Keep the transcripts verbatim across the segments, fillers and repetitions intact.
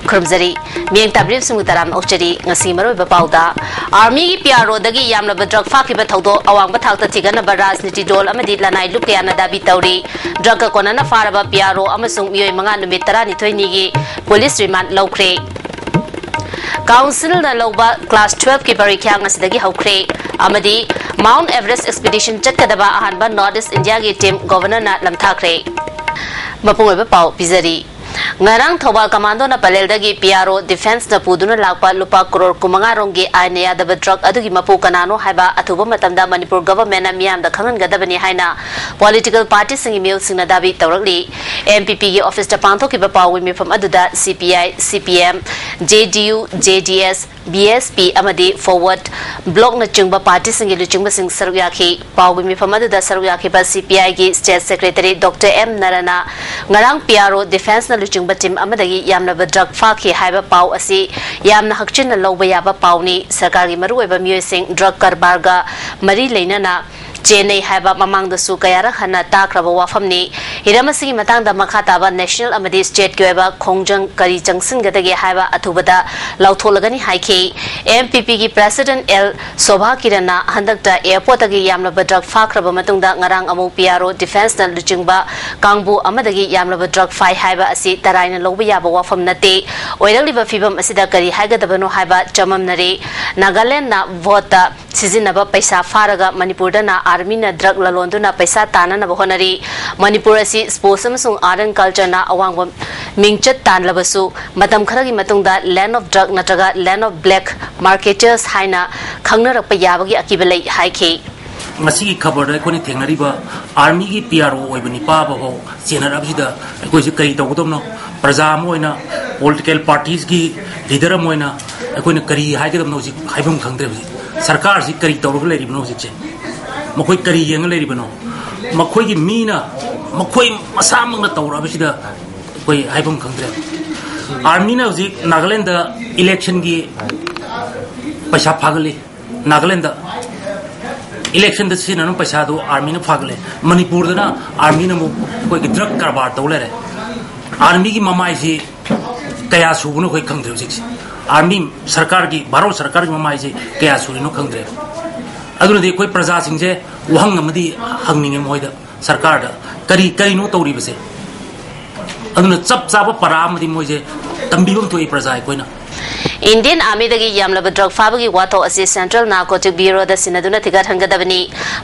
ꯈꯨꯔꯨꯝꯖꯔꯤ꯫ ꯃꯤꯠꯌꯦꯡ ꯇꯥꯕꯤꯔꯤꯕꯁꯤꯡꯕꯨ ꯇꯔꯥꯝꯅ ꯑꯣꯛꯆꯔꯤ꯫ ꯉꯁꯤ ꯃꯔꯨꯑꯣꯏꯕ ꯄꯥꯎꯗ, ꯑꯥꯔꯃꯤꯒꯤ ꯄꯤ ꯑꯥꯔ ꯑꯣꯗꯒꯤ ꯌꯥꯝꯂꯕ ꯗ꯭ꯔꯒ ꯐꯥꯈꯤꯕ ꯊꯧꯗꯣꯛ ꯑꯋꯥꯡꯕ ꯊꯥꯛꯇ ꯊꯤꯒꯠꯅꯕ ꯔꯥꯖꯅꯤꯇꯤ ꯗꯣꯜ ꯑꯃꯗꯤ ꯂꯅꯥꯏ ꯂꯨꯞ ꯀꯌꯥꯅ ꯗꯥꯕꯤ ꯇꯧꯔꯤ꯫ ꯗ꯭ꯔꯒꯀ ꯀꯣꯟꯅꯅ ꯐꯥꯔꯕ ꯄꯤ ꯑꯥꯔ ꯑꯣ ꯑꯃꯁꯨꯡ ꯃꯤꯑꯣꯏ ꯃꯉꯥ ꯅꯨꯃꯤꯠ ꯇꯔꯥꯅꯤꯊꯣꯏꯅꯤꯒꯤ ꯄꯨꯂꯤꯁ ꯔꯤꯃꯥꯟꯗ ꯂꯧꯈ꯭ꯔꯦ꯫ ꯀꯥꯎꯟꯁꯤꯜꯅ ꯂꯧꯕ ꯀ꯭ꯂꯥꯁ ꯇꯨꯋꯦꯜꯐꯀꯤ ꯄꯔꯤꯈ꯭ꯌꯥ ꯉꯁꯤꯗꯒꯤ ꯍꯧꯈ꯭ꯔꯦ꯫ ꯑꯃꯗꯤ ꯃꯥꯎꯟꯠ ꯑꯦꯚꯔꯦꯁ ꯑꯦꯛꯁꯄꯤꯗꯤꯁꯟ ꯆꯠꯀꯗꯕ ꯑꯍꯥꯟꯕ ꯅꯣꯔꯠ ꯏꯁ ꯏꯟꯗꯤꯌꯥꯒꯤ ꯇꯤꯝ ꯒꯣꯚꯔꯅꯔꯅ ꯂꯝꯊꯥꯈ꯭ꯔꯦ꯫ ꯃꯄꯨꯡ ꯑꯣꯏꯕ ꯄꯥꯎ ꯄꯤꯖꯔꯤ꯫ ꯉꯔꯥꯡ ꯊꯧꯕꯥꯜ ꯀꯃꯥꯟꯗꯣꯅ ꯄꯂꯦꯜꯗꯒꯤ ꯄꯤ ꯑꯥꯔ ꯑꯣ ꯗꯤꯐꯦꯟꯁꯅ ꯄꯨꯗꯨꯅ ꯂꯥꯛꯄ ꯂꯨꯄꯥ ꯀꯔꯣꯔ ꯀꯨꯟꯃꯉꯥ ꯔꯣꯝꯒꯤ ꯑꯥꯏꯟꯅ ꯌꯥꯗꯕ ꯗ꯭ꯔꯒ ꯑꯗꯨꯒꯤ ꯃꯄꯨ ꯀꯅꯥꯅꯣ ꯍꯥꯏꯕ ꯑꯊꯨꯕ ꯃꯇꯝꯗ ꯃꯅꯤꯄꯨꯔ ꯒꯚꯔꯟꯃꯦꯟꯠꯅ ꯃꯤꯌꯥꯝꯗ ꯈꯪꯍꯟꯒꯗꯕꯅꯤ ꯍꯥꯏꯅ ꯄꯣꯂꯤꯇꯤꯀꯦꯜ ꯄꯥꯔꯇꯤꯁꯤꯡꯒꯤ ꯃꯤꯍꯨꯠꯁꯤꯡꯅ ꯗꯥꯕꯤ ꯇꯧꯔꯛꯂꯤ꯫ ꯑꯦꯝ ꯄꯤ ꯄꯤꯒꯤ ꯑꯣꯐꯤꯁꯇ ꯄꯥꯡꯊꯣꯛꯈꯤꯕ ꯄꯥꯎꯒꯤ ꯃꯤꯐꯝ ꯑꯗꯨꯗ ꯁꯤ P I, C P M, J D U, J D S, B S P ꯑꯃꯗꯤ ꯐꯣꯔꯋꯥꯔꯗ ꯕ꯭ꯂꯣꯛꯅꯆꯤꯡꯕ ꯄꯥꯔꯇꯤꯁꯤꯡꯒꯤ ꯂꯨꯆꯤꯡꯕꯁꯤꯡ ꯁꯔꯨꯛ ꯌꯥꯈꯤ꯫ ꯄꯥꯎꯒꯤ ꯃꯤꯐꯝ ꯑꯗꯨꯗ ꯁꯔꯨꯛ ꯌꯥꯈꯤꯕ ꯁꯤ ꯄꯤ ꯑꯥꯏꯒꯤ ꯁ꯭ꯇꯦꯠ ꯁꯦꯀ꯭ꯔꯦꯇꯔꯤ ꯗꯣꯛꯇꯔ ꯑꯦꯝ ꯅꯔꯅ ꯉꯔꯥꯡ ꯄꯤ ꯑꯥꯔ ꯑꯣ ꯗꯤꯐꯦꯟꯁꯅ ꯂꯨꯆꯤꯡꯕ ꯇꯤꯝ ꯑꯃꯗꯒꯤ ꯌꯥꯝꯂꯕ ꯗ꯭ꯔꯒ ꯐꯥꯈꯤ ꯍꯥꯏꯕ ꯄꯥꯎ ꯑꯁꯤ ꯌꯥꯝꯅ ꯍꯛꯆꯤꯟꯅ ꯂꯧꯕ ꯌꯥꯕ ꯄꯥꯎꯅꯤ꯫ ꯁꯔꯀꯥꯔꯒꯤ ꯃꯔꯨꯑꯣꯏꯕ ꯃꯤꯑꯣꯏꯁꯤꯡ ꯗ꯭ꯔꯒ ꯀꯔꯕꯥꯔꯒ ꯃꯔꯤ ꯂꯩꯅꯅ ꯆꯦꯟꯅꯩ ꯍꯥꯏꯕ ꯃꯃꯥꯡꯗꯁꯨ ꯀꯌꯥꯔꯛ ꯍꯟꯅ ꯇꯥꯈ꯭ꯔꯕ ꯋꯥꯐꯝꯅꯤ꯫ ꯍꯤꯔꯝ ꯑꯁꯤꯒꯤ ꯃꯇꯥꯡꯗ ꯃꯈꯥ ꯇꯥꯕ ꯅꯦꯁꯅꯦꯜ ꯑꯃꯗꯤ ꯁ꯭ꯇꯦꯠꯀꯤ ꯑꯣꯏꯕ ꯈꯣꯡꯖꯪ ꯀꯔꯤ ꯆꯪꯁꯤꯟꯒꯗꯒꯦ ꯍꯥꯏꯕ ꯑꯊꯨꯕꯗ ꯂꯥꯎꯊꯣꯛꯂꯒꯅꯤ ꯍꯥꯏꯈꯤ꯫ ꯑꯦꯝ ꯄꯤ ꯄꯤꯒꯤ ꯄ꯭ꯔꯦꯁꯤꯗꯦꯟꯠ ꯑꯦꯜ ꯁꯣꯚꯥ ꯀꯤꯔꯟꯅ ꯍꯟꯗꯛꯇ ꯑꯦꯌꯔꯄꯣꯔꯠꯇꯒꯤ ꯌꯥꯝꯂꯕ ꯗ꯭ꯔꯒ ꯐꯥꯈ꯭ꯔꯕ ꯃꯇꯨꯡꯗ ꯉꯔꯥꯡ ꯑꯃꯨꯛ ꯄꯤ ꯑꯥꯔ ꯑꯣ ꯗꯤꯐꯦꯟꯁꯅ ꯂꯨꯆꯤꯡꯕ ꯀꯥꯡꯕꯨ ꯑꯃꯗꯒꯤ ꯌꯥꯝꯂꯕ ꯗ꯭ꯔꯒ ꯐꯥꯏ ꯍꯥꯏꯕ ꯑꯁꯤ ꯇꯔꯥꯏꯅ ꯂꯧꯕ ꯌꯥꯕ ꯋꯥꯐꯝ ꯅꯠꯇꯦ꯫ ꯑꯣꯏꯔꯛꯂꯤꯕ ꯐꯤꯕꯝ ꯑꯁꯤꯗ ꯀꯔꯤ ꯍꯥꯏꯒꯗꯕꯅꯣ ꯍꯥꯏꯕ ꯆꯃꯝꯅꯔꯦ꯫ ꯅꯥꯒꯥꯂꯦꯟꯗꯅ ꯚꯣꯠꯇ ꯁꯤꯖꯤꯟꯅꯕ ꯄꯩꯁꯥ ꯐꯥꯔꯒ ꯃꯅꯤꯄꯨꯔꯗꯅ ꯑꯥꯔꯃꯤꯅ ꯗ꯭ꯔꯒ ꯂꯂꯣꯟꯗꯨꯅ ꯄꯩꯁꯥ ꯇꯥꯅꯅꯕ ꯍꯣꯠꯅꯔꯤ꯫ ꯃꯅꯤꯄꯨꯔ ꯑꯁꯤ ꯁ꯭ꯄꯣꯔꯠꯁ ꯑꯃꯁꯨꯡ ꯑꯥꯔꯠ ꯑꯦꯟ ꯀꯜꯆꯔꯅ ꯑꯋꯥꯡꯕ ꯃꯤꯡꯆꯠ ꯇꯥꯟꯂꯕꯁꯨ, ꯃꯇꯝ ꯈꯔꯒꯤ ꯃꯇꯨꯡꯗ land of drug ꯅꯠꯇ꯭ꯔꯒ land of black marketers ꯍꯥꯏꯅ ꯈꯪꯅꯔꯛꯄ ꯌꯥꯕꯒꯤ ꯑꯀꯤꯕ ꯂꯩ ꯍꯥꯏꯈꯤ꯫ ꯉꯁꯤꯒꯤ ꯈꯕꯔꯗ ꯑꯩꯈꯣꯏꯅ ꯊꯦꯡꯅꯔꯤꯕ ꯑꯥꯔꯃꯤꯒꯤ ꯄꯤ ꯑꯥꯔ ꯑꯣ ꯑꯣꯏꯕ ꯅꯤꯄꯥ ꯑꯃꯐꯥꯎ ꯆꯦꯟꯅꯔꯛꯑꯕꯁꯤꯗ ꯑꯩꯈꯣꯏꯁꯦ ꯀꯔꯤ ꯇꯧꯒꯗꯕꯅꯣ? ꯄ꯭ꯔꯖꯥ ꯑꯃ ꯑꯣꯏꯅ, ꯄꯣꯂꯤꯇꯤꯀꯦꯜ ꯄꯥꯔꯇꯤꯁꯀꯤ ꯂꯤꯗꯔ ꯑꯃ ꯑꯣꯏꯅ ꯑꯩꯈꯣꯏꯅ ꯀꯔꯤ ꯍꯥꯏꯒꯗꯕꯅꯣ ꯍꯧꯖꯤꯛ ꯍꯥꯏꯐꯝ ꯈꯪꯗ꯭ꯔꯦ꯫ ꯍꯧꯖꯤꯛ ꯁꯔꯀꯥꯔꯁꯤ ꯀꯔꯤ ꯇꯧꯔꯒ ꯂꯩꯔꯤꯕꯅꯣ? ꯍꯧꯖꯤꯛꯁꯦ ꯃꯈꯣꯏ ꯀꯔꯤ ꯌꯦꯡꯉ ꯂꯩꯔꯤꯕꯅꯣ? ꯃꯈꯣꯏꯒꯤ ꯃꯤꯅ, ꯃꯈꯣꯏ ꯃꯁꯥꯃꯛꯅ ꯇꯧꯔꯛꯑꯕꯁꯤꯗ ꯑꯩꯈꯣꯏ ꯍꯥꯏꯐꯝ ꯈꯪꯗ꯭ꯔꯦ꯫ ꯑꯥꯔꯃꯤꯅ ꯍꯧꯖꯤꯛ ꯅꯥꯒꯥꯂꯦꯟꯗ ꯏꯂꯦꯛꯁꯟꯒꯤ ꯄꯩꯁꯥ ꯐꯥꯒꯠꯂꯤ꯫ ꯅꯥꯒꯥꯂꯦꯟꯗ ꯏꯂꯦꯛꯁꯟꯗ ꯁꯤꯖꯤꯟꯅꯅꯕ ꯄꯩꯁꯥꯗꯨ ꯑꯥꯔꯃꯤꯅ ꯐꯥꯒꯠꯂꯦ꯫ ꯃꯅꯤꯄꯨꯔꯗꯅ ꯑꯥꯔꯃꯤꯅ ꯑꯃꯨꯛ ꯑꯩꯈꯣꯏꯒꯤ ꯗ꯭ꯔꯒ ꯀꯔꯕꯥꯔ ꯇꯧ ꯂꯩꯔꯦ꯫ ꯑꯥꯔꯃꯤꯒꯤ ꯃꯃꯥꯏꯁꯤ ꯀꯌꯥ ꯁꯨꯕꯅꯣ ꯑꯩꯈꯣꯏ ꯈꯪꯗ꯭ꯔꯦ ꯍꯧꯖꯤꯛꯁꯦ꯫ ꯑꯥꯔꯃꯤ ꯁꯔꯀꯥꯔꯒꯤ, ꯚꯥꯔꯠ ꯁꯔꯀꯥꯔꯒꯤ ꯃꯃꯥꯏꯁꯦ ꯀꯌꯥ ꯁꯨꯔꯤꯅꯣ ꯈꯪꯗ꯭ꯔꯦ꯫ ꯑꯗꯨꯅꯗꯤ ꯑꯩꯈꯣꯏ ꯄ꯭ꯔꯖꯥꯁꯤꯡꯁꯦ ꯋꯥꯍꯪ ꯑꯃꯗꯤ ꯍꯪꯅꯤꯡꯉꯦ ꯃꯣꯏꯗ, ꯁꯔꯀꯥꯔꯗ, ꯀꯔꯤ, ꯀꯔꯤꯅꯣ ꯇꯧꯔꯤꯕꯁꯦ? ꯑꯗꯨꯅ ꯆꯞ ꯆꯥꯕ ꯄꯔꯥ ꯑꯃꯗꯤ ꯃꯣꯏꯁꯦ ꯇꯝꯕꯤꯐꯝ ꯊꯣꯛꯏ ꯄ꯭ꯔꯖꯥ ꯑꯩꯈꯣꯏꯅ꯫ ꯏꯟꯗꯤꯌꯟ ꯑꯥꯔꯃꯤꯗꯒꯤ ꯌꯥꯝꯂꯕ ꯗ꯭ꯔꯒ ꯐꯥꯕꯒꯤ ꯋꯥꯊꯣꯛ ꯑꯁꯤ ꯁꯦꯟꯇ꯭ꯔꯦꯜ ꯅꯥꯔꯀꯣꯇꯤꯛ ꯕ꯭ꯌꯨꯔꯣꯗ ꯁꯤꯟꯅꯗꯨꯅ ꯊꯤꯒꯠꯍꯟꯒꯗꯕꯅꯤ꯫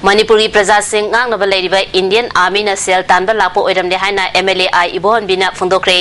ꯃꯅꯤꯄꯨꯔꯒꯤ ꯄ꯭ꯔꯖꯥꯁꯤꯡ ꯉꯥꯛꯅꯕ ꯂꯩꯔꯤꯕ ꯏꯟꯗꯤꯌꯟ ꯑꯥꯔꯃꯤꯅ ꯁꯦꯜ ꯇꯥꯟꯕ ꯂꯥꯛꯄ ꯑꯣꯏꯔꯝꯂꯦ ꯍꯥꯏꯅ ꯑꯦꯝ ꯑꯦꯜ ꯑꯦ ꯑꯥꯏ ꯏꯕꯣꯍꯟꯕꯤꯅ ꯐꯣꯡꯗꯣꯛꯈ꯭ꯔꯦ꯫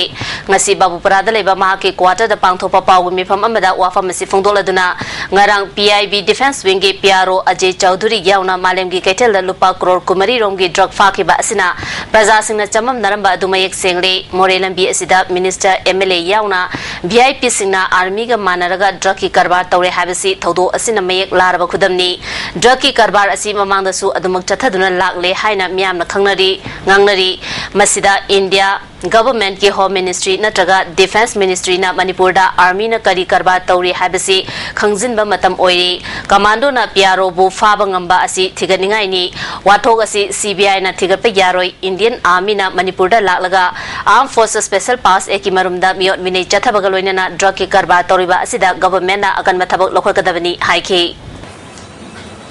ꯉꯁꯤ ꯕꯥꯕꯨꯄꯨꯔꯥꯗ ꯂꯩꯕ ꯃꯍꯥꯛꯀꯤ ꯀ꯭ꯋꯥꯇꯔꯗ ꯄꯥꯡꯊꯣꯛꯄ ꯄꯥꯎꯒꯤ ꯃꯤꯐꯝ ꯑꯃꯗ ꯋꯥꯐꯝ ꯑꯁꯤ ꯐꯣꯡꯗꯣꯛꯂꯗꯨꯅ, ꯉꯔꯥꯡ ꯄꯤ ꯑꯥꯏ ꯕꯤ ꯗꯤꯐꯦꯟꯁ ꯋꯤꯡꯒꯤ P R O Ajay Chaudhuri ꯌꯥꯎꯅ ꯃꯥꯂꯦꯝꯒꯤ ꯀꯩꯊꯦꯜꯗ ꯂꯨꯄꯥ ꯀ꯭ꯔꯣꯔ ꯀꯨꯟꯃꯔꯤ ꯔꯣꯝꯒꯤ ꯗ꯭ꯔꯒ ꯐꯥꯈꯤꯕ ꯑꯁꯤꯅ ꯄ꯭ꯔꯖꯥꯁꯤꯡꯅ ꯆꯃꯝꯅꯔꯝꯕ ꯑꯗꯨ ꯃꯌꯦꯛ ꯁꯦꯡꯂꯦ꯫ ꯃꯣꯔꯦ ꯂꯝꯕꯤ ꯑꯁꯤꯗ ꯃꯤꯅꯤꯁꯇꯔ, ꯑꯦꯝ ꯑꯦꯜ ꯑꯦ ꯌꯥꯎꯅ ꯚꯤ ꯑꯥꯏ ꯄꯤꯁꯤꯡꯅ ꯑꯥꯔꯃꯤꯒ ꯃꯥꯟꯅꯔꯒ ꯗ꯭ꯔꯒꯀꯤ ꯀꯔꯕꯥꯔ ꯇꯧꯔꯦ ꯍꯥꯏꯕꯁꯤ ꯊꯧꯗꯣꯛ ꯑꯁꯤꯅ ꯃꯌꯦꯛ ꯂꯥꯔꯕ ꯈꯨꯗꯝꯅꯤ꯫ ꯗ꯭ꯔꯒꯀꯤ ꯀꯔꯕꯥꯔ ꯑꯁꯤ ꯃꯃꯥꯡꯗꯁꯨ ꯑꯗꯨꯃꯛ ꯆꯠꯊꯗꯨꯅ ꯂꯥꯛꯂꯦ ꯍꯥꯏꯅ ꯃꯤꯌꯥꯝꯅ ꯈꯪꯅꯔꯤ, ꯉꯥꯡꯅꯔꯤ꯫ ꯃꯁꯤꯗ ꯏꯟꯗꯤꯌꯥ ꯒꯚꯔꯟꯃꯦꯟꯠꯀꯤ ꯍꯣꯝ ꯃꯤꯅꯤꯁꯇ꯭ꯔꯤ ꯅꯠꯇ꯭ꯔꯒ ꯗꯤꯐꯦꯟꯁ ꯃꯤꯅꯤꯁꯇ꯭ꯔꯤꯅ ꯃꯅꯤꯄꯨꯔꯗ ꯑꯥꯔꯃꯤꯅ ꯀꯔꯤ ꯀꯔꯕꯥꯔ ꯇꯧꯔꯤ ꯍꯥꯏꯕꯁꯤ ꯈꯪꯖꯤꯟꯕ ꯃꯇꯝ ꯑꯣꯏꯔꯤ꯫ ꯀꯃꯥꯟꯗꯣꯅ ꯄꯤ ꯑꯥꯔ ꯑꯣꯕꯨ ꯐꯥꯕ ꯉꯝꯕ ꯑꯁꯤ ꯊꯤꯒꯠꯅꯤꯡꯉꯥꯏꯅꯤ꯫ ꯋꯥꯊꯣꯛ ꯑꯁꯤ ꯁꯤ ꯕꯤ ꯑꯥꯏꯅ ꯊꯤꯒꯠꯄ ꯌꯥꯔꯣꯏ꯫ ꯏꯟꯗꯤꯌꯟ ꯑꯥꯔꯃꯤꯅ ꯃꯅꯤꯄꯨꯔꯗ ꯂꯥꯛꯂꯒ ꯑꯥꯔꯝ ꯐꯣꯔꯁ ꯁ꯭ꯄꯦꯁꯦꯜ ꯄꯥꯁ ꯑꯦꯛꯀꯤ ꯃꯔꯨꯝꯗ ꯃꯤꯑꯣꯠ ꯃꯤꯅꯩ ꯆꯠꯊꯕꯒ ꯂꯣꯏꯅꯅ ꯗ꯭ꯔꯒꯀꯤ ꯀꯔꯕꯥꯔ ꯇꯧꯔꯤꯕ ꯑꯁꯤꯗ ꯒꯚꯔꯟꯃꯦꯟꯠꯅ ꯑꯀꯟꯕ ꯊꯕꯛ ꯂꯧꯈꯠꯀꯗꯕꯅꯤ ꯍꯥꯏꯈꯤ꯫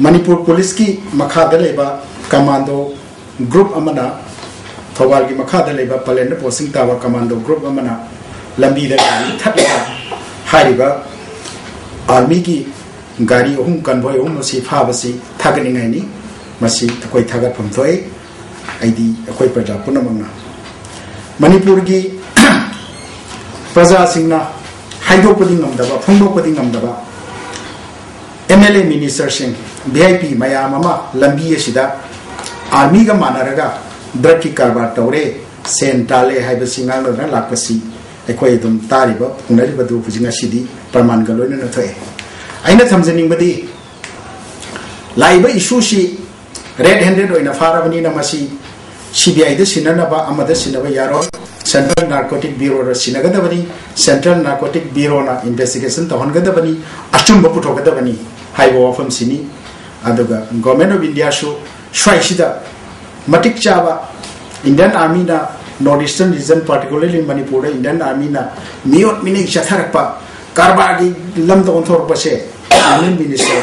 ꯃꯅꯤꯄꯨꯔ ꯄꯨꯂꯤꯁꯀꯤ ꯃꯈꯥꯗ ꯂꯩꯕ ꯀꯃꯥꯟꯗꯣ ꯒ꯭ꯔꯨꯞ ꯑꯃꯅ, ꯊꯧꯕꯥꯜꯒꯤ ꯃꯈꯥꯗ ꯂꯩꯕ ꯄꯂꯦꯟꯗ ꯄꯣꯁꯇꯤꯡ ꯇꯥꯕ ꯀꯃꯥꯟꯗꯣ ꯒ꯭ꯔꯨꯞ ꯑꯃꯅ ꯂꯝꯕꯤꯗ ꯒꯥꯔꯤ ꯊꯠꯂꯒ ꯍꯥꯏꯔꯤꯕ ꯑꯥꯔꯃꯤꯒꯤ ꯒꯥꯔꯤ ꯑꯍꯨꯝ, ꯀꯟꯚꯣꯏ ꯑꯍꯨꯝ ꯑꯁꯤ ꯐꯥꯕꯁꯤ ꯊꯥꯒꯠꯅꯤꯡꯉꯥꯏꯅꯤ꯫ ꯃꯁꯤ ꯑꯩꯈꯣꯏ ꯊꯥꯒꯠꯐꯝ ꯊꯣꯛꯏ꯫ ꯑꯩꯗꯤ ꯑꯩꯈꯣꯏ ꯄ꯭ꯔꯖꯥ ꯄꯨꯝꯅꯃꯛꯅ, ꯃꯅꯤꯄꯨꯔꯒꯤ ꯄ꯭ꯔꯖꯥꯁꯤꯡꯅ ꯍꯥꯏꯗꯣꯛꯄꯗꯤ ꯉꯝꯗꯕ, ꯐꯣꯡꯗꯣꯛꯄꯗꯤ ꯉꯝꯗꯕ ꯑꯦꯝ ꯑꯦꯜ ꯑꯦ, ꯃꯤꯅꯤꯁꯇꯔꯁꯤꯡ, ꯚꯤ ꯑꯥꯏ ꯄꯤ ꯃꯌꯥꯝ ꯑꯃ ꯂꯝꯕꯤ ꯑꯁꯤꯗ ꯑꯥꯔꯃꯤꯒ ꯃꯥꯟꯅꯔꯒ ꯗ꯭ꯔꯒꯀꯤ ꯀꯔꯕꯥꯔ ꯇꯧꯔꯦ, ꯁꯦꯟ ꯇꯥꯜꯂꯦ ꯍꯥꯏꯕꯁꯤ ꯉꯥꯡꯅꯗꯨꯅ ꯂꯥꯛꯄꯁꯤ ꯑꯩꯈꯣꯏ ꯑꯗꯨꯝ ꯇꯥꯔꯤꯕ, ꯎꯅꯔꯤꯕꯗꯨ ꯍꯧꯖꯤꯛ ꯉꯁꯤꯗꯤ ꯄ꯭ꯔꯃꯥꯟꯒ ꯂꯣꯏꯅꯅ ꯊꯣꯛꯑꯦ꯫ ꯑꯩꯅ ꯊꯝꯖꯅꯤꯡꯕꯗꯤ, ꯂꯥꯛꯏꯕ ꯏꯁꯨꯁꯤ ꯔꯦꯗ ꯍꯦꯟꯗꯦꯗ ꯑꯣꯏꯅ ꯐꯥꯔꯕꯅꯤꯅ ꯃꯁꯤ ꯁꯤ ꯕꯤ ꯑꯥꯏꯗ ꯁꯤꯟꯅꯅꯕ, ꯑꯃꯗ ꯁꯤꯟꯅꯕ ꯌꯥꯔꯣꯏ, ꯁꯦꯟꯇ꯭ꯔꯦꯜ ꯅꯥꯔꯀꯣꯇꯤꯛ ꯕ꯭ꯌꯨꯔꯣꯗ ꯁꯤꯟꯅꯒꯗꯕꯅꯤ, ꯁꯦꯟꯇ꯭ꯔꯦꯜ ꯅꯥꯔꯀꯣꯇꯤꯛ ꯕ꯭ꯌꯨꯔꯣꯅ ꯏꯟꯚꯦꯁꯇꯤꯒꯦꯁꯟ ꯇꯧꯍꯟꯒꯗꯕꯅꯤ, ꯑꯆꯨꯝꯕ ꯄꯨꯊꯣꯛꯀꯗꯕꯅꯤ ꯍꯥꯏꯕ ꯋꯥꯐꯝꯁꯤꯅꯤ꯫ ꯑꯗꯨꯒ ꯒꯣꯔꯃꯦꯟ ꯑꯣꯐ ꯏꯟꯗꯤꯌꯥꯁꯨ ꯁ꯭ꯋꯥꯏꯁꯤꯗ ꯃꯇꯤꯛ ꯆꯥꯕ ꯏꯟꯗꯤꯌꯟ ꯑꯥꯔꯃꯤꯅ North Eastern region, particularly ꯃꯅꯤꯄꯨꯔꯗ Indian Armyꯅ ꯃꯤꯑꯣꯠ ꯃꯤꯅꯩ ꯆꯠꯊꯔꯛꯄ, ꯀꯔꯕꯥꯔꯒꯤ ꯂꯝꯗ ꯑꯣꯟꯊꯣꯔꯛꯄꯁꯦ Union Minister,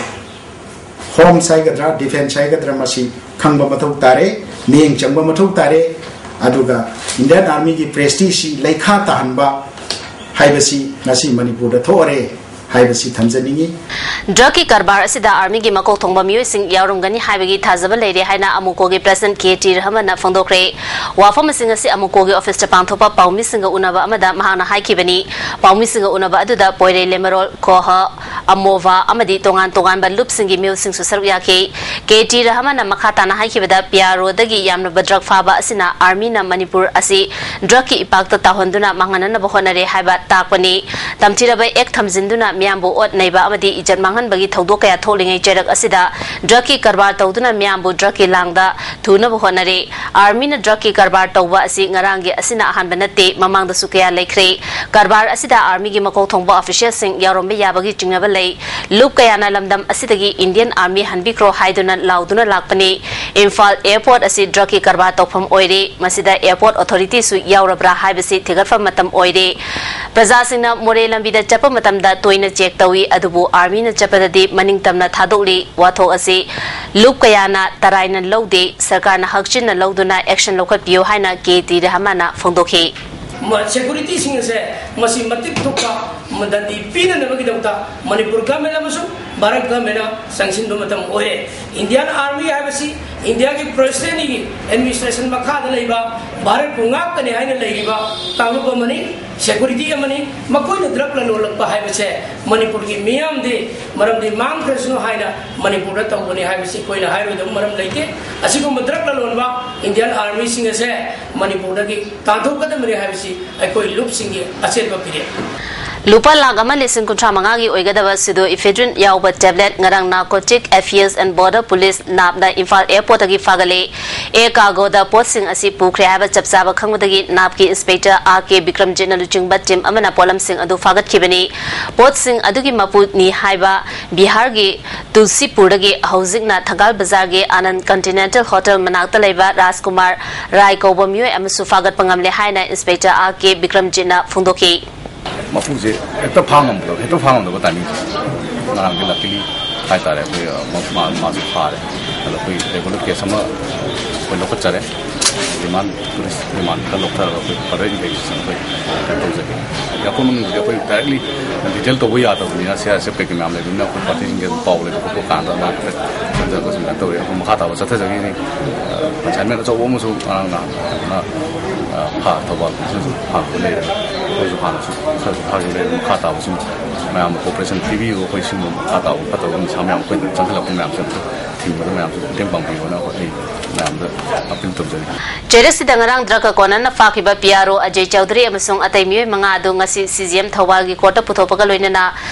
Homes ꯍꯥꯏꯒꯗ꯭ꯔꯥ, Defence ꯍꯥꯏꯒꯗ꯭ꯔꯥ, ꯃꯁꯤ ꯈꯪꯕ ꯃꯊꯧ ꯇꯥꯔꯦ, ꯃꯤꯠꯌꯦꯡ ꯆꯪꯕ ꯃꯊꯧ ꯇꯥꯔꯦ꯫ ꯑꯗꯨꯒ Indian Armyꯒꯤ prestigeꯁꯤ ꯂꯩꯈꯥ ꯇꯥꯍꯟꯕ ꯍꯥꯏꯕꯁꯤ ꯉꯁꯤ ꯃꯅꯤꯄꯨꯔꯗ ꯊꯣꯛꯑꯔꯦ ꯍꯥꯏꯕꯁꯤ ꯊꯝꯖꯅꯤꯡꯏ꯫ ꯗ꯭ꯔꯒꯀꯤ ꯀꯔꯕꯥꯔ ꯑꯁꯤꯗ ꯑꯥꯔꯃꯤꯒꯤ ꯃꯀꯣꯛ ꯊꯣꯡꯕ ꯃꯤꯑꯣꯏꯁꯤꯡ ꯌꯥꯎꯔꯝꯒꯅꯤ ꯍꯥꯏꯕꯒꯤ ꯊꯥꯖꯕ ꯂꯩꯔꯦ ꯍꯥꯏꯅ ꯑꯃꯨꯀꯣꯒꯤ ꯄ꯭ꯔꯁꯤꯗꯦꯟꯠ ꯀꯦ ꯇꯤ ꯔꯍꯃꯟꯅ ꯐꯣꯡꯗꯣꯛꯈ꯭ꯔꯦ꯫ ꯋꯥꯐꯝ ꯑꯁꯤ ꯉꯁꯤ ꯑꯃꯨꯀꯣꯒꯤ ꯑꯣꯐꯤꯁꯇ ꯄꯥꯡꯊꯣꯛꯄ ꯄꯥꯎꯃꯤꯁꯤꯡꯒ ꯎꯅꯕ ꯑꯃꯗ ꯃꯍꯥꯛꯅ ꯍꯥꯏꯈꯤꯕꯅꯤ꯫ ꯄꯥꯎꯃꯤꯁꯤꯡꯒ ꯎꯅꯕ ꯑꯗꯨꯗ ꯄꯣꯏꯔꯩ ꯂꯦꯃꯔꯣꯜ, ꯀꯣꯍ, ꯑꯃꯣꯚꯥ ꯑꯃꯗꯤ ꯇꯣꯉꯥꯟ ꯇꯣꯉꯥꯟꯕ ꯂꯨꯞꯁꯤꯡꯒꯤ ꯃꯤꯑꯣꯏꯁꯤꯡꯁꯨ ꯁꯔꯨꯛ ꯌꯥꯈꯤ꯫ ꯀꯦ ꯇꯤ ꯔꯍꯃꯟꯅ ꯃꯈꯥ ꯇꯥꯅ ꯍꯥꯏꯈꯤꯕꯗ, ꯄꯤꯌꯥꯔꯣꯗꯒꯤ ꯌꯥꯝꯂꯕ ꯗ꯭ꯔꯒ ꯐꯥꯕ ꯑꯁꯤꯅ ꯑꯥꯔꯃꯤꯅ ꯃꯅꯤꯄꯨꯔ ꯑꯁꯤ ꯗ꯭ꯔꯒꯀꯤ ꯏꯄꯥꯛꯇ ꯇꯥꯎꯍꯟꯗꯨꯅ ꯃꯥꯡꯍꯟꯅꯅꯕ ꯍꯣꯠꯅꯔꯦ ꯍꯥꯏꯕ ꯇꯥꯛꯄꯅꯤ꯫ ꯇꯝꯊꯤꯔꯕ ꯑꯦꯛ ꯊꯝꯖꯤꯟꯗꯨꯅ ꯃꯤꯌꯥꯝꯕꯨ ꯑꯣꯠ ꯅꯩꯕ ꯑꯃꯗꯤ ꯏꯖꯠ ꯃꯥꯡꯍꯟꯕꯒꯤ ꯊꯧꯗꯣꯛ ꯀꯌꯥ ꯊꯣꯛꯂꯤꯉꯩ ꯆꯩꯔꯛ ꯑꯁꯤꯗ ꯗ꯭ꯔꯒꯀꯤ ꯀꯔꯕꯥꯔ ꯇꯧꯗꯨꯅ ꯃꯤꯌꯥꯝꯕꯨ ꯗ꯭ꯔꯒꯀꯤ ꯂꯥꯡꯗ ꯊꯨꯅꯕ ꯍꯣꯠꯅꯔꯤ꯫ ꯑꯥꯔꯃꯤꯅ ꯗ꯭ꯔꯒꯀꯤ ꯀꯔꯕꯥꯔ ꯇꯧꯕ ꯑꯁꯤ ꯉꯔꯥꯡꯒꯤ ꯑꯁꯤꯅ ꯑꯍꯥꯟꯕ ꯅꯠꯇꯦ, ꯃꯃꯥꯡꯗꯁꯨ ꯀꯌꯥ ꯂꯩꯈ꯭ꯔꯦ꯫ ꯀꯔꯕꯥꯔ ꯑꯁꯤꯗ ꯑꯥꯔꯃꯤꯒꯤ ꯃꯀꯣꯛ ꯊꯣꯡꯕ ꯑꯣꯐꯤꯁꯤꯌꯦꯜꯁꯤꯡ ꯌꯥꯎꯔꯝꯕ ꯌꯥꯕꯒꯤ ꯆꯤꯡꯅꯕ ꯂꯩ꯫ ꯂꯨꯞ ꯀꯌꯥꯅ ꯂꯝꯗꯝ ꯑꯁꯤꯗꯒꯤ ꯏꯟꯗꯤꯌꯟ ꯑꯥꯔꯃꯤ ꯍꯟꯕꯤꯈ꯭ꯔꯣ ꯍꯥꯏꯗꯨꯅ ꯂꯥꯎꯗꯨꯅ ꯂꯥꯛꯄꯅꯤ꯫ ꯏꯝꯐꯥꯜ ꯑꯦꯌꯔꯄꯣꯔꯠ ꯑꯁꯤ ꯗ꯭ꯔꯒꯀꯤ ꯀꯔꯕꯥꯔ ꯇꯧꯐꯝ ꯑꯣꯏꯔꯦ꯫ ꯃꯁꯤꯗ ꯑꯦꯌꯔꯄꯣꯔꯠ ꯑꯣꯊꯣꯔꯤꯇꯤꯁꯨ ꯌꯥꯎꯔꯕ꯭ꯔꯥ ꯍꯥꯏꯕꯁꯤ ꯊꯤꯒꯠꯐꯝ ꯃꯇꯝ ꯑꯣꯏꯔꯦ꯫ ꯄ꯭ꯔꯖꯥꯁꯤꯡꯅ ꯃꯣꯔꯦ ꯂꯝꯕꯤꯗ ꯆꯠꯄ ꯃꯇꯝꯗ ꯇꯣꯏꯅ ꯆꯦꯛ ꯇꯧꯏ, ꯑꯗꯨꯕꯨ ꯑꯥꯔꯃꯤꯅ ꯆꯠꯄꯗꯗꯤ ꯃꯅꯤꯡ ꯇꯝꯅ ꯊꯥꯗꯣꯛꯂꯤ꯫ ꯋꯥꯊꯣꯛ ꯑꯁꯤ ꯂꯨꯞ ꯀꯌꯥꯅ ꯇꯔꯥꯏꯅ ꯂꯧꯗꯦ꯫ ꯁꯔꯀꯥꯔꯅ ꯍꯛꯆꯤꯟꯅ ꯂꯧꯗꯨꯅ ꯑꯦꯛꯁꯟ ꯂꯧꯈꯠꯄꯤꯌꯨ ꯍꯥꯏꯅ ꯀꯦ ꯇꯤ ꯔꯍꯃꯟꯅ ꯐꯣꯡꯗꯣꯛꯈꯤ꯫ ꯁꯦꯀ꯭ꯌꯨꯔꯤꯇꯤꯁꯤꯡ ꯑꯁꯦ ꯃꯁꯤ ꯃꯇꯤꯛ ꯊꯣꯛꯄ ꯗꯟꯗꯤ ꯄꯤꯅꯅꯕꯒꯤꯗꯃꯛꯇ ꯃꯅꯤꯄꯨꯔ ꯒꯃꯦꯟ ꯑꯃꯁꯨꯡ ꯚꯥꯔꯠ ꯒꯃꯦꯟꯅ ꯆꯪꯁꯤꯟꯕ ꯃꯇꯝ ꯑꯣꯏꯔꯦ꯫ ꯏꯟꯗꯤꯌꯥꯟ ꯑꯥꯔꯃꯤ ꯍꯥꯏꯕꯁꯤ ꯏꯟꯗꯤꯌꯥꯒꯤ ꯄ꯭ꯔꯦꯁꯤꯗꯦꯟꯒꯤ ꯑꯦꯗꯃꯤꯅꯤꯁꯇ꯭ꯔꯦꯁꯟ ꯃꯈꯥꯗ ꯂꯩꯕ, ꯚꯥꯔꯠꯄꯨ ꯉꯥꯛꯀꯅꯤ ꯍꯥꯏꯅ ꯂꯩꯔꯤꯕ ꯀꯥꯡꯂꯨꯞ ꯑꯃꯅꯤ꯫ ꯁꯦꯀ꯭ꯌꯨꯔꯤꯇꯤ ꯑꯃꯅꯤ꯫ ꯃꯈꯣꯏꯅ ꯗ꯭ꯔꯒ ꯂꯂꯣꯜꯂꯛꯄ ꯍꯥꯏꯕꯁꯦ ꯃꯅꯤꯄꯨꯔꯒꯤ ꯃꯤꯌꯥꯝꯗꯤ ꯃꯔꯝꯗꯤ ꯃꯥꯡꯈ꯭ꯔꯁꯅꯨ ꯍꯥꯏꯅ ꯃꯅꯤꯄꯨꯔꯗ ꯇꯧꯕꯅꯤ ꯍꯥꯏꯕꯁꯤ ꯑꯩꯈꯣꯏꯅ ꯍꯥꯏꯔꯣꯏꯗꯕ ꯃꯔꯝ ꯂꯩꯇꯦ꯫ ꯑꯁꯤꯒꯨꯝꯕ ꯗ꯭ꯔꯒ ꯂꯂꯣꯟꯕ ꯏꯟꯗꯤꯌꯥꯟ ꯑꯥꯔꯃꯤꯁꯤꯡ ꯑꯁꯦ ꯃꯅꯤꯄꯨꯔꯗꯒꯤ ꯇꯥꯟꯊꯣꯛꯀꯗꯕꯅꯤ ꯍꯥꯏꯕꯁꯤ ꯑꯩꯈꯣꯏ ꯂꯨꯞꯁꯤꯡꯒꯤ ꯑꯆꯦꯠꯄ ꯐꯤꯔꯦꯞ꯫ ꯂꯨꯄꯥ ꯂꯥꯈ ꯑꯃ ꯂꯤꯁꯤꯡ ꯀꯨꯟꯊ꯭ꯔꯥ ꯃꯉꯥꯒꯤ ꯑꯣꯏꯒꯗꯕ pseudoephedrine ꯌꯥꯎꯕ tablet ꯉꯔꯥꯡ Narcotic Affairs and Border Police, NAB ꯅ ꯏꯝꯐꯥꯜ airport ꯇꯒꯤ ꯐꯥꯒꯠꯂꯦ꯫ Air cargo ꯗ ꯄꯣꯠꯁꯤꯡ ꯑꯁꯤ ꯄꯨꯈ꯭ꯔꯦ ꯍꯥꯏꯕ ꯆꯞ ꯆꯥꯕ ꯈꯪꯕꯗꯒꯤ NAB ꯀꯤ Inspector R K ꯕꯤꯀ꯭ꯔꯝꯖꯤꯠꯅ ꯂꯨꯆꯤꯡꯕ team ꯑꯃꯅ ꯄꯣꯠꯂꯝꯁꯤꯡ ꯑꯗꯨ ꯐꯥꯒꯠꯈꯤꯕꯅꯤ꯫ ꯄꯣꯠꯁꯤꯡ ꯑꯗꯨꯒꯤ ꯃꯄꯨꯅꯤ ꯍꯥꯏꯕ ꯕꯤꯍꯥꯔꯒꯤ ꯇꯨꯜꯁꯤꯄꯨꯔꯗꯒꯤ ꯍꯧꯖꯤꯛꯅ ꯊꯪꯒꯥꯜ ꯕꯖꯥꯔꯒꯤ ꯑꯅꯟ Continental Hotel ꯃꯅꯥꯛꯇ ꯂꯩꯕ ꯔꯥꯖꯀꯨꯃꯥꯔ ꯔꯥꯏ ꯀꯧꯕ ꯃꯤꯑꯣꯏ ꯑꯃꯁꯨ ꯐꯥꯒꯠꯄ ꯉꯝꯂꯦ ꯍꯥꯏꯅ Inspector R K ꯕꯤꯀ꯭ꯔꯝꯖꯤꯠꯅ ꯐꯣꯡꯗꯣꯛꯈꯤ꯫ ꯃꯄꯨꯁꯦ ꯍꯦꯛꯇ ꯐꯥ ꯉꯝꯗꯕ, ꯍꯦꯛꯇ ꯐꯥ ꯉꯝꯗꯕ timing꯫ ꯉꯔꯥꯡꯗꯤ luckily ꯍꯥꯏꯇꯥꯔꯦ, ꯑꯩꯈꯣꯏ, ꯑ, ꯃ-, ꯃꯥ-, ꯃꯥꯁꯨ ꯐꯥꯔꯦ꯫ ꯑꯗꯣ ꯑꯩꯈꯣꯏ regular case ꯑꯃ ꯑꯩꯈꯣꯏ ꯂꯧꯈꯠꯆꯔꯦ꯫ Remand, police remand ꯈꯔ ꯂꯧꯊꯔꯒ ꯑꯩꯈꯣꯏ further investigation ꯑꯩꯈꯣꯏ ꯀꯩꯅꯣ ꯇꯧꯖꯒꯦ꯫ ꯑꯩꯈꯣꯏ ꯃꯅꯨꯡꯗꯗꯤ ꯑꯩꯈꯣꯏ directly detail ꯇꯧꯕ ꯌꯥꯗꯕꯅꯤꯅ, C I S F ꯀꯩꯀꯩ ꯃꯌꯥꯝ ꯂꯩꯕꯅꯤꯅ, ꯑꯩꯈꯣꯏ party ꯁꯤꯡꯒꯤ ꯑꯗꯨꯝ ꯄꯥꯎ ꯂꯩꯕ ꯈꯣꯠꯄ ꯀꯥꯟꯗ ꯃꯥ ꯍꯥꯏꯐꯦꯠ ꯊꯦꯡꯅꯖꯔꯒ ꯁꯨꯃꯥꯏꯅ ꯇꯧꯔꯦ꯫ ꯑꯩꯈꯣꯏ ꯃꯈꯥ ꯇꯥꯕ ꯆꯠꯊꯖꯈꯤꯅꯤ꯫ ꯑ, consignment ꯑꯆꯧꯕ ꯑꯃꯁꯨ ꯉꯔꯥꯡ ꯅꯍꯥꯟ ꯐꯖꯅ, ꯑ, ꯐꯥ-, ꯊꯧꯕꯥꯜ ꯄꯨꯂꯤꯁꯅꯁꯨ ꯐꯥꯔꯛꯄ ꯂꯩꯔꯦ꯫ ꯑꯩꯈꯣꯏꯁꯨ ꯍꯥꯟꯅꯁꯨ ꯈꯔꯁꯨ ꯐꯥꯈꯤꯕ ꯂꯩꯔꯦ꯫ ꯃꯈꯥ ꯇꯥꯕꯁꯨ ꯃꯌꯥꯝꯅ cooperation ꯄꯤꯕꯤꯌꯨ꯫ ꯑꯩꯈꯣꯏ ꯁꯤꯒꯨꯝꯕ ꯃꯈꯥ ꯇꯥꯕ ꯐꯠꯇꯕ ꯅꯤꯁꯥ ꯃꯌꯥꯝ ꯑꯩꯈꯣꯏꯗ ꯆꯪꯁꯤꯜꯂꯛꯄ ꯃꯌꯥꯝꯁꯦ ꯑꯝꯇ ꯊꯤꯡꯕꯗ ꯃꯌꯥꯝꯁꯨ ꯃꯇꯦꯡ ꯄꯥꯡꯕꯤꯌꯣꯅ ꯑꯩꯈꯣꯏ, ꯑꯩ ꯃꯌꯥꯝꯗ appeal ꯇꯧꯖꯔꯤ꯫ ꯆꯩꯔꯛꯁꯤꯗ ꯉꯔꯥꯡ drug ꯀꯣꯅꯔꯅ ꯐꯥꯈꯤꯕ P R O Ajay Chaudhuri ꯑꯃꯁꯨꯡ ꯑꯇꯩ ꯃꯤꯑꯣꯏ ꯃꯉꯥ ꯑꯗꯨ ꯉꯁꯤ C J M ꯊꯧꯕꯥꯜꯒꯤ court ꯇ ꯄꯨꯊꯣꯛꯄꯒ ꯂꯣꯏꯅꯅ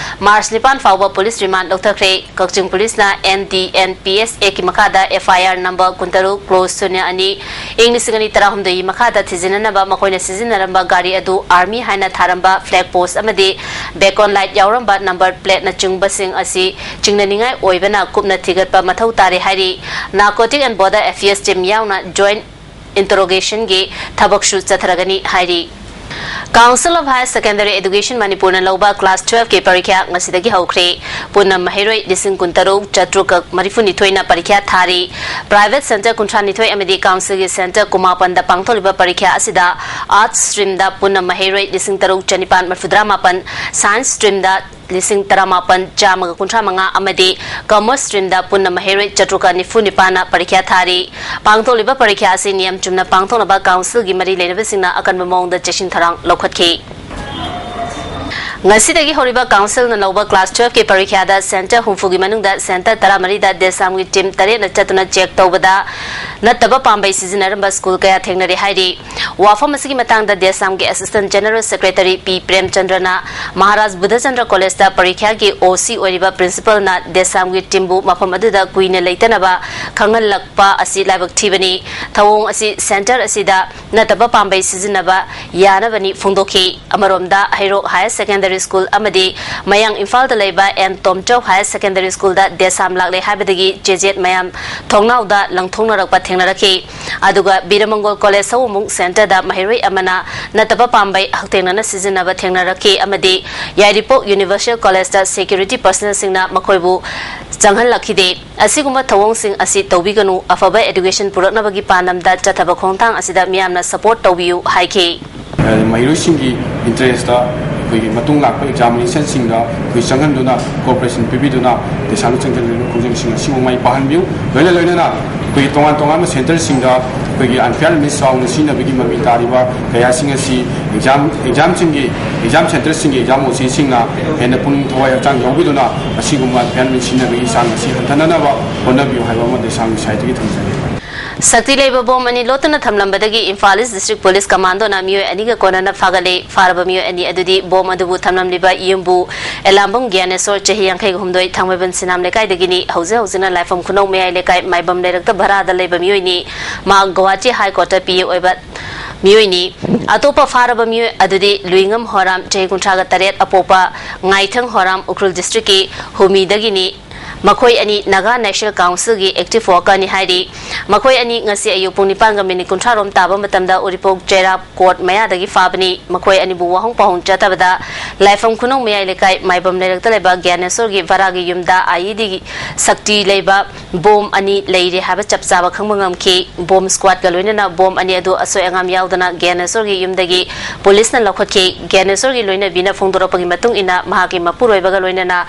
March ꯅꯤꯄꯥꯟ ꯐꯥꯎꯕ police remand ꯂꯧꯊꯈ꯭ꯔꯦ꯫ ꯀꯛꯆꯤꯡ ꯄꯨꯂꯤꯁꯅ N D N P S Act ꯀꯤ ꯃꯈꯥꯗ F I R number ꯀꯨꯟꯇꯔꯨꯛ cross ꯁꯨꯟꯌ ꯑꯅꯤ ꯏꯪ ꯂꯤꯁꯤꯡ ꯑꯅꯤ ꯇꯔꯥꯍꯨꯝꯗꯣꯏꯒꯤ ꯃꯈꯥꯗ ꯊꯤꯖꯤꯟꯅꯅꯕ ꯃꯈꯣꯏꯅ ꯁꯤꯖꯤꯟꯅꯔꯝꯕ ꯒꯥꯔꯤ ꯑꯗꯨ army ꯍꯥꯏꯅ ꯊꯥꯔꯝꯕ flag post ꯑꯃꯗꯤ beacon light ꯌꯥꯎꯔꯝꯕ number plate ꯅꯆꯤꯡꯕꯁꯤꯡ ꯑꯁꯤ ꯆꯤꯡꯅꯅꯤꯡꯉꯥꯏ ꯑꯣꯏꯕꯅ ꯀꯨꯞꯅ ꯊꯤꯒꯠꯄ ꯃꯊꯧ ꯇꯥꯔꯦ ꯍꯥꯏꯔꯤ꯫ Narcotic and Border Affairs team ꯌꯥꯎꯅ joint interrogation ꯒꯤ ꯊꯕꯛꯁꯨ ꯆꯠꯊꯔꯒꯅꯤ ꯍꯥꯏꯔꯤ꯫ Council of Higher Secondary Education ꯃꯅꯤꯄꯨꯔꯅ ꯂꯧꯕ class twelve ꯀꯤ ꯄꯔꯤꯈ꯭ꯌꯥ ꯉꯁꯤꯗꯒꯤ ꯍꯧꯈ꯭ꯔꯦ꯫ ꯄꯨꯟꯅ ꯃꯍꯩꯔꯣꯏ ꯂꯤꯁꯤꯡ ꯀꯨꯟꯇꯔꯨꯛ ꯆꯥꯇ꯭ꯔꯨꯛꯀ ꯃꯔꯤꯐꯨꯅꯤꯊꯣꯏꯅ ꯄꯔꯤꯈ꯭ꯌꯥ ꯊꯥꯔꯤ꯫ Private centre ꯀꯨꯟꯊ꯭ꯔꯥꯅꯤꯊꯣꯏ ꯑꯃꯗꯤ council ꯒꯤ centre ꯀꯨꯟꯃꯥꯄꯟꯗ ꯄꯥꯡꯊꯣꯛꯂꯤꯕ ꯄꯔꯤꯈ꯭ꯌꯥ ꯑꯁꯤꯗ arts stream ꯗ ꯄꯨꯟꯅ ꯃꯍꯩꯔꯣꯏ ꯂꯤꯁꯤꯡ ꯇꯔꯨꯛ ꯆꯅꯤꯄꯥꯟ ꯃꯔꯤꯐꯨꯇꯔꯥ ꯃꯥꯄꯟ, science stream ꯗ ꯂꯤꯁꯤꯡ ꯇꯔꯥꯃꯥꯄꯟ ꯆꯥꯝꯃꯒ ꯀꯨꯟꯊ꯭ꯔꯥ ꯃꯉꯥ ꯑꯃꯗꯤ commerce stream ꯗ ꯄꯨꯟꯅ ꯃꯍꯩꯔꯣꯏ ꯆꯥꯇ꯭ꯔꯨꯛꯀ ꯅꯤꯐꯨ ꯅꯤꯄꯥꯟꯅ ꯄꯔꯤꯈ꯭ꯌꯥ ꯊꯥꯔꯤ꯫ ꯄꯥꯡꯊꯣꯛꯂꯤꯕ ꯄꯔꯤꯈ꯭ꯌꯥ ꯑꯁꯤ ꯅꯤꯌꯝ ꯆꯨꯝꯅ ꯄꯥꯡꯊꯣꯛꯅꯕ council ꯒꯤ ꯃꯔꯤ ꯂꯩꯅꯕꯁꯤꯡꯅ ꯑꯀꯟꯕ ꯃꯑꯣꯡꯗ ꯆꯦꯛꯁꯤꯟ ꯊꯧꯔꯥꯡ ꯂꯧꯈꯠꯈꯤ꯫ ꯉꯁꯤꯗꯒꯤ ꯍꯧꯔꯤꯕ ꯀꯥꯎꯟꯁꯤꯜꯅ ꯂꯧꯕ ꯀ꯭ꯂꯥꯁ ꯇꯨꯋꯦꯜꯐꯀꯤ ꯄꯔꯤꯈ꯭ꯌꯥꯗ ꯁꯦꯟꯇꯔ ꯍꯨꯝꯐꯨꯒꯤ ꯃꯅꯨꯡꯗ ꯁꯦꯟꯇꯔ ꯇꯔꯥꯃꯔꯤꯗ ꯗꯦꯁꯥꯝꯒꯤ ꯇꯤꯝ ꯇꯔꯦꯠꯅ ꯆꯠꯇꯨꯅ ꯆꯦꯛ ꯇꯧꯕꯗ ꯅꯠꯇꯕ ꯄꯥꯝꯕꯩ ꯁꯤꯖꯤꯟꯅꯔꯝꯕ ꯁ꯭ꯀꯨꯜ ꯀꯌꯥ ꯊꯦꯡꯅꯔꯦ ꯍꯥꯏꯔꯤ꯫ ꯋꯥꯐꯝ ꯑꯁꯤꯒꯤ ꯃꯇꯥꯡꯗ ꯗꯦꯁꯥꯝꯒꯤ ꯑꯦꯁꯤꯁꯇꯦꯟ ꯖꯦꯅꯔꯦꯜ ꯁꯦꯀ꯭ꯔꯦꯇꯔꯤ ꯄꯤ ꯄ꯭ꯔꯦꯝꯆꯟꯗ꯭ꯔꯅ ꯃꯍꯥꯔꯥꯖ ꯕꯨꯙꯆꯟꯗ꯭ꯔ ꯀꯣꯂꯦꯖꯇ ꯄꯔꯤꯈ꯭ꯌꯥꯒꯤ ꯑꯣ ꯁꯤ ꯑꯣꯏꯔꯤꯕ ꯄ꯭ꯔꯤꯟꯁꯤꯄꯜꯅ ꯗꯦꯁꯥꯝꯒꯤ ꯇꯤꯝꯕꯨ ꯃꯐꯝ ꯑꯗꯨꯗ ꯀꯨꯏꯅ ꯂꯩꯇꯅꯕ ꯈꯪꯍꯜꯂꯛꯄ ꯑꯁꯤ ꯂꯥꯏꯕꯛ ꯊꯤꯕꯅꯤ꯫ ꯊꯧꯑꯣꯡ ꯑꯁꯤ ꯁꯦꯟꯇꯔ ꯑꯁꯤꯗ ꯅꯠꯇꯕ ꯄꯥꯝꯕꯩ ꯁꯤꯖꯤꯟꯅꯕ ꯌꯥꯅꯕꯅꯤ ꯐꯣꯡꯗꯣꯛꯈꯤ꯫ ꯑꯃꯔꯣꯝꯗ ꯍꯩꯔꯣꯛ ꯍꯥꯌꯔ ꯁꯦꯀꯦꯟꯗꯔꯤ ꯁ꯭ꯀꯨꯜ ꯑꯃꯗꯤ ꯃꯌꯥꯡ ꯏꯝꯐꯥꯜꯗ ꯂꯩꯕ ꯑꯦꯟ ꯇꯣꯝꯆꯧ ꯍꯥꯌꯔ ꯁꯦꯀꯦꯟꯗꯔꯤ ꯁ꯭ꯀꯨꯜꯗ ꯗꯦꯁꯥꯝ ꯂꯥꯛꯂꯦ ꯍꯥꯏꯕꯗꯒꯤ ꯆꯦꯖꯦꯠ ꯃꯌꯥꯝ ꯊꯣꯡꯅꯥꯎꯗ ꯂꯪꯊꯣꯛꯅꯔꯛꯄ ꯊꯦꯡꯅꯔꯛꯈꯤ꯫ ꯑꯗꯨꯒ ꯕꯤꯔꯃꯪꯒꯣꯜ ꯀꯣꯂꯦꯖ ꯁꯋꯣꯡꯕꯨꯡ ꯁꯦꯟꯇꯔꯗ ꯃꯍꯩꯔꯣꯏ ꯑꯃꯅ ꯅꯠꯇꯕ ꯄꯥꯝꯕꯩ ꯍꯛꯊꯦꯡꯅꯅ ꯁꯤꯖꯤꯟꯅꯕ ꯊꯦꯡꯅꯔꯛꯈꯤ ꯑꯃꯗꯤ ꯌꯥꯏꯔꯤꯄꯣꯛ ꯌꯨꯅꯤꯚꯔꯁꯦꯜ ꯀꯣꯂꯦꯖꯇ ꯁꯦꯀ꯭ꯌꯨꯔꯤꯇꯤ ꯄꯔꯁꯅꯦꯜꯁꯤꯡꯅ ꯃꯈꯣꯏꯕꯨ ꯆꯪꯍꯜꯂꯛꯈꯤꯗꯦ꯫ ꯑꯁꯤꯒꯨꯝꯕ ꯊꯧꯑꯣꯡꯁꯤꯡ ꯑꯁꯤ ꯇꯧꯕꯤꯒꯅꯨ, ꯑꯐꯕ ꯑꯦꯗꯨꯀꯦꯁꯟ ꯄꯨꯔꯛꯅꯕꯒꯤ ꯄꯥꯟꯗꯝꯗ ꯆꯠꯊꯕ ꯈꯣꯡꯊꯥꯡ ꯑꯁꯤꯗ ꯃꯤꯌꯥꯝꯅ ꯁꯄꯣꯔꯠ ꯇꯧꯕꯤꯌꯨ ꯍꯥꯏꯈꯤ꯫ ꯃꯍꯩꯔꯣꯏꯁꯤꯡꯒꯤ ꯏꯟꯇꯔꯦꯁꯇ ꯑꯩꯈꯣꯏꯒꯤ ꯃꯇꯨꯡ ꯂꯥꯛꯄ ꯑꯦꯛꯖꯥꯃꯤꯅꯦꯁꯟꯁꯤꯡꯗ ꯑꯩꯈꯣꯏ ꯆꯪꯍꯟꯗꯨꯅ ꯀꯣꯑꯣꯄꯔꯦꯁꯟ ꯄꯤꯕꯤꯗꯨꯅ ꯗꯦꯁꯥꯝꯗ ꯆꯪꯁꯤꯜꯂꯤꯕ ꯈꯣꯡꯖꯪꯁꯤꯡ ꯑꯁꯤꯕꯨ ꯃꯥꯏ ꯄꯥꯛꯍꯟꯕꯤꯌꯨ꯫ ꯂꯣꯏꯅ ꯂꯣꯏꯅꯅ ꯑꯩꯈꯣꯏꯒꯤ ꯇꯣꯉꯥꯟ ꯇꯣꯉꯥꯟꯕ ꯁꯦꯟꯇꯔꯁꯤꯡꯗ ꯑꯩꯈꯣꯏꯒꯤ ꯑꯟꯐꯤꯌꯥꯔ ꯃꯤꯟꯁ ꯆꯥꯎꯅ ꯁꯤꯖꯤꯟꯅꯕꯒꯤ ꯃꯃꯤ ꯇꯥꯔꯤꯕ ꯀꯌꯥꯁꯤꯡ ꯑꯁꯤ ꯑꯦꯛꯖꯥꯝ ꯑꯦꯛꯖꯥꯝꯁꯤꯡꯒꯤ ꯑꯦꯛꯖꯥꯝ ꯁꯦꯟꯇꯔꯁꯤꯡꯒꯤ ꯑꯦꯛꯖꯥꯝ ꯑꯣ ꯁꯤꯁꯤꯡꯅ ꯍꯦꯟꯅ ꯄꯨꯛꯅꯤꯡ ꯊꯋꯥꯏ ꯍꯛꯆꯥꯡ ꯌꯥꯎꯕꯤꯗꯨꯅ ꯑꯁꯤꯒꯨꯝꯕ ꯑꯟꯐꯤꯌꯥꯔ ꯃꯤꯟꯁ ꯁꯤꯖꯤꯟꯅꯕꯒꯤ ꯆꯥꯡ ꯑꯁꯤ ꯍꯟꯊꯅꯅꯕ ꯍꯣꯠꯅꯕꯤꯌꯨ ꯍꯥꯏꯕ ꯑꯃ ꯗꯦꯁꯥꯝꯒꯤ ꯁꯥꯏꯠꯇꯒꯤ ꯊꯝꯖꯒꯦ꯫ ꯁꯛꯇꯤ ꯂꯩꯕ ꯕꯣꯝ ꯑꯅꯤ ꯂꯣꯠꯇꯨꯅ ꯊꯝꯂꯝꯕꯗꯒꯤ ꯏꯝꯐꯥꯜ ꯏꯁ ꯗꯤꯁꯇ꯭ꯔꯤꯛ ꯄꯨꯂꯤꯁ ꯀꯃꯥꯟꯗꯣꯅ ꯃꯤꯑꯣꯏ ꯑꯅꯤꯒ ꯀꯣꯟꯅꯅ ꯐꯥꯒꯠꯂꯦ꯫ ꯐꯥꯔꯕ ꯃꯤꯑꯣꯏ ꯑꯅꯤ ꯑꯗꯨꯗꯤ ꯕꯣꯝ ꯑꯗꯨꯕꯨ ꯊꯝꯂꯝꯂꯤꯕ ꯌꯨꯝꯕꯨ ꯑꯦꯂꯥꯝꯕꯝ ꯒ꯭ꯌꯥꯅꯦꯁꯣꯔ, ꯆꯍꯤ ꯌꯥꯡꯈꯩꯒ ꯍꯨꯝꯗꯣꯏ, ꯊꯥꯡꯃꯩꯕꯟ ꯁꯤꯅꯥꯝ ꯂꯩꯀꯥꯏꯗꯒꯤꯅꯤ꯫ ꯍꯧꯖꯤꯛ ꯍꯧꯖꯤꯛꯅ ꯂꯥꯏꯐꯝ ꯈꯨꯅꯧ ꯃꯌꯥꯏ ꯂꯩꯀꯥꯏ ꯃꯥꯏꯕꯝ ꯂꯩꯔꯛꯇ ꯚꯔꯥꯗ ꯂꯩꯕ ꯃꯤꯑꯣꯏꯅꯤ꯫ ꯃꯍꯥꯛ ꯒꯧꯍꯥꯇꯤ ꯍꯥꯏ ꯀꯣꯔꯠꯇ ꯄꯤ ꯑꯦ ꯑꯣꯏꯕ ꯃꯤꯑꯣꯏꯅꯤ꯫ ꯑꯇꯣꯞꯄ ꯐꯥꯔꯕ ꯃꯤꯑꯣꯏ ꯑꯗꯨꯗꯤ ꯂꯨꯏꯉꯝ ꯍꯣꯔꯥꯝ, ꯆꯍꯤ ꯀꯨꯟꯊ꯭ꯔꯥꯒ ꯇꯔꯦꯠ, ꯑꯄꯣꯛꯄ ꯉꯥꯏꯊꯪ ꯍꯣꯔꯥꯝ, ꯎꯈ꯭ꯔꯨꯜ ꯗꯤꯁꯇ꯭ꯔꯤꯛꯀꯤ ꯍꯨꯃꯤꯗꯒꯤꯅꯤ꯫ ꯃꯈꯣꯏ ꯑꯅꯤ ꯅꯥꯒꯥ ꯅꯦꯁꯅꯦꯜ ꯀꯥꯎꯟꯁꯤꯜꯒꯤ ꯑꯦꯛꯇꯤꯚ ꯋꯥꯔꯀꯔꯅꯤ ꯍꯥꯏꯔꯤ꯫ ꯃꯈꯣꯏ ꯑꯅꯤ ꯉꯁꯤ ꯑꯌꯨꯛ ꯄꯨꯡ ꯅꯤꯄꯥꯟꯒ ꯃꯤꯅꯤꯠ ꯀꯨꯟꯊ꯭ꯔꯥ ꯔꯣꯝ ꯇꯥꯕ ꯃꯇꯝꯗ ꯎꯔꯤꯄꯣꯛ ꯆꯩꯔꯥꯞ ꯀꯣꯔꯠ ꯃꯌꯥꯗꯒꯤ ꯐꯥꯕꯅꯤ꯫ ꯃꯈꯣꯏ ꯑꯅꯤꯕꯨ ꯋꯥꯍꯪ ꯄꯥꯎꯍꯪ ꯆꯠꯊꯕꯗ ꯂꯥꯏꯐꯝ ꯈꯨꯅꯧ ꯃꯌꯥꯏ ꯂꯩꯀꯥꯏ ꯃꯥꯏꯕꯝ ꯂꯩꯔꯛꯇ ꯂꯩꯕ ꯒ꯭ꯌꯥꯅꯦꯁꯣꯔꯒꯤ ꯚꯔꯥꯒꯤ ꯌꯨꯝꯗ ꯑꯥꯏꯏꯗꯤꯒꯤ ꯁꯛꯇꯤ ꯂꯩꯕ ꯕꯣꯝ ꯑꯅꯤ ꯂꯩꯔꯦ ꯍꯥꯏꯕ ꯆꯞ ꯆꯥꯕ ꯈꯪꯕ ꯉꯝꯈꯤ꯫ ꯕꯣꯝ ꯁ꯭ꯀ꯭ꯋꯥꯗꯀ ꯂꯣꯏꯅꯅ ꯕꯣꯝ ꯑꯅꯤ ꯑꯗꯨ ꯑꯁꯣꯏ ꯑꯉꯥꯝ ꯌꯥꯎꯗꯅ ꯒ꯭ꯌꯥꯅꯦꯁꯣꯔꯒꯤ ꯌꯨꯝꯗꯒꯤ ꯄꯨꯂꯤꯁꯅ ꯂꯧꯈꯠꯈꯤ꯫ ꯒ꯭ꯌꯥꯅꯦꯁꯣꯔꯒꯤ ꯂꯣꯏꯅꯕꯤꯅ ꯐꯣꯡꯗꯣꯔꯛꯄꯒꯤ ꯃꯇꯨꯡ ꯏꯟꯅ, ꯃꯍꯥꯛꯀꯤ ꯃꯄꯨꯔꯣꯏꯕꯒ ꯂꯣꯏꯅꯅ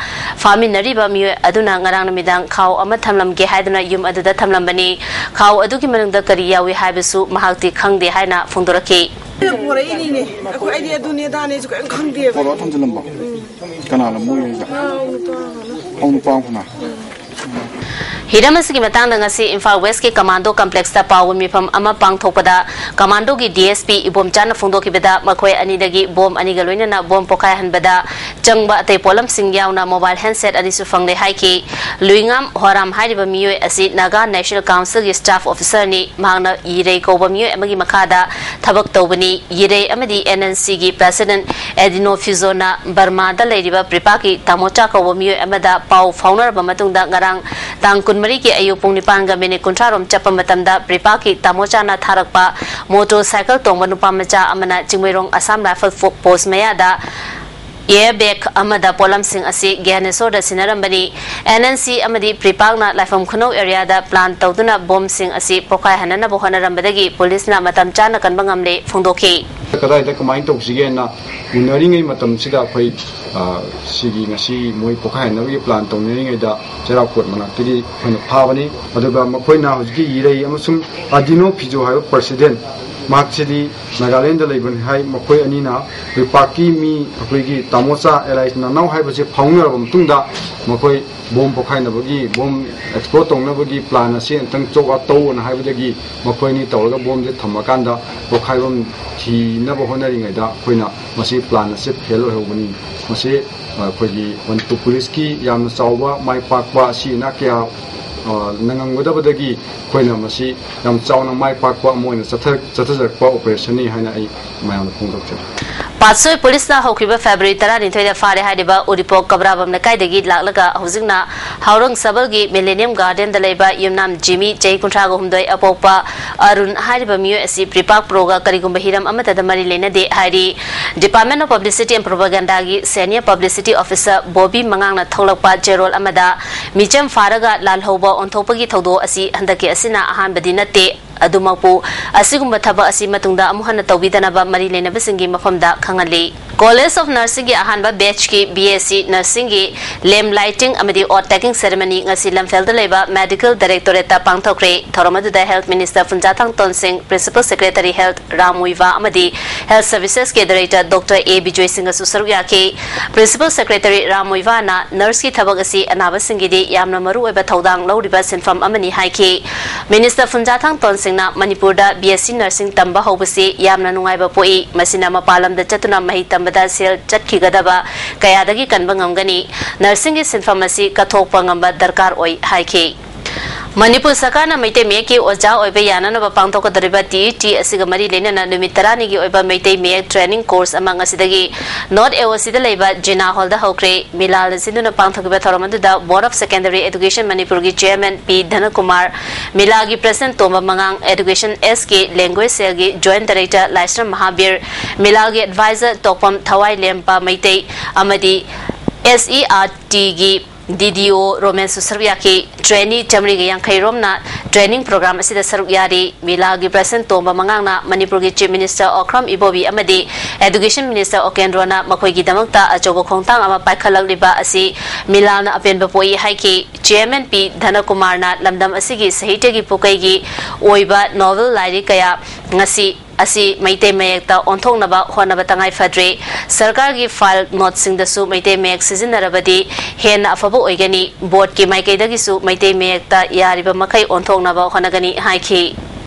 ꯐꯥꯃꯤꯟꯅꯔꯤꯕ ꯃꯤꯑꯣꯏ ꯑꯗꯨꯅ ꯉꯔꯥꯡ ꯅꯨꯃꯤꯗꯥꯡ ꯈꯥꯎ ꯑꯃ ꯊꯝꯂꯝꯒꯦ ꯍꯥꯏꯗꯨꯅ ꯌꯨꯝ ꯑꯗꯨꯗ ꯊꯝꯂꯝꯕꯅꯤ꯫ ꯈꯥꯎ ꯑꯗꯨꯒꯤ ꯃꯅꯨꯡꯗ ꯀꯔꯤ ꯌꯥꯎꯏ ꯍꯥꯏꯕꯁꯨ ꯃꯍꯥꯛꯇꯤ ꯈꯪꯗꯦ ꯍꯥꯏꯅ ꯐꯣꯡꯗꯣꯔꯛꯈꯤ꯫ ꯄꯣꯔꯛꯏꯅꯤꯅꯦ꯫ ꯑꯩꯈꯣꯏ, ꯑꯩꯗꯤ ꯑꯗꯨꯅꯦ ꯑꯗꯥꯅꯦꯁꯨ ꯀꯔꯤꯝ ꯈꯪꯗꯦꯕ꯫ ꯄꯣꯔꯛꯑ ꯊꯝꯖꯤꯜꯂꯝꯕ? ꯀꯅꯥꯅ ꯃꯣꯏ ꯍꯥꯏꯁꯦ? ꯃꯧ ꯅꯨꯄꯥ ꯑꯃꯅ꯫ ꯍꯧ ꯅꯨꯄꯥ ꯑꯃꯅ꯫ ꯍꯤꯔꯝ ꯑꯁꯤꯒꯤ ꯃꯇꯥꯡꯗ ꯉꯁꯤ ꯏꯝꯐꯥꯜ ꯋꯦꯁꯀꯤ ꯀꯃꯥꯟꯗꯣ ꯀꯝꯄ꯭ꯂꯦꯛꯁꯇ ꯄꯥꯎꯒꯤ ꯃꯤꯐꯝ ꯑꯃ ꯄꯥꯡꯊꯣꯛꯄꯗ ꯀꯃꯥꯟꯗꯣꯒꯤ ꯗꯤ ꯑꯦꯁ ꯄꯤ ꯏꯕꯣꯝꯆꯥꯅ ꯐꯣꯡꯗꯣꯛꯈꯤꯕꯗ ꯃꯈꯣꯏ ꯑꯅꯤꯗꯒꯤ ꯕꯣꯝ ꯑꯅꯤꯒ ꯂꯣꯏꯅꯅ ꯕꯣꯝ ꯄꯣꯈꯥꯏꯍꯟꯕꯗ ꯆꯪꯕ ꯑꯇꯩ ꯄꯣꯠꯂꯝꯁꯤꯡ ꯌꯥꯎꯅ ꯃꯣꯕꯥꯏꯜ ꯍꯦꯟꯁꯦꯠ ꯑꯅꯤꯁꯨ ꯐꯪꯂꯦ ꯍꯥꯏꯈꯤ꯫ ꯂꯨꯏꯉꯥꯝ ꯍꯣꯔꯥꯝ ꯍꯥꯏꯔꯤꯕ ꯃꯤꯑꯣꯏ ꯑꯁꯤ ꯅꯥꯒꯥ ꯅꯦꯁꯅꯦꯜ ꯀꯥꯎꯟꯁꯤꯜꯒꯤ ꯁ꯭ꯇꯥꯐ ꯑꯣꯐꯤꯁꯔꯅꯤ꯫ ꯃꯍꯥꯛꯅ ꯌꯤꯔꯩ ꯀꯧꯕ ꯃꯤꯑꯣꯏ ꯑꯃꯒꯤ ꯃꯈꯥꯗ ꯊꯕꯛ ꯇꯧꯕꯅꯤ꯫ ꯌꯤꯔꯩ ꯑꯃꯗꯤ ꯑꯦꯟ ꯑꯦꯟ ꯁꯤꯒꯤ ꯄ꯭ꯔꯦꯁꯤꯗꯦꯟꯠ ꯑꯦꯗꯤꯅꯣ ꯐꯤꯖꯣꯅ ꯕꯔꯃꯥꯗ ꯂꯩꯔꯤꯕ ꯄ꯭ꯔꯤꯄꯥꯛꯀꯤ ꯇꯥꯃꯣꯆꯥ ꯀꯧꯕ ꯃꯤꯑꯣꯏ ꯑꯃꯗ ꯄꯥꯎ ꯐꯥꯎꯅꯔꯕ ꯃꯇꯨꯡꯗ ꯉꯔꯥꯡ ꯇꯥꯡ ꯀꯨꯟꯃꯔꯤꯒꯤ ꯑꯌꯨꯛ ꯄꯨꯡ ꯅꯤꯄꯥꯟꯒ ꯃꯤꯅꯤꯠ ꯀꯨꯟꯊ꯭ꯔꯥ ꯔꯣꯝ ꯆꯠꯄ ꯃꯇꯝꯗ ꯄ꯭ꯔꯤꯄꯥꯛꯀꯤ ꯇꯥꯃꯣꯆꯥꯅ ꯊꯥꯔꯛꯄ ꯃꯣꯇꯣꯔ ꯁꯥꯏꯀꯜ ꯇꯣꯡꯕ ꯅꯨꯄꯥ ꯃꯆꯥ ꯑꯃꯅ ꯆꯤꯡꯃꯩꯔꯣꯡ ꯑꯁꯥꯝ ꯔꯥꯏꯐꯜ ꯐꯣ-, ꯄꯣꯁ ꯃꯌꯥꯗ ꯏꯌꯔ ꯕꯦꯒ ꯑꯃꯗ ꯄꯣꯠꯂꯝꯁꯤꯡ ꯑꯁꯤ ꯒ꯭ꯌꯥꯅꯦꯁꯣꯔꯗ ꯁꯤꯟꯅꯔꯝꯕꯅꯤ꯫ ꯑꯦꯟ ꯑꯦꯟ ꯁꯤ ꯑꯃꯗꯤ ꯄ꯭ꯔꯤꯄꯥꯛꯅ ꯂꯥꯏꯐꯝ ꯈꯨꯅꯧ ꯑꯦꯔꯤꯌꯥꯗ ꯄ꯭ꯂꯥꯟ ꯇꯧꯗꯨꯅ ꯕꯣꯝꯁꯤꯡ ꯑꯁꯤ ꯄꯣꯈꯥꯏꯍꯟꯅꯅꯕ ꯍꯣꯠꯅꯔꯝꯕꯗꯒꯤ ꯄꯨꯂꯤꯁꯅ ꯃꯇꯝ ꯆꯥꯅ ꯀꯟꯕ ꯉꯝꯂꯦ ꯐꯣꯡꯗꯣꯛꯈꯤ꯫ ꯀꯗꯥꯏꯗ ꯀꯃꯥꯏꯅ ꯇꯧꯁꯤꯒꯦꯅ ꯎꯅꯔꯤꯉꯩ ꯃꯇꯝꯁꯤꯗ ꯑꯩꯈꯣꯏ, ꯑ, ꯁꯤꯒꯤ ꯉꯁꯤ ꯃꯣꯏ ꯄꯣꯈꯥꯏꯍꯟꯅꯕꯒꯤ ꯄ꯭ꯂꯥꯟ ꯇꯧꯅꯔꯤꯉꯩꯗ ꯆꯩꯔꯥꯎ ꯀꯣꯔꯠ ꯃꯅꯥꯛꯇꯒꯤ ꯑꯩꯈꯣꯏꯅ ꯐꯥꯕꯅꯤ꯫ ꯑꯗꯨꯒ ꯃꯈꯣꯏꯅ ꯍꯧꯖꯤꯛꯀꯤ ꯏꯔꯩ ꯑꯃꯁꯨꯡ ꯑꯗꯤꯅꯣ ꯐꯤꯖꯣ ꯍꯥꯏꯕ ꯄ꯭ꯔꯁꯤꯗꯦꯟ, ꯃꯍꯥꯛꯁꯤꯗꯤ ꯅꯥꯒꯥꯂꯦꯟꯗ ꯂꯩꯕꯅꯤ ꯍꯥꯏ꯫ ꯃꯈꯣꯏ ꯑꯅꯤꯅ ꯄ꯭ꯔꯤꯄꯥꯛꯀꯤ ꯃꯤ ꯑꯩꯈꯣꯏꯒꯤ ꯇꯥꯃꯣꯆꯥ ꯑꯦꯂꯥꯏꯁ ꯅꯅꯥꯎ ꯍꯥꯏꯕꯁꯦ ꯐꯥꯎꯅꯔꯕ ꯃꯇꯨꯡꯗ ꯃꯈꯣꯏ ꯕꯣꯝ ꯄꯣꯈꯥꯏꯅꯕꯒꯤ, ꯕꯣꯝ ꯑꯦꯛꯁꯄ꯭ꯂꯣꯗ ꯇꯧꯅꯕꯒꯤ ꯄ꯭ꯂꯥꯟ ꯑꯁꯤ ꯑꯝꯇꯪ ꯆꯣꯛ ꯑꯥꯎꯠ ꯇꯧꯑꯣꯅ ꯍꯥꯏꯕꯗꯒꯤ ꯃꯈꯣꯏ ꯑꯅꯤ ꯇꯧꯔꯒ ꯕꯣꯝꯁꯦ ꯊꯝꯃꯀꯥꯟꯗ ꯄꯣꯈꯥꯏꯐꯝ ꯊꯤꯅꯕ ꯍꯣꯠꯅꯔꯤꯉꯩꯗ ꯑꯩꯈꯣꯏꯅ ꯃꯁꯤ ꯄ꯭ꯂꯥꯟ ꯑꯁꯤ ꯐꯦꯜ ꯑꯣꯏꯍꯧꯕꯅꯤ꯫ ꯃꯁꯤ, ꯑ, ꯑꯩꯈꯣꯏꯒꯤ ꯃꯅꯤꯄꯨꯔ ꯄꯨꯂꯤꯁꯀꯤ ꯌꯥꯝꯅ ꯆꯥꯎꯕ ꯃꯥꯏ ꯄꯥꯛꯄ ꯑꯁꯤ ꯑꯅꯥ ꯀꯌꯥ, ꯑ, ꯅꯪꯉꯝꯒꯗꯕꯗꯒꯤ ꯑꯩꯈꯣꯏꯅ ꯃꯁꯤ ꯌꯥꯝ ꯆꯥꯎꯅ ꯃꯥꯏ ꯄꯥꯛꯄ ꯑꯃ ꯑꯣꯏꯅ ꯆꯠꯊ-, ꯆꯠꯊꯖꯔꯛꯄ ꯑꯣꯄꯔꯦꯁꯟꯅꯤ ꯍꯥꯏꯅ ꯑꯩ ꯃꯌꯥꯝꯗ ꯐꯣꯡꯗꯣꯛꯆꯔꯤ꯫ ꯄꯥꯠꯁꯣꯏ ꯄꯨꯂꯤꯁꯅ ꯍꯧꯈꯤꯕ ꯐꯦꯕ꯭ꯔꯨꯋꯥꯔꯤ ꯇꯔꯥꯅꯤꯊꯣꯏꯗ ꯐꯥꯔꯦ ꯍꯥꯏꯔꯤꯕ ꯎꯔꯤꯄꯣꯛ ꯀꯕ꯭ꯔꯥꯕꯝ ꯂꯩꯀꯥꯏꯗꯒꯤ ꯂꯥꯛꯂꯒ ꯍꯧꯖꯤꯛꯅ ꯍꯥꯎꯔꯪ ꯁꯕꯜꯒꯤ ꯃꯤꯂꯦꯅꯤꯌꯝ ꯒꯥꯔꯗꯦꯟꯗ ꯂꯩꯕ ꯌꯨꯝꯅꯥꯝ ꯖꯤꯃꯤ, ꯆꯍꯤ ꯀꯨꯟꯊ꯭ꯔꯥꯒ ꯍꯨꯝꯗꯣꯏ, ꯑꯄꯣꯛꯄ ꯑꯔꯨꯟ ꯍꯥꯏꯔꯤꯕ ꯃꯤꯑꯣꯏ ꯑꯁꯤ ꯄ꯭ꯔꯤꯄꯥꯛ ꯄ꯭ꯔꯣꯒ ꯀꯔꯤꯒꯨꯝꯕ ꯍꯤꯔꯝ ꯑꯃꯠꯇꯗ ꯃꯔꯤ ꯂꯩꯅꯗꯦ ꯍꯥꯏꯔꯤ꯫ Department of Publicity and Propagandaꯒꯤ senior publicity officer Bobby ꯃꯉꯥꯡꯅ ꯊꯣꯛꯂꯛꯄ ꯆꯦꯔꯣꯜ ꯑꯃꯗ ꯃꯤꯆꯝ ꯐꯥꯔꯒ ꯂꯥꯜꯍꯧꯕ ꯑꯣꯟꯊꯣꯛꯄꯒꯤ ꯊꯧꯗꯣꯛ ꯑꯁꯤ ꯍꯟꯗꯛꯀꯤ ꯑꯁꯤꯅ ꯑꯍꯥꯟꯕꯗꯤ ꯅꯠꯇꯦ꯫ ꯑꯗꯨꯃꯛꯄꯨ, ꯑꯁꯤꯒꯨꯝꯕ ꯊꯕꯛ ꯑꯁꯤ ꯃꯇꯨꯡꯗ ꯑꯃꯨꯛ ꯍꯟꯅ ꯇꯧꯕꯤꯗꯅꯕ ꯃꯔꯤ ꯂꯩꯅꯕꯁꯤꯡꯒꯤ ꯃꯐꯝꯗ ꯈꯪꯍꯜꯂꯤ꯫ College of Nursingꯒꯤ ꯑꯍꯥꯟꯕ batchꯀꯤ B S C Nursingꯒꯤ lamp lighting ꯑꯃꯗꯤ oath taking ceremony ꯉꯁꯤ ꯂꯝꯐꯦꯜꯗ ꯂꯩꯕ Medical Directorateꯇ ꯄꯥꯡꯊꯣꯛꯈ꯭ꯔꯦ꯫ ꯊꯧꯔꯝ ꯑꯗꯨꯗ Health Minister ꯐꯨꯟꯖꯥꯊꯥꯡ ꯇꯣꯟꯁꯤꯡ, Principal Secretary Health Ram ꯃꯨꯏꯕꯥ ꯑꯃꯗꯤ Health Servicesꯀꯤ Director Doctor A Bijoy ꯁꯤꯡꯍꯁꯨ ꯁꯔꯨꯛ ꯌꯥꯈꯤ꯫ Principal Secretary ꯔꯥꯝ ꯃꯨꯏꯕꯥꯅ nurseꯀꯤ ꯊꯕꯛ ꯑꯁꯤ ꯑꯅꯥꯕꯁꯤꯡꯒꯤꯗꯤ ꯌꯥꯝꯅ ꯃꯔꯨꯑꯣꯏꯕ ꯊꯧꯗꯥꯡ ꯂꯧꯔꯤꯕ ꯁꯤꯟꯐꯝ ꯑꯃꯅꯤ ꯍꯥꯏꯈꯤ꯫ Minister ꯐꯨꯟꯖꯥꯊꯥꯡ ꯇꯣꯟꯁꯤꯡꯅ ꯃꯅꯤꯄꯨꯔꯗ B S C Nursing ꯇꯝꯕ ꯍꯧꯕꯁꯤ ꯌꯥꯝꯅ ꯅꯨꯡꯉꯥꯏꯕ ꯄꯣꯛꯏ꯫ ꯃꯁꯤꯅ ꯃꯄꯥꯟ ꯂꯝꯗ ꯆꯠꯇꯨꯅ ꯃꯍꯩ ꯇꯝꯕꯗ ꯁꯦꯜ ꯆꯠꯈꯤꯒꯗꯕ ꯀꯌꯥꯗꯒꯤ ꯀꯟꯕ ꯉꯝꯒꯅꯤ꯫ Nursingꯒꯤ ꯁꯤꯟꯐꯝ ꯑꯁꯤ ꯀꯠꯊꯣꯛꯄ ꯉꯝꯕ ꯗꯔꯀꯥꯔ ꯑꯣꯏ ꯍꯥꯏꯈꯤ꯫ ꯃꯅꯤꯄꯨꯔ ꯁꯔꯀꯥꯔꯅ ꯃꯩꯇꯩ ꯃꯌꯦꯛꯀꯤ ꯑꯣꯖꯥ ꯑꯣꯏꯕ ꯌꯥꯅꯅꯕ ꯄꯥꯡꯊꯣꯛꯀꯗꯧꯔꯤꯕ T E T ꯑꯁꯤꯒ ꯃꯔꯤ ꯂꯩꯅꯅ ꯅꯨꯃꯤꯠ ꯇꯔꯥꯅꯤꯒꯤ ꯑꯣꯏꯕ ꯃꯩꯇꯩ ꯃꯌꯦꯛ training course ꯑꯃ ꯉꯁꯤꯗꯒꯤ North A O Cꯗ ꯂꯩꯕ ꯖꯤꯅꯥ ꯍꯣꯜꯗ ꯍꯧꯈ꯭ꯔꯦ꯫ ꯃꯤꯂꯥꯜꯅ ꯁꯤꯟꯗꯨꯅ ꯄꯥꯡꯊꯣꯛꯈꯤꯕ ꯊꯧꯔꯝ ꯑꯗꯨꯗ Board of Secondary Education ꯃꯅꯤꯄꯨꯔꯒꯤ Chairman ꯄꯤ ꯙꯅꯀꯨꯃꯥꯔ, ꯃꯤꯂꯥꯒꯤ President ꯇꯣꯝꯕ ꯃꯉꯥꯡ, Education S K Language Cellꯒꯤ Joint Director ꯂꯥꯏꯁ꯭ꯔꯝ ꯃꯍꯥꯕꯤꯔ, ꯃꯤꯂꯥꯒꯤ Advisor ꯇꯣꯛꯄꯝ ꯊꯋꯥꯏ ꯂꯦꯝꯄ ꯃꯩꯇꯩ ꯑꯃꯗꯤ S E R Tꯒꯤ D D O ꯔꯣꯃꯦꯟꯁꯨ ꯁꯔꯨꯛ ꯌꯥꯈꯤ꯫ Trainee ꯆꯥꯃꯔꯤꯒ ꯌꯥꯡꯈꯩ ꯔꯣꯝꯅ training program ꯑꯁꯤꯗ ꯁꯔꯨꯛ ꯌꯥꯔꯤ꯫ ꯃꯤꯂꯥꯒꯤ President ꯇꯣꯝꯕ ꯃꯉꯥꯡꯅ ꯃꯅꯤꯄꯨꯔꯒꯤ Chief Minister ꯑꯣꯀ꯭ꯔꯝ ꯏꯕꯣꯕꯤ ꯑꯃꯗꯤ Education Minister ꯑꯣꯀꯦꯟꯗ꯭ꯔꯣꯅ ꯃꯈꯣꯏꯒꯤꯗꯃꯛꯇ ꯑꯆꯧꯕ ꯈꯣꯡꯊꯥꯡ ꯑꯃ ꯄꯥꯏꯈꯠꯂꯛꯂꯤꯕ ꯑꯁꯤ ꯃꯤꯂꯥꯜꯅ ꯑꯄꯦꯟꯕ ꯄꯣꯛꯏ ꯍꯥꯏꯈꯤ꯫ Chairman ꯄꯤ ꯙꯅꯀꯨꯃꯥꯔꯅ ꯂꯝꯗꯝ ꯑꯁꯤꯒꯤ ꯁꯥꯍꯤꯇ꯭ꯌꯒꯤ ꯄꯨꯀꯩꯒꯤ ꯑꯣꯏꯕ novel ꯂꯥꯏꯔꯤꯛ ꯀꯌꯥ ꯉꯁꯤ ꯑꯁꯤ ꯃꯩꯇꯩ ꯃꯌꯦꯛꯇ ꯑꯣꯟꯊꯣꯛꯅꯕ ꯍꯣꯠꯅꯕ ꯇꯉꯥꯏ ꯐꯗ꯭ꯔꯦ꯫ ꯁꯔꯀꯥꯔꯒꯤ file noteꯁꯤꯡꯗꯁꯨ ꯃꯩꯇꯩ ꯃꯌꯦꯛ ꯁꯤꯖꯤꯟꯅꯔꯕꯗꯤ ꯍꯦꯟꯅ ꯑꯐꯕ ꯑꯣꯏꯒꯅꯤ꯫ Boardꯀꯤ ꯃꯥꯏꯀꯩꯗꯒꯤꯁꯨ ꯃꯩꯇꯩ ꯃꯌꯦꯛꯇ ꯌꯥꯔꯤꯕ ꯃꯈꯩ ꯑꯣꯟꯊꯣꯛꯅꯕ ꯍꯣꯠꯅꯒꯅꯤ ꯍꯥꯏꯈꯤ꯫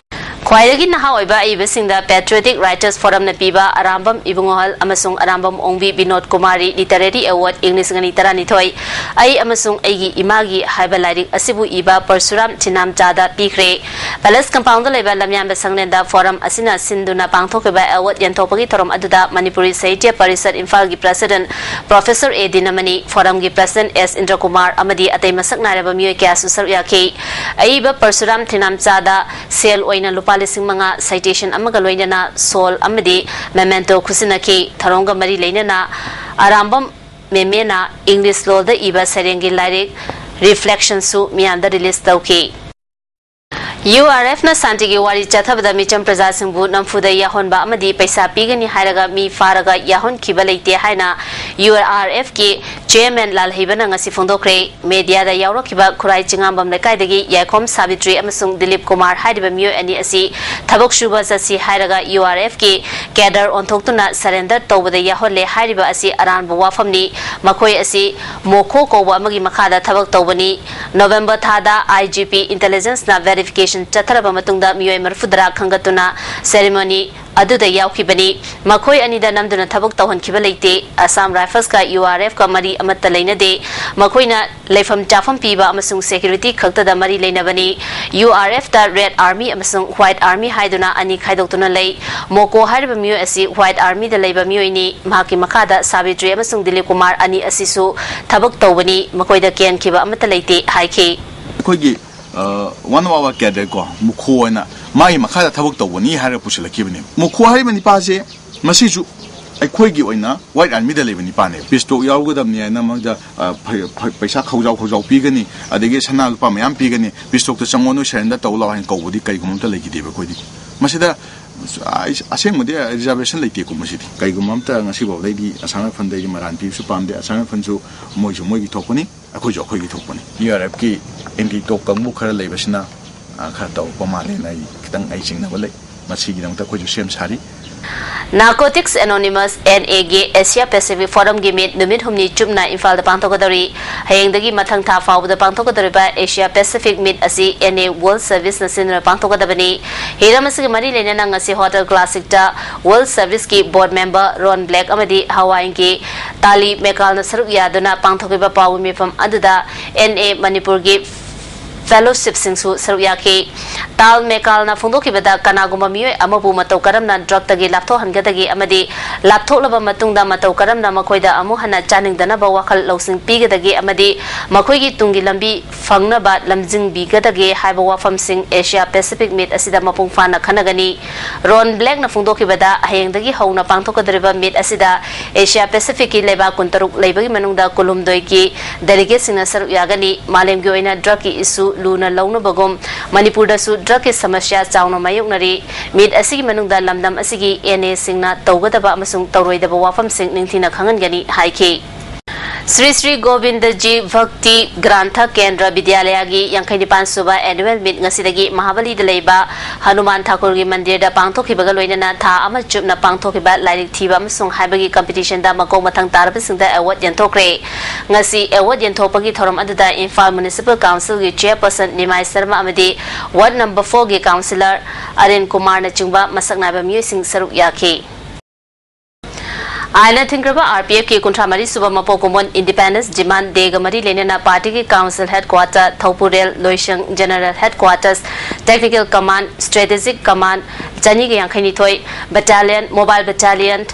ꯈ꯭ꯋꯥꯏꯗꯒꯤ ꯅꯍꯥ ꯑꯣꯏꯕ ꯑꯏꯕꯁꯤꯡꯗ Patriotic Writers Forumꯅ ꯄꯤꯕ ꯑꯔꯥꯝꯕꯝ ꯏꯕꯨꯡꯉꯣꯍꯜ ꯑꯃꯁꯨꯡ ꯑꯔꯥꯝꯕꯝ ꯑꯣꯡꯕꯤ ꯕꯤꯅꯣꯗ ꯀꯨꯃꯥꯔꯤ Literary Award ꯏꯪ ꯂꯤꯁꯤꯡ ꯑꯅꯤ ꯇꯔꯥꯅꯤꯊꯣꯏ, ꯑꯩ ꯑꯃꯁꯨꯡ ꯑꯩꯒꯤ ꯏꯃꯥꯒꯤ ꯍꯥꯏꯕ ꯂꯥꯏꯔꯤꯛ ꯑꯁꯤꯕꯨ ꯏꯕ ꯄꯔꯁꯨꯔꯥꯝ ꯊꯤꯅꯥꯝꯆꯥꯗ ꯄꯤꯈ꯭ꯔꯦ꯫ Palace Compoundꯗ ꯂꯩꯕ ꯂꯝꯌꯥꯟꯕ ꯁꯪꯂꯦꯟꯗ Forum ꯑꯁꯤꯅ ꯁꯤꯟꯗꯨꯅ ꯄꯥꯡꯊꯣꯛꯈꯤꯕ award ꯌꯦꯟꯊꯣꯛꯄꯒꯤ ꯊꯧꯔꯝ ꯑꯗꯨꯗ ꯃꯅꯤꯄꯨꯔꯤ ꯁꯥꯍꯤꯇ꯭ꯌ ꯄꯔꯤꯁꯠ ꯏꯝꯐꯥꯜꯒꯤ President Professor A ꯗꯤꯅꯃꯅꯤ, Forumꯒꯤ President S ꯏꯟꯗ꯭ꯔꯀꯨꯃꯥꯔ ꯑꯃꯗꯤ ꯑꯇꯩ ꯃꯁꯛ ꯅꯥꯏꯔꯕ ꯃꯤꯑꯣꯏ ꯀꯌꯥꯁꯨ ꯁꯔꯨꯛ ꯌꯥꯈꯤ꯫ ꯑꯏꯕ ꯄꯔꯁꯨꯔꯥꯝ ꯊꯤꯅꯥꯝꯆꯥꯗ ꯁꯦꯜ ꯑꯣꯏꯅ ꯂꯨꯄꯥ ꯂꯤꯁꯤꯡ ꯃꯉꯥ, citation ꯑꯃꯒ ꯂꯣꯏꯅꯅ shawl ꯑꯃꯗꯤ memento ꯈꯨꯠꯁꯤꯟꯅꯈꯤ꯫ ꯊꯧꯔꯝꯒ ꯃꯔꯤ ꯂꯩꯅꯅ ꯑꯔꯥꯝꯕꯝ ꯃꯦꯃꯦꯅ English ꯂꯣꯜꯗ ꯏꯕ ꯁꯩꯔꯦꯡꯒꯤ ꯂꯥꯏꯔꯤꯛ Reflectionꯁꯨ ꯃꯤꯌꯥꯝꯗ release ꯇꯧꯈꯤ꯫ URFꯅ ꯁꯥꯟꯇꯤꯒꯤ ꯋꯥꯔꯤ ꯆꯠꯊꯕꯗ ꯃꯤꯆꯝ ꯄ꯭ꯔꯖꯥꯁꯤꯡꯕꯨ ꯅꯝꯐꯨꯗ ꯌꯥꯎꯍꯟꯕ ꯑꯃꯗꯤ ꯄꯩꯁꯥ ꯄꯤꯒꯅꯤ ꯍꯥꯏꯔꯒ ꯃꯤ ꯐꯥꯔꯒ ꯌꯥꯎꯍꯟꯈꯤꯕ ꯂꯩꯇꯦ ꯍꯥꯏꯅ URFꯀꯤ chairman ꯂꯥꯜꯍꯩꯕꯅ ꯉꯁꯤ ꯐꯣꯡꯗꯣꯛꯈ꯭ꯔꯦ꯫ Mediaꯗ ꯌꯥꯎꯔꯛꯈꯤꯕ ꯈꯨꯔꯥꯏ ꯆꯤꯉꯥꯝꯕꯝ ꯂꯩꯀꯥꯏꯗꯒꯤ ꯌꯥꯏꯈꯣꯝ ꯁꯥꯕꯤꯇ꯭ꯔꯤ ꯑꯃꯁꯨꯡ ꯗꯤꯂꯤꯞ ꯀꯨꯃꯥꯔ ꯍꯥꯏꯔꯤꯕ ꯃꯤꯑꯣꯏ ꯑꯅꯤ ꯑꯁꯤ ꯊꯕꯛ ꯁꯨꯕ ꯆꯠꯁꯤ ꯍꯥꯏꯔꯒ URFꯀꯤ cadre ꯑꯣꯟꯊꯣꯛꯇꯨꯅ surrender ꯇꯧꯕꯗ ꯌꯥꯎꯍꯜꯂꯦ ꯍꯥꯏꯔꯤꯕ ꯑꯁꯤ ꯑꯔꯥꯟꯕ ꯋꯥꯐꯝꯅꯤ꯫ ꯃꯈꯣꯏ ꯑꯁꯤ ꯃꯣꯈꯣ ꯀꯧꯕ ꯑꯃꯒꯤ ꯃꯈꯥꯗ ꯊꯕꯛ ꯇꯧꯕꯅꯤ꯫ November ꯊꯥꯗ IGP Intelligenceꯅ verification ꯆꯠꯊꯔꯕ ꯃꯇꯨꯡꯗ ꯃꯤꯑꯣꯏ ꯃꯔꯤꯐꯨꯇꯔꯥ ꯈꯟꯒꯠꯇꯨꯅ ceremony ꯑꯗꯨꯗ ꯌꯥꯎꯈꯤꯕꯅꯤ꯫ ꯃꯈꯣꯏ ꯑꯅꯤꯗ ꯅꯝꯗꯨꯅ ꯊꯕꯛ ꯇꯧꯍꯟꯈꯤꯕ ꯂꯩꯇꯦ꯫ Assam Riflesꯀ URFꯀ ꯃꯔꯤ ꯑꯃꯠꯇ ꯂꯩꯅꯗꯦ꯫ ꯃꯈꯣꯏꯅ ꯂꯩꯐꯝ ꯆꯥꯐꯝ ꯄꯤꯕ ꯑꯃꯁꯨꯡ security ꯈꯛꯇꯗ ꯃꯔꯤ ꯂꯩꯅꯕꯅꯤ꯫ URFꯇ Red Army ꯑꯃꯁꯨꯡ White Army ꯍꯥꯏꯗꯨꯅ ꯑꯅꯤ ꯈꯥꯏꯗꯣꯛꯇꯨꯅ ꯂꯩ꯫ ꯃꯣꯀꯣ ꯍꯥꯏꯔꯤꯕ ꯃꯤꯑꯣꯏ ꯑꯁꯤ White Armyꯗ ꯂꯩꯕ ꯃꯤꯑꯣꯏꯅꯤ꯫ ꯃꯍꯥꯛꯀꯤ ꯃꯈꯥꯗ ꯁꯥꯕꯤꯇ꯭ꯔꯤ ꯑꯃꯁꯨꯡ ꯗꯤꯂꯤꯞ ꯀꯨꯃꯥꯔ ꯑꯅꯤ ꯑꯁꯤꯁꯨ ꯊꯕꯛ ꯇꯧꯕꯅꯤ꯫ ꯃꯈꯣꯏꯗ ꯀꯦꯟꯈꯤꯕ ꯑꯃꯠꯇ ꯂꯩꯇꯦ ꯍꯥꯏꯈꯤ꯫ ꯑꯩꯈꯣꯏꯒꯤ, ꯑ, one of our cadre ꯀꯣ, ꯃꯨꯈꯣ ꯍꯥꯏꯅ ꯃꯥꯒꯤ ꯃꯈꯥꯗ ꯊꯕꯛ ꯇꯧꯕꯅꯤ ꯍꯥꯏꯔꯒ ꯄꯨꯁꯤꯜꯂꯛꯈꯤꯕꯅꯤ꯫ ꯃꯨꯈꯣ ꯍꯥꯏꯔꯤꯕ ꯅꯤꯄꯥꯁꯦ ꯃꯁꯤꯁꯨ ꯑꯩꯈꯣꯏꯒꯤ ꯑꯣꯏꯅ White Armyꯗ ꯂꯩꯕ ꯅꯤꯄꯥꯅꯦ꯫ Peace talk ꯌꯥꯎꯒꯗꯕꯅꯤ ꯍꯥꯏꯅ ꯃꯣꯏꯗ, ꯑ, ꯐ-, ꯐ-, ꯄꯩꯁꯥ ꯈꯧꯖꯥꯎ ꯈꯧꯖꯥꯎ ꯄꯤꯒꯅꯤ, ꯑꯗꯒꯤ ꯁꯅꯥ ꯂꯨꯄꯥ ꯃꯌꯥꯝ ꯄꯤꯒꯅꯤ, peace talkꯇ ꯆꯪꯉꯣ, ꯅꯣꯏ surrender ꯇꯧ ꯂꯥꯎ ꯍꯥꯏꯅ ꯀꯧꯕꯗꯤ ꯀꯔꯤꯒꯨꯝꯕ ꯑꯝꯇ ꯂꯩꯈꯤꯗꯦꯕ ꯑꯩꯈꯣꯏꯗꯤ꯫ ꯃꯁꯤꯗ ꯑꯩ ꯑꯁꯦꯡꯕꯗꯤ reservation ꯂꯩꯇꯦꯀꯣ ꯃꯁꯤꯗꯤ꯫ ꯀꯔꯤꯒꯨꯝꯕ ꯑꯝꯇ ꯉꯁꯤꯐꯥꯎꯗꯩꯗꯤ Assam Riflesꯗꯩꯗꯤ ꯃꯔꯥꯟ ꯄꯤꯕꯁꯨ ꯄꯥꯝꯗꯦ꯫ Assam Riflesꯁꯨ ꯃꯣꯏꯁꯨ ꯃꯣꯏꯒꯤ ꯊꯣꯛꯄꯅꯤ, ꯑꯩꯈꯣꯏꯁꯨ ꯑꯩꯈꯣꯏꯒꯤ ꯊꯣꯛꯄꯅꯤ꯫ URFꯀꯤ anti talk ꯀꯥꯡꯕꯨ ꯈꯔ ꯂꯩꯕꯁꯤꯅ, ꯑ, ꯈꯔ ꯇꯧꯔꯛꯄ ꯃꯥꯜꯂꯦꯅ ꯑꯩ ꯈꯤꯇꯪ ꯑꯩ ꯆꯤꯡꯅꯕ ꯂꯩ꯫ ꯃꯁꯤꯒꯤꯗꯃꯛꯇ ꯑꯩꯈꯣꯏꯁꯨ ꯁꯦꯝ ꯁꯥꯔꯤ꯫ Narcotics Anonymous, NAꯒꯤ Asia Pacific Forumꯒꯤ meet ꯅꯨꯃꯤꯠ ꯍꯨꯝꯅꯤ ꯆꯨꯞꯅ ꯏꯝꯐꯥꯜꯗ ꯄꯥꯡꯊꯣꯛꯀꯗꯧꯔꯤ꯫ ꯍꯌꯦꯡꯗꯒꯤ ꯃꯊꯪ ꯊꯥ ꯐꯥꯎꯕꯗ ꯄꯥꯡꯊꯣꯛꯀꯗꯧꯔꯤꯕ Asia Pacific meet ꯑꯁꯤ NA World Serviceꯅ ꯁꯤꯟꯗꯨꯅ ꯄꯥꯡꯊꯣꯛꯀꯗꯕꯅꯤ꯫ ꯍꯤꯔꯝ ꯑꯁꯤꯒꯤ ꯃꯔꯤ ꯂꯩꯅꯅ ꯉꯁꯤ Hotel Classicꯇ World Serviceꯀꯤ board member Ron Black ꯑꯃꯗꯤ ꯍꯋꯥꯏꯒꯤ ꯇꯥꯂꯤ ꯃꯦꯀꯥꯜꯅ ꯁꯔꯨꯛ ꯌꯥꯗꯨꯅ ꯄꯥꯡꯊꯣꯛꯈꯤꯕ ꯄꯥꯎꯒꯤ ꯃꯤꯐꯝ ꯑꯗꯨꯗ NA ꯃꯅꯤꯄꯨꯔꯒꯤ fellowshipꯁꯤꯡꯁꯨ ꯁꯔꯨꯛ ꯌꯥꯈꯤ꯫ ꯇꯥꯜ ꯃꯦꯀꯥꯜꯅ ꯐꯣꯡꯗꯣꯛꯈꯤꯕꯗ, ꯀꯅꯥꯒꯨꯝꯕ ꯃꯤꯑꯣꯏ ꯑꯃꯕꯨ ꯃꯇꯧ ꯀꯔꯝꯅ drugꯇꯒꯤ ꯂꯥꯞꯊꯣꯛꯍꯟꯒꯗꯒꯦ ꯑꯃꯗꯤ ꯂꯥꯞꯊꯣꯛꯂꯕ ꯃꯇꯨꯡꯗ ꯃꯇꯧ ꯀꯔꯝꯅ ꯃꯈꯣꯏꯗ ꯑꯃꯨꯛ ꯍꯟꯅ ꯆꯥꯅꯤꯡꯗꯅꯕ ꯋꯥꯈꯜ ꯂꯧꯁꯤꯡ ꯄꯤꯒꯗꯒꯦ ꯑꯃꯗꯤ ꯃꯈꯣꯏꯒꯤ ꯇꯨꯡꯒꯤ ꯂꯝꯕꯤ ꯐꯪꯅꯕ ꯂꯝꯖꯤꯡꯕꯤꯒꯗꯒꯦ ꯍꯥꯏꯕ ꯋꯥꯐꯝꯁꯤꯡ Asia Pacific meet ꯑꯁꯤꯗ ꯃꯄꯨꯡ ꯐꯥꯅ ꯈꯟꯅꯒꯅꯤ꯫ Ron Blackꯅ ꯐꯣꯡꯗꯣꯛꯈꯤꯕꯗ, ꯍꯌꯦꯡꯗꯒꯤ ꯍꯧꯅ ꯄꯥꯡꯊꯣꯛꯀꯗꯧꯔꯤꯕ meet ꯑꯁꯤꯗ Asia Pacificꯀꯤ ꯂꯩꯕꯥꯛ ꯀꯨꯟꯇꯔꯨꯛ ꯂꯩꯕꯒꯤ ꯃꯅꯨꯡꯗ ꯀꯨꯟꯍꯨꯝꯗꯣꯏꯒꯤ delegateꯁꯤꯡꯅ ꯁꯔꯨꯛ ꯌꯥꯒꯅꯤ꯫ ꯃꯥꯂꯦꯝꯒꯤ ꯑꯣꯏꯅ drugꯀꯤ issue ꯂꯨꯅ ꯂꯧꯅꯕꯒꯨꯝ ꯃꯅꯤꯄꯨꯔꯗꯁꯨ drug ꯀꯤ ꯁꯃꯁ꯭ꯌꯥ ꯆꯥꯎꯅ ꯃꯥꯌꯣꯛꯅꯔꯤ꯫ Meet ꯑꯁꯤꯒꯤ ꯃꯅꯨꯡꯗ ꯂꯝꯗꯝ ꯑꯁꯤꯒꯤ N A ꯁꯤꯡꯅ ꯇꯧꯒꯗꯕ ꯑꯃꯁꯨꯡ ꯇꯧꯔꯣꯏꯗꯕ ꯋꯥꯐꯝꯁꯤꯡ ꯅꯤꯡꯊꯤꯅ ꯈꯪꯍꯟꯒꯅꯤ ꯍꯥꯏꯈꯤ꯫ ꯁ꯭ꯔꯤ ꯁ꯭ꯔꯤ ꯒꯣꯕꯤꯟꯗꯖꯤ ꯚꯛꯇꯤ ꯒ꯭ꯔꯥꯟꯊ ꯀꯦꯟꯗ꯭ꯔ ꯕꯤꯗ꯭ꯌꯥꯂꯌꯥꯒꯤ ꯌꯥꯡꯈꯩ ꯅꯤꯄꯥꯟ ꯁꯨꯕ annual meet ꯉꯁꯤꯗꯒꯤ ꯃꯍꯥꯕꯂꯤꯗ ꯂꯩꯕ ꯍꯅꯨꯃꯥꯟ ꯊꯥꯀꯨꯔꯒꯤ ꯃꯟꯗꯤꯔꯗ ꯄꯥꯡꯊꯣꯛꯈꯤꯕꯒ ꯂꯣꯏꯅꯅ ꯊꯥ ꯑꯃ ꯆꯨꯞꯅ ꯄꯥꯡꯊꯣꯛꯈꯤꯕ ꯂꯥꯏꯔꯤꯛ ꯊꯤꯕ ꯑꯃꯁꯨꯡ ꯍꯥꯏꯕꯒꯤ competition ꯗ ꯃꯀꯣꯛ ꯃꯊꯪ ꯇꯥꯔꯕꯁꯤꯡꯗ award ꯌꯦꯟꯊꯣꯛꯈ꯭ꯔꯦ꯫ ꯉꯁꯤ award ꯌꯦꯟꯊꯣꯛꯄꯒꯤ ꯊꯧꯔꯝ ꯑꯗꯨꯗ ꯏꯝꯐꯥꯜ Municipal Council ꯒꯤ chairperson ꯅꯤꯃꯥꯏ ꯁꯔꯃ ꯑꯃꯗꯤ ward number four ꯒꯤ councillor ꯑꯔꯦꯟ ꯀꯨꯃꯥꯔꯅꯆꯤꯡꯕ ꯃꯁꯛ ꯅꯥꯏꯕ ꯃꯤꯑꯣꯏꯁꯤꯡ ꯁꯔꯨꯛ ꯌꯥꯈꯤ꯫ ꯑꯥꯏꯟꯅ ꯊꯤꯡꯈ꯭ꯔꯕ R P F ꯀꯤ ꯀꯨꯟꯊ꯭ꯔꯥ ꯃꯔꯤ ꯁꯨꯕ ꯃꯄꯣꯛ ꯀꯨꯝꯑꯣꯟ Independence Demand Day ꯒ ꯃꯔꯤ ꯂꯩꯅꯅ party ꯒꯤ council headquarter, ꯊꯧꯄꯨꯔꯦꯜ, ꯂꯣꯏꯁꯪ, general headquarters, technical command, strategic command, ꯆꯅꯤꯒ ꯌꯥꯡꯈꯩ ꯅꯤꯊꯣꯏ battalion, mobile battalion,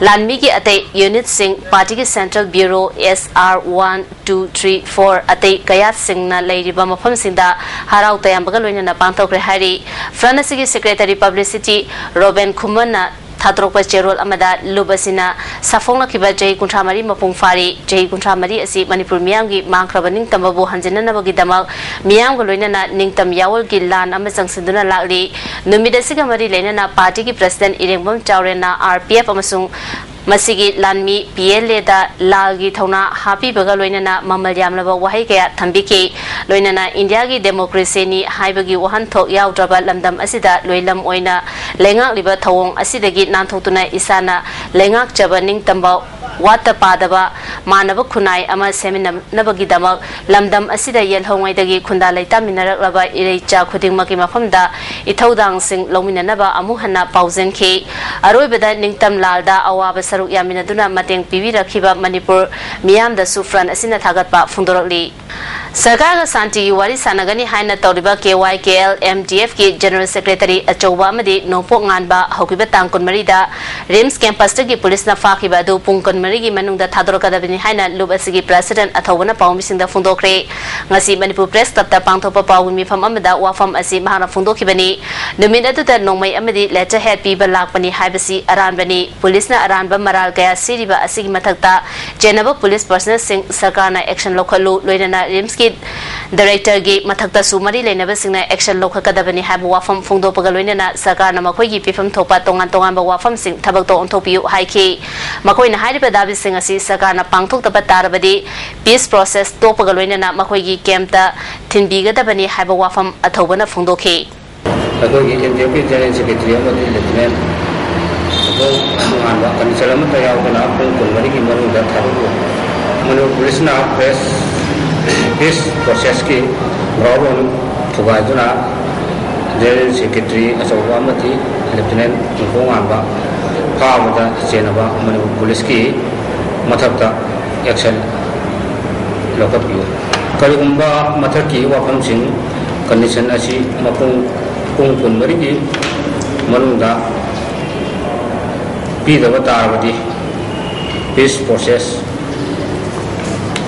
ꯂꯥꯟꯃꯤꯒꯤ ꯑꯇꯩ unit ꯁꯤꯡ, party ꯒꯤ central bureau, S R one, two, three, four, ꯑꯇꯩ ꯀꯌꯥꯠꯁꯤꯡꯅ ꯂꯩꯔꯤꯕ ꯃꯐꯝꯁꯤꯡꯗ ꯍꯔꯥꯎ ꯇꯌꯥꯝꯕꯒ ꯂꯣꯏꯅꯅ ꯄꯥꯡꯊꯣꯛꯈ꯭ꯔꯦ ꯍꯥꯏꯔꯤ꯫ Front ꯑꯁꯤꯒꯤ secretary publicity ꯔꯣꯕꯦꯟ ꯈꯨꯃꯟꯅ ꯊꯥꯗꯣꯔꯛꯄ ꯆꯦꯔꯣꯜ ꯑꯃꯗ ꯂꯨꯞ ꯑꯁꯤꯅ ꯁꯥꯐꯣꯡꯂꯛꯈꯤꯕ ꯆꯍꯤ ꯀꯨꯟꯊ꯭ꯔꯥ ꯃꯔꯤ ꯃꯄꯨꯡ ꯐꯥꯔꯤ꯫ ꯆꯍꯤ ꯀꯨꯟꯊ꯭ꯔꯥ ꯃꯔꯤ ꯑꯁꯤ ꯃꯅꯤꯄꯨꯔ ꯃꯤꯌꯥꯝꯒꯤ ꯃꯥꯡꯈ꯭ꯔꯕ ꯅꯤꯡꯇꯝꯕꯕꯨ ꯍꯟꯖꯤꯟꯅꯅꯕꯒꯤꯗꯃꯛ ꯃꯤꯌꯥꯝꯒ ꯂꯣꯏꯅꯅ ꯅꯤꯡꯇꯝ ꯌꯥꯑꯣꯜꯒꯤ ꯂꯥꯟ ꯑꯃ ꯆꯪꯁꯤꯟꯗꯨꯅ ꯂꯥꯛꯂꯤ꯫ ꯅꯨꯃꯤꯠ ꯑꯁꯤꯒ ꯃꯔꯤ ꯂꯩꯅꯅ party ꯒꯤ president ꯏꯔꯦꯡꯕꯝ ꯆꯥꯎꯔꯦꯟꯅ R P F ꯑꯃꯁꯨꯡ ꯃꯁꯤꯒꯤ ꯂꯥꯟꯃꯤ P L A ꯗ ꯂꯥꯜꯒꯤ ꯊꯧꯅꯥ ꯍꯥꯞꯄꯤꯕꯒ ꯂꯣꯏꯅꯅ ꯃꯃꯜ ꯌꯥꯝꯂꯕ ꯋꯥꯍꯩ ꯀꯌꯥ ꯊꯝꯕꯤꯈꯤ꯫ ꯂꯣꯏꯅꯅ ꯏꯟꯗꯤꯌꯥꯒꯤ democracy ꯅꯤ ꯍꯥꯏꯕꯒꯤ ꯋꯥꯍꯟꯊꯣꯛ ꯌꯥꯎꯗ꯭ꯔꯕ ꯂꯝꯗꯝ ꯑꯁꯤꯗ ꯂꯣꯏꯂꯝ ꯑꯣꯏꯅ ꯂꯩꯉꯥꯛꯂꯤꯕ ꯊꯧꯑꯣꯡ ꯑꯁꯤꯗꯒꯤ ꯅꯥꯟꯊꯣꯛꯇꯨꯅ ꯏꯁꯥꯅ ꯂꯩꯉꯥꯛꯆꯕ ꯅꯤꯡꯇꯝꯕ ꯋꯥꯠꯇ ꯄꯥꯗꯕ ꯃꯥꯟꯅꯕ ꯈꯨꯟꯅꯥꯏ ꯑꯃ ꯁꯦꯝꯃꯤꯟꯅꯅꯕꯒꯤꯗꯃꯛ ꯂꯝꯗꯝ ꯑꯁꯤꯗ ꯌꯦꯜꯍꯧꯉꯩꯗꯒꯤ ꯈꯨꯟꯗꯥ ꯂꯩꯇꯥꯃꯤꯟꯅꯔꯛꯂꯕ ꯏꯔꯩꯆꯥ ꯈꯨꯗꯤꯡꯃꯛꯀꯤ ꯃꯐꯝꯗ ꯏꯊꯧꯗꯥꯡꯁꯤꯡ ꯂꯧꯃꯤꯟꯅꯅꯕ ꯑꯃꯨꯛ ꯍꯟꯅ ꯄꯥꯎꯖꯦꯟꯈꯤ꯫ ꯑꯔꯣꯏꯕꯗ ꯅꯤꯡꯇꯝ ꯂꯥꯜꯗ ꯑꯋꯥꯕ ꯁꯔꯨꯛ ꯌꯥꯃꯤꯟꯅꯗꯨꯅ ꯃꯇꯦꯡ ꯄꯤꯕꯤꯔꯛꯈꯤꯕ ꯃꯅꯤꯄꯨꯔ ꯃꯤꯌꯥꯝꯗꯁꯨ Front ꯑꯁꯤꯅ ꯊꯥꯒꯠꯄ ꯐꯣꯡꯗꯣꯔꯛꯂꯤ꯫ ꯁꯔꯀꯥꯔꯒ ꯁꯥꯟꯇꯤꯒꯤ ꯋꯥꯔꯤ ꯁꯥꯟꯅꯒꯅꯤ ꯍꯥꯏꯅ ꯇꯧꯔꯤꯕ K Y K L M D F ꯀꯤ general secretary ꯑꯆꯧꯕ ꯑꯃꯗꯤ ꯅꯣꯡꯄꯣꯛ ꯉꯥꯟꯕ ꯍꯧꯈꯤꯕ ꯇꯥꯡ ꯀꯨꯟꯃꯔꯤꯗ RIMS campus ꯇꯒꯤ ꯄꯨꯂꯤꯁꯅ ꯐꯥꯈꯤꯕ ꯑꯗꯨ ꯄꯨꯡ ꯀꯨꯟꯃꯔꯤꯒꯤ ꯃꯅꯨꯡꯗ ꯊꯥꯗꯣꯔꯛꯀꯗꯕꯅꯤ ꯍꯥꯏꯅ ꯂꯨꯞ ꯑꯁꯤꯒꯤ president ꯑꯊꯧꯕꯅ ꯄꯥꯎꯃꯤꯁꯤꯡꯗ ꯐꯣꯡꯗꯣꯛꯈ꯭ꯔꯦ꯫ ꯉꯁꯤ ꯃꯅꯤꯄꯨꯔ Press Club ꯇ ꯄꯥꯡꯊꯣꯛꯄ ꯄꯥꯎꯒꯤ ꯃꯤꯐꯝ ꯑꯃꯗ ꯋꯥꯐꯝ ꯑꯁꯤ ꯃꯍꯥꯛꯅ ꯐꯣꯡꯗꯣꯛꯈꯤꯕꯅꯤ꯫ ꯅꯨꯃꯤꯠ ꯑꯗꯨꯗ ꯅꯣꯡꯃꯩ ꯑꯃꯗꯤ letterhead ꯄꯤꯕ ꯂꯥꯛꯄꯅꯤ ꯍꯥꯏꯕꯁꯤ ꯑꯔꯥꯟꯕꯅꯤ꯫ ꯄꯨꯂꯤꯁꯅ ꯑꯔꯥꯟꯕ ꯃꯔꯥꯜ ꯀꯌꯥ ꯁꯤꯔꯤꯕ ꯑꯁꯤꯒꯤ ꯃꯊꯛꯇ ꯆꯦꯟꯅꯕ ꯄꯨꯂꯤꯁ personnel ꯁꯤꯡ ꯁꯔꯀꯥꯔꯅ action ꯂꯧꯈꯠꯂꯨ, ꯂꯣꯏꯅꯅ RIMS ꯀꯤ ꯗꯥꯏꯔꯦꯛꯇꯔꯒꯤ ꯃꯊꯛꯇꯁꯨ ꯃꯔꯤ ꯂꯩꯅꯕꯁꯤꯡꯅ ꯑꯦꯛꯁꯟ ꯂꯧꯈꯠꯀꯗꯕꯅꯤ ꯍꯥꯏꯕ ꯋꯥꯐꯝ ꯐꯣꯡꯗꯣꯛꯄꯒ ꯂꯣꯏꯅꯅ ꯁꯔꯀꯥꯔꯅ ꯃꯈꯣꯏꯒꯤ ꯄꯤꯐꯝ ꯊꯣꯛꯄ ꯇꯣꯉꯥꯟ ꯇꯣꯉꯥꯟꯕ ꯋꯥꯐꯝꯁꯤꯡ ꯊꯕꯛꯇ ꯑꯣꯟꯊꯣꯛꯄꯤꯌꯨ ꯍꯥꯏꯈꯤ꯫ ꯃꯈꯣꯏꯅ ꯍꯥꯏꯔꯤꯕ ꯗꯥꯕꯤꯁꯤꯡ ꯑꯁꯤ ꯁꯔꯀꯥꯔꯅ ꯄꯥꯡꯊꯣꯛꯇꯕ ꯇꯥꯔꯕꯗꯤ ꯄꯤꯁ ꯄ꯭ꯔꯣꯁꯦꯁ ꯇꯣꯛꯄꯒ ꯂꯣꯏꯅꯅ ꯃꯈꯣꯏꯒꯤ ꯀꯦꯝꯞꯇ ꯊꯤꯟꯕꯤꯒꯗꯕꯅꯤ ꯍꯥꯏꯕ ꯋꯥꯐꯝ ꯑꯊꯧꯕꯅ ꯐꯣꯡꯗꯣꯛꯈꯤ꯫ ꯑꯩꯈꯣꯏꯒꯤ ꯑꯦꯟ ꯗꯤ ꯑꯦꯐꯀꯤ ꯖꯦꯅꯔꯦꯜ ꯁꯦꯀ꯭ꯔꯦꯇꯔꯤ ꯑꯃꯗꯤ ꯂꯦꯐꯇꯤꯅꯦꯟ ꯇꯣꯉꯥꯟꯕ ꯀꯟꯗꯤꯁꯟ ꯑꯃꯠꯇ ꯌꯥꯎꯗꯅ ꯄꯨꯡ ꯀꯨꯟꯃꯔꯤꯒꯤ ꯃꯅꯨꯡꯗ ꯊꯥꯗꯣꯛꯎ꯫ ꯃꯅꯤꯄꯨꯔ ꯄꯨꯂꯤꯁꯅ ꯄ꯭ꯔꯦꯁ, ꯄꯤꯁ ꯄ꯭ꯔꯣꯁꯦꯁꯀꯤ ꯒ꯭ꯔꯥꯎꯟ ꯊꯨꯒꯥꯏꯗꯨꯅ ꯖꯦꯅꯔꯦꯜ ꯁꯦꯀ꯭ꯔꯦꯇꯔꯤ ꯑꯆꯧꯕ ꯑꯃꯗꯤ ꯂꯦꯐꯇꯤꯅꯦꯟ ꯅꯣꯡꯄꯣꯛ ꯉꯥꯟꯕ ꯐꯥꯕꯗ ꯆꯦꯟꯅꯕ ꯃꯅꯤꯄꯨꯔ ꯄꯨꯂꯤꯁꯀꯤ ꯃꯊꯛꯇ ꯑꯦꯛꯁꯟ ꯂꯧꯈꯠꯄꯤꯌꯨ꯫ ꯀꯔꯤꯒꯨꯝꯕ ꯃꯊꯛꯀꯤ ꯋꯥꯐꯝꯁꯤꯡ, ꯀꯟꯗꯤꯁꯟ ꯑꯁꯤ ꯃꯄꯨꯡ, ꯄꯨꯡ ꯀꯨꯟꯃꯔꯤꯒꯤ ꯃꯅꯨꯡꯗ ꯄꯤꯗꯕ ꯇꯥꯔꯕꯗꯤ ꯄꯤꯁ ꯄ꯭ꯔꯣꯁꯦꯁ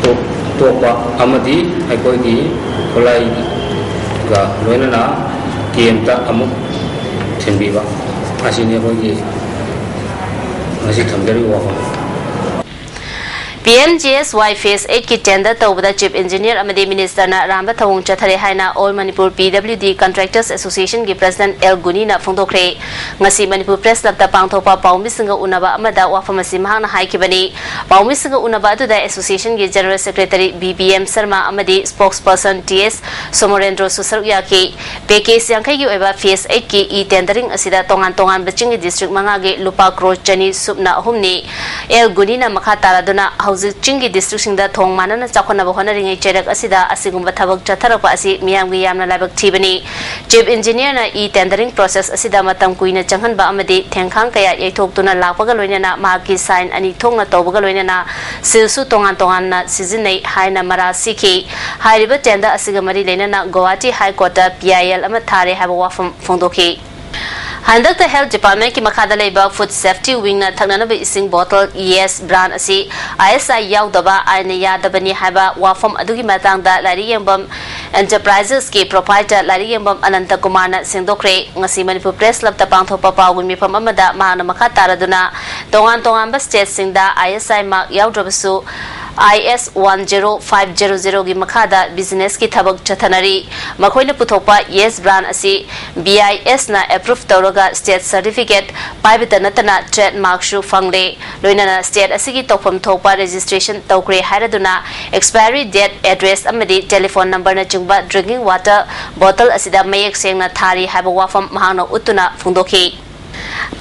ꯇꯣꯛ-, ꯇꯣꯛꯄ ꯑꯃꯗꯤ ꯑꯩꯈꯣꯏꯒꯤ ꯈꯨꯠꯂꯥꯏꯒ ꯂꯣꯏꯅꯅ ꯀꯦꯝꯇ ꯑꯃꯨꯛ ꯊꯤꯟꯕꯤꯕ ꯑꯁꯤꯅꯤ ꯑꯩꯈꯣꯏꯒꯤ ꯉꯁꯤ ꯊꯝꯖꯔꯤꯕ ꯋꯥꯐꯝ꯫ ꯄꯤ ꯑꯦꯝ ꯖꯤ ꯑꯦꯁ ꯋꯥꯏ ꯐꯦꯁ ꯑꯩꯠꯀꯤ ꯇꯦꯟꯗꯔ ꯇꯧꯕꯗ ꯆꯤꯐ ꯏꯟꯖꯤꯅꯤꯌꯔ ꯑꯃꯗꯤ ꯃꯤꯅꯤꯁꯇꯔꯅ ꯑꯔꯥꯟꯕ ꯊꯧꯑꯣꯡ ꯆꯠꯊꯔꯦ ꯍꯥꯏꯅ ꯑꯣꯜ ꯃꯅꯤꯄꯨꯔ ꯄꯤ ꯗꯕ꯭ꯂꯤꯎ ꯗꯤ ꯀꯟꯇ꯭ꯔꯦꯛꯇꯔꯁ ꯑꯦꯁꯣꯁꯤꯌꯦꯁꯟꯒꯤ ꯄ꯭ꯔꯁꯤꯗꯦꯟꯠ ꯑꯦꯜ ꯒꯨꯅꯤꯅ ꯐꯣꯡꯗꯣꯛꯈ꯭ꯔꯦ꯫ ꯉꯁꯤ ꯃꯅꯤꯄꯨꯔ ꯄ꯭ꯔꯦꯁ ꯀ꯭ꯂꯕꯇ ꯄꯥꯡꯊꯣꯛꯄ ꯄꯥꯎꯃꯤꯁꯤꯡꯒ ꯎꯅꯕ ꯑꯃꯗ ꯋꯥꯐꯝ ꯑꯁꯤ ꯃꯍꯥꯛꯅ ꯍꯥꯏꯈꯤꯕꯅꯤ꯫ ꯄꯥꯎꯃꯤꯁꯤꯡꯒ ꯎꯅꯕ ꯑꯗꯨꯗ ꯑꯦꯁꯣꯁꯤꯌꯦꯁꯟꯒꯤ general secretary B B M Sharma ꯑꯃꯗꯤ ꯁ꯭ꯄꯣꯛꯁ ꯄꯔꯁꯟ ꯇꯤ ꯑꯦꯁ ꯁꯣꯃꯣꯔꯦꯟꯗ꯭ꯔꯣꯁꯨ ꯁꯔꯨꯛ ꯌꯥꯈꯤ꯫ ꯄꯦꯀꯦꯖ ꯌꯥꯡꯈꯩꯒꯤ ꯑꯣꯏꯕ ꯐꯦꯁ ꯑꯩꯠꯀꯤ ꯏ ꯇꯦꯟꯗꯔꯤꯡ ꯑꯁꯤꯗ ꯇꯣꯉꯥꯟ ꯇꯣꯉꯥꯟꯕ ꯆꯤꯡꯒꯤ ꯗꯤꯁꯇ꯭ꯔꯤꯛ ꯃꯉꯥꯒꯤ ꯂꯨꯄꯥ ꯀ꯭ꯔꯣꯔ ꯆꯅꯤ ꯁꯨꯞꯅ ꯑꯍꯨꯝꯅꯤ꯫ ꯑꯦꯜ ꯒꯨꯅꯤꯅ ꯃꯈꯥ ꯇꯥꯔꯗꯨꯅ, ꯍꯧꯖꯤꯛ ꯆꯤꯡꯒꯤ ꯗꯤꯁꯇ꯭ꯔꯤꯛꯁꯤꯡꯗ ꯊꯣꯡ ꯃꯥꯟꯅꯅ ꯆꯥꯎꯈꯠꯅꯕ ꯍꯣꯠꯅꯔꯤꯉꯩ ꯆꯩꯔꯛ ꯑꯁꯤꯗ ꯑꯁꯤꯒꯨꯝꯕ ꯊꯕꯛ ꯆꯠꯊꯔꯛꯄ ꯑꯁꯤ ꯃꯤꯌꯥꯝꯒꯤ ꯌꯥꯝꯅ ꯂꯥꯏꯕꯛ ꯊꯤꯕꯅꯤ꯫ ꯆꯤꯐ ꯏꯟꯖꯤꯅꯤꯌꯔꯅ ꯏ ꯇꯦꯟꯗꯔꯤꯡ ꯄ꯭ꯔꯣꯁꯦꯁ ꯑꯁꯤꯗ ꯃꯇꯝ ꯀꯨꯏꯅ ꯆꯪꯍꯟꯕ ꯑꯃꯗꯤ ꯊꯦꯡꯈꯥꯡ ꯀꯌꯥ ꯌꯩꯊꯣꯛꯇꯨꯅ ꯂꯥꯛꯄꯒ ꯂꯣꯏꯅꯅ ꯃꯍꯥꯛꯀꯤ ꯁꯥꯏꯟ ꯑꯅꯤ ꯊꯣꯛꯅ ꯇꯧꯕꯒ ꯂꯣꯏꯅꯅ ꯁꯤꯜꯁꯨ ꯇꯣꯉꯥꯟ ꯇꯣꯉꯥꯟꯅ ꯁꯤꯖꯤꯟꯅꯩ ꯍꯥꯏꯅ ꯃꯔꯥꯜ ꯁꯤꯈꯤ꯫ ꯍꯥꯏꯔꯤꯕ ꯇꯦꯟꯗꯔ ꯑꯁꯤꯒ ꯃꯔꯤ ꯂꯩꯅꯅ ꯒꯧꯍꯥꯇꯤ ꯍꯥꯏ ꯀꯣꯔꯠꯇ ꯄꯤ ꯑꯥꯏ ꯑꯦꯜ ꯑꯃ ꯊꯥꯔꯦ ꯍꯥꯏꯕ ꯋꯥꯐꯝ ꯐꯣꯡꯗꯣꯛꯈꯤ꯫ ꯍꯟꯗꯛꯇ ꯍꯦꯜꯊ ꯗꯤꯄꯥꯔꯠꯃꯦꯟꯠꯀꯤ ꯃꯈꯥꯗ ꯂꯩꯕ ꯐꯨꯗ ꯁꯦꯐꯇꯤ ꯋꯤꯡꯅ ꯊꯛꯅꯅꯕ ꯏꯁꯤꯡ ꯕꯣꯇꯜ ꯌꯦꯁ ꯕ꯭ꯔꯥꯟ ꯑꯁꯤ ꯑꯥꯏ ꯑꯦꯁ ꯑꯥꯏ ꯌꯥꯎꯗꯕ ꯑꯥꯏꯟꯅ ꯌꯥꯗꯕꯅꯤ ꯍꯥꯏꯕ ꯋꯥꯐꯝ ꯑꯗꯨꯒꯤ ꯃꯇꯥꯡꯗ ꯂꯥꯏꯔꯤꯛ ꯌꯦꯡꯐꯝ ꯑꯦꯟꯇꯔꯄ꯭ꯔꯥꯏꯖꯦꯁꯀꯤ ꯄ꯭ꯔꯣꯄꯥꯏꯇꯔ ꯂꯥꯏꯔꯤꯛ ꯌꯦꯡꯐꯝ ꯑꯅꯟꯇ ꯀꯨꯃꯥꯔꯅ ꯁꯦꯡꯗꯣꯛꯈ꯭ꯔꯦ꯫ ꯉꯁꯤ ꯃꯅꯤꯄꯨꯔ ꯄ꯭ꯔꯦꯁ ꯀ꯭ꯂꯕꯇ ꯄꯥꯡꯊꯣꯛꯄ ꯄꯥꯎꯒꯤ ꯃꯤꯐꯝ ꯑꯃꯗ ꯃꯍꯥꯛꯅ ꯃꯈꯥ ꯇꯥꯔꯗꯨꯅ ꯇꯣꯉꯥꯟ ꯇꯣꯉꯥꯟꯕ ꯁ꯭ꯇꯦꯠꯁꯤꯡꯗ ꯑꯥꯏ ꯑꯦꯁ ꯑꯥꯏ mark ꯌꯥꯎꯗ꯭ꯔꯕꯁꯨ I S one zero five zero zero ꯒꯤ ꯃꯈꯥꯗ business ꯀꯤ ꯊꯕꯛ ꯆꯠꯊꯅꯔꯤ꯫ ꯃꯈꯣꯏꯅ ꯄꯨꯊꯣꯛꯄ Yes brand ꯑꯁꯤ B I S ꯅ approve ꯇꯧꯔꯒ state certificate ꯄꯥꯏꯕꯇ ꯅꯠꯇꯅ trademark ꯁꯨ ꯐꯪꯂꯦ꯫ ꯂꯣꯏꯅꯅ state ꯑꯁꯤꯒꯤ ꯇꯧꯐꯝ ꯊꯣꯛꯄ registration ꯇꯧꯈ꯭ꯔꯦ ꯍꯥꯏꯔꯗꯨꯅ expiry date, address ꯑꯃꯗꯤ telephone number ꯅꯆꯤꯡꯕ drinking water bottle ꯑꯁꯤꯗ ꯃꯌꯦꯛ ꯁꯦꯡꯅ ꯊꯥꯔꯤ ꯍꯥꯏꯕ ꯋꯥꯐꯝ ꯃꯍꯥꯛꯅ ꯎꯠꯇꯨꯅ ꯐꯣꯡꯗꯣꯛꯈꯤ꯫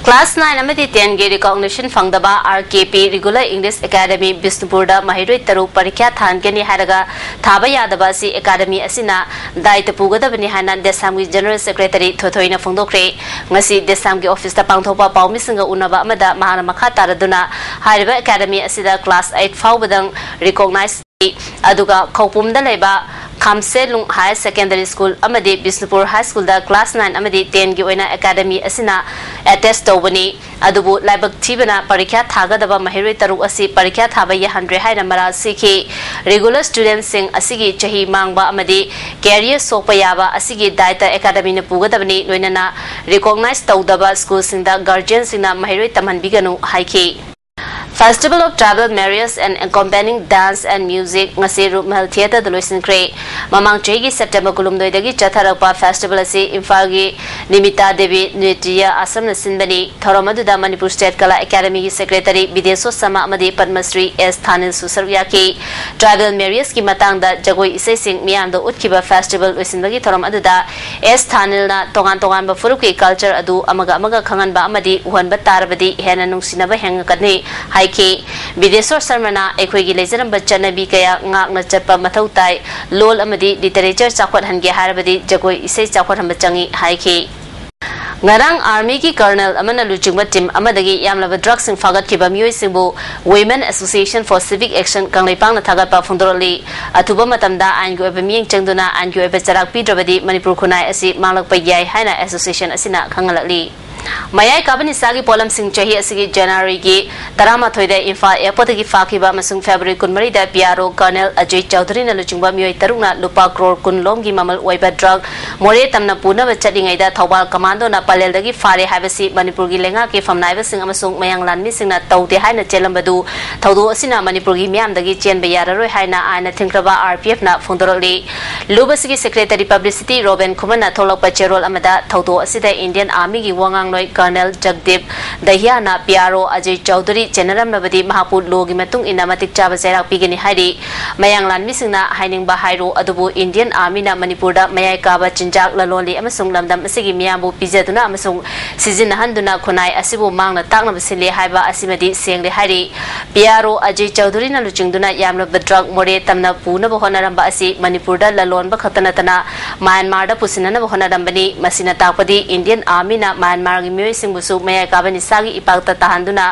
Class nine ꯑꯃꯗꯤ ten ꯒꯤ recognition ꯐꯪꯗꯕ R K P Regular English Academy ꯕꯤꯁꯅꯨꯄꯨꯔꯗ ꯃꯍꯩꯔꯣꯏ ꯇꯔꯨꯛ ꯄꯔꯤꯈ꯭ꯌꯥ ꯊꯥꯍꯟꯒꯅꯤ ꯍꯥꯏꯔꯒ ꯊꯥꯕ ꯌꯥꯗꯕ ꯑꯁꯤ academy ꯑꯁꯤꯅ ꯗꯥꯏꯇ ꯄꯨꯒꯗꯕꯅꯤ ꯍꯥꯏꯅ ꯗꯦꯁꯥꯝꯒꯤ General Secretary ꯊꯣꯏꯊꯣꯏꯅ ꯐꯣꯡꯗꯣꯛꯈ꯭ꯔꯦ꯫ ꯉꯁꯤ ꯗꯦꯁꯥꯝꯒꯤ office ꯇ ꯄꯥꯡꯊꯣꯛꯄ ꯄꯥꯎꯃꯤꯁꯤꯡꯒ ꯎꯅꯕ ꯑꯃꯗ ꯃꯍꯥꯛꯅ ꯃꯈꯥ ꯇꯥꯔꯗꯨꯅ ꯍꯥꯏꯔꯤꯕ academy ꯑꯁꯤꯗ class eight ꯐꯥꯎꯕꯗꯪ recognize ꯑꯗꯨꯒ ꯈꯧꯄꯨꯝꯗ ꯂꯩꯕ ꯈꯥꯝꯁꯦꯂꯨꯡ Higher Secondary School ꯑꯃꯗꯤ ꯕꯤꯁꯅꯨꯄꯨꯔ High School ꯗ class nine ꯑꯃꯗꯤ ten ꯒꯤ ꯑꯣꯏꯅ academy ꯑꯁꯤꯅ attest ꯇꯧꯕꯅꯤ꯫ ꯑꯗꯨꯕꯨ ꯂꯥꯏꯕꯛ ꯊꯤꯕꯅ ꯄꯔꯤꯈ꯭ꯌꯥ ꯊꯥꯒꯗꯕ ꯃꯍꯩꯔꯣꯏ ꯇꯔꯨꯛ ꯑꯁꯤ ꯄꯔꯤꯈ꯭ꯌꯥ ꯊꯥꯕ ꯌꯥꯍꯟꯗ꯭ꯔꯦ ꯍꯥꯏꯅ ꯃꯔꯥꯜ ꯁꯤꯈꯤ꯫ Regular student ꯁꯤꯡ ꯑꯁꯤꯒꯤ ꯆꯍꯤ ꯃꯥꯡꯕ ꯑꯃꯗꯤ career ꯁꯣꯛꯄ ꯌꯥꯕ ꯑꯁꯤꯒꯤ ꯗꯥꯏꯇ academy ꯅ ꯄꯨꯒꯗꯕꯅꯤ꯫ ꯂꯣꯏꯅꯅ recognize ꯇꯧꯗꯕ school ꯁꯤꯡꯗ guardian ꯁꯤꯡꯅ ꯃꯍꯩꯔꯣꯏ ꯇꯝꯍꯟꯕꯤꯒꯅꯨ ꯍꯥꯏꯈꯤ꯫ Festival of Tribal Marriage and Accompanying Dance and Music ꯉꯁꯤ ꯔꯨꯞꯃꯍꯜ Theatre ꯗ ꯂꯣꯏꯁꯤꯟꯈ꯭ꯔꯦ꯫ ꯃꯃꯥꯡ ꯆꯍꯤꯒꯤ September ꯀꯨꯟꯍꯨꯝꯗꯣꯏꯗꯒꯤ ꯆꯠꯊꯔꯛꯄ festival ꯑꯁꯤ ꯏꯝꯐꯥꯜꯒꯤ ꯅꯤꯃꯤꯇꯥ ꯗꯦꯕꯤ ꯅ꯭ꯔꯤꯇ꯭ꯌ ꯑꯥꯁ꯭ꯔꯝꯅ ꯁꯤꯟꯕꯅꯤ꯫ ꯊꯧꯔꯝ ꯑꯗꯨꯗ ꯃꯅꯤꯄꯨꯔ State ꯀꯂꯥ academy ꯒꯤ Secretary ꯕꯤꯗꯦꯁꯣꯔ ꯁꯔꯃ ꯑꯃꯗꯤ ꯄꯗꯃꯁ꯭ꯔꯤ ꯑꯦꯁ ꯊꯥꯅꯤꯜꯁꯨ ꯁꯔꯨꯛ ꯌꯥꯈꯤ꯫ Tribal marriage ꯀꯤ ꯃꯇꯥꯡꯗ ꯖꯒꯣꯏ ꯏꯁꯩꯁꯤꯡ ꯃꯤꯌꯥꯝꯗ ꯎꯠꯈꯤꯕ festival ꯂꯣꯏꯁꯤꯟꯕꯒꯤ ꯊꯧꯔꯝ ꯑꯗꯨꯗ ꯑꯦꯁ ꯊꯥꯅꯤꯜꯅ ꯇꯣꯉꯥꯟ ꯇꯣꯉꯥꯟꯕ ꯐꯨꯔꯨꯞꯀꯤ culture ꯑꯗꯨ ꯑꯃꯒ ꯑꯃꯒ ꯈꯪꯍꯟꯕ ꯑꯃꯗꯤ ꯎꯍꯟꯕ ꯇꯥꯔꯕꯗꯤ ꯍꯦꯟꯅ ꯅꯨꯡꯁꯤꯅꯕ ꯍꯦꯟꯒꯠꯀꯅꯤ ꯍꯥꯏꯈꯤ꯫ ꯕꯤꯗꯦꯁꯣꯔ ꯁꯔꯃꯅ ꯑꯩꯈꯣꯏꯒꯤ ꯂꯩꯖꯔꯝꯕ ꯆꯠꯅꯕꯤ ꯀꯌꯥ ꯉꯥꯛꯅ ꯆꯠꯄ ꯃꯊꯧ ꯇꯥꯏ, ꯂꯣꯜ ꯑꯃꯗꯤ literature ꯆꯥꯎꯈꯠꯍꯟꯒꯦ ꯍꯥꯏꯔꯕꯗꯤ ꯖꯒꯣꯏ ꯏꯁꯩ ꯆꯥꯎꯈꯠꯍꯟꯕ ꯆꯪꯏ ꯍꯥꯏꯈꯤ꯫ ꯉꯔꯥꯡ army ꯒꯤ colonel ꯑꯃꯅ ꯂꯨꯆꯤꯡꯕ team ꯑꯃꯗꯒꯤ ꯌꯥꯝꯂꯕ drug ꯁꯤꯡ ꯐꯥꯒꯠꯈꯤꯕ ꯃꯤꯑꯣꯏꯁꯤꯡꯕꯨ Women Association for Civic Action ꯀꯪꯂꯩꯄꯥꯛꯅ ꯊꯥꯒꯠꯄ ꯐꯣꯡꯗꯣꯔꯛꯂꯤ꯫ ꯑꯊꯨꯕ ꯃꯇꯝꯗ ꯑꯥꯏꯟꯒꯤ ꯑꯣꯏꯕ ꯃꯤꯠꯌꯦꯡ ꯆꯪꯗꯨꯅ ꯑꯥꯏꯟꯒꯤ ꯑꯣꯏꯕ ꯆꯔꯥꯛ ꯄꯤꯗ꯭ꯔꯕꯗꯤ ꯃꯅꯤꯄꯨꯔ ꯈꯨꯟꯅꯥꯏ ꯑꯁꯤ ꯃꯥꯡꯂꯛꯄ ꯌꯥꯏ ꯍꯥꯏꯅ association ꯑꯁꯤꯅ ꯈꯪꯍꯜꯂꯛꯂꯤ꯫ ꯃꯌꯥꯏ ꯀꯥꯕ ꯅꯤꯁꯥꯒꯤ ꯄꯣꯠꯂꯝꯁꯤꯡ ꯆꯍꯤ ꯑꯁꯤꯒꯤ ꯖꯅꯋꯥꯔꯤꯒꯤ ꯇꯔꯥꯃꯥꯊꯣꯏꯗ ꯏꯝꯐꯥꯜ ꯑꯦꯌꯔꯄꯣꯔꯠꯇꯒꯤ ꯐꯥꯈꯤꯕ ꯑꯃꯁꯨꯡ ꯐꯦꯕ꯭ꯔꯨꯋꯥꯔꯤ ꯀꯨꯟꯃꯔꯤꯗ ꯄꯤ ꯑꯥꯔ ꯑꯣ ꯀꯔꯅꯦꯜ ꯑꯖꯣꯏ ꯆꯧꯙꯔꯤꯅ ꯂꯨꯆꯤꯡꯕ ꯃꯤꯑꯣꯏ ꯇꯔꯨꯛꯅ ꯂꯨꯄꯥ ꯀ꯭ꯔꯣꯔ ꯀꯨꯟ ꯂꯣꯝꯒꯤ ꯃꯃꯜ ꯑꯣꯏꯕ ꯗ꯭ꯔꯒ ꯃꯣꯔꯦ ꯇꯝꯅ ꯄꯨꯅꯕ ꯆꯠꯂꯤꯉꯩꯗ ꯊꯧꯕꯥꯜ ꯀꯃꯥꯟꯗꯣꯅ ꯄꯂꯦꯜꯗꯒꯤ ꯐꯥꯔꯦ ꯍꯥꯏꯕꯁꯤ ꯃꯅꯤꯄꯨꯔꯒꯤ ꯂꯩꯉꯥꯛꯀꯤ ꯐꯝꯅꯥꯏꯕꯁꯤꯡ ꯑꯃꯁꯨꯡ ꯃꯌꯥꯡ ꯂꯥꯟꯃꯤꯁꯤꯡꯅ ꯇꯧꯗꯦ ꯍꯥꯏꯅ ꯆꯦꯜꯂꯝꯕꯗꯨ ꯊꯧꯗꯣꯛ ꯑꯁꯤꯅ ꯃꯅꯤꯄꯨꯔꯒꯤ ꯃꯤꯌꯥꯝꯗꯒꯤ ꯆꯦꯟꯕ ꯌꯥꯔꯔꯣꯏ ꯍꯥꯏꯅ ꯑꯥꯏꯟꯅ ꯊꯤꯡꯈ꯭ꯔꯕ ꯑꯥꯔ ꯄꯤ ꯑꯦꯐꯅ ꯐꯣꯡꯗꯣꯔꯛꯂꯤ꯫ ꯂꯨꯞ ꯑꯁꯤꯒꯤ ꯁꯦꯀ꯭ꯔꯦꯇꯔꯤ ꯄꯕ꯭ꯂꯤꯁꯤꯇꯤ ꯔꯣꯕꯦꯟ ꯈꯨꯃꯟꯅ ꯊꯣꯛꯂꯛꯄ ꯆꯦꯔꯣꯜ ꯑꯃꯗ ꯊꯧꯗꯣꯛ ꯑꯁꯤꯗ ꯏꯟꯗꯤꯌꯟ ꯑꯥꯔꯃꯤꯒꯤ ꯋꯥ ꯉꯥꯡꯂꯣꯏ ꯀꯔꯅꯦꯜ ꯖꯒꯗꯤꯞ ꯗꯍꯤꯌꯥꯅ ꯄꯤ ꯑꯥꯔ ꯑꯣ ꯑꯖꯣꯏ ꯆꯧꯙꯨꯔꯤ ꯆꯦꯟꯅꯔꯝꯂꯕꯗꯤ ꯃꯍꯥꯛꯄꯨ ꯂꯣꯒꯤ ꯃꯇꯨꯡ ꯏꯟꯅ ꯃꯇꯤꯛ ꯆꯥꯕ ꯆꯩꯔꯥꯛ ꯄꯤꯒꯅꯤ ꯍꯥꯏꯔꯤ꯫ ꯃꯌꯥꯡ ꯂꯥꯟꯃꯤꯁꯤꯡꯅ ꯍꯥꯏꯅꯤꯡꯕ ꯍꯥꯏꯔꯣ, ꯑꯗꯨꯕꯨ ꯏꯟꯗꯤꯌꯟ ꯑꯥꯔꯃꯤꯅ ꯃꯅꯤꯄꯨꯔꯗ ꯃꯌꯥꯏ ꯀꯥꯕ ꯆꯤꯟꯖꯥꯛ ꯂꯂꯣꯜꯂꯤ ꯑꯃꯁꯨꯡ ꯂꯝꯗꯝ ꯑꯁꯤꯒꯤ ꯃꯤꯌꯥꯝꯕꯨ ꯄꯤꯖꯗꯨꯅ ꯑꯃꯁꯨꯡ ꯁꯤꯖꯤꯟꯅꯍꯟꯗꯨꯅ ꯈꯨꯟꯅꯥꯏ ꯑꯁꯤꯕꯨ ꯃꯥꯡꯅ ꯇꯥꯛꯅꯕ ꯁꯤꯜꯂꯤ ꯍꯥꯏꯕ ꯑꯁꯤꯃꯗꯤ ꯁꯦꯡꯂꯦ ꯍꯥꯏꯔꯤ꯫ ꯄꯤ ꯑꯥꯔ ꯑꯣ ꯑꯖꯣꯏ ꯆꯧꯙꯨꯔꯤꯅ ꯂꯨꯆꯤꯡꯗꯨꯅ ꯌꯥꯝꯂꯕ ꯗ꯭ꯔꯒ ꯃꯣꯔꯦ ꯇꯝꯅ ꯄꯨꯅꯕ ꯍꯣꯠꯅꯔꯝꯕ ꯑꯁꯤ ꯃꯅꯤꯄꯨꯔꯗ ꯂꯂꯣꯟꯕ ꯈꯛꯇ ꯅꯠꯇꯅ ꯃ꯭ꯌꯥꯟꯃꯥꯔꯗ ꯄꯨꯁꯤꯟꯅꯅꯕ ꯍꯣꯠꯅꯔꯝꯕꯅꯤ꯫ ꯃꯁꯤꯅ ꯇꯥꯛꯄꯗꯤ ꯏꯟꯗꯤꯌꯟ ꯑꯥꯔꯃꯤꯅ ꯃ꯭ꯌꯥꯟꯃꯥꯔꯒꯤ ꯃꯤꯑꯣꯏꯁꯤꯡꯕꯨꯁꯨ ꯃꯌꯥꯏ ꯀꯥꯕ ꯅꯤꯁꯥꯒꯤ ꯏꯄꯥꯛꯇ ꯇꯥꯍꯟꯗꯨꯅ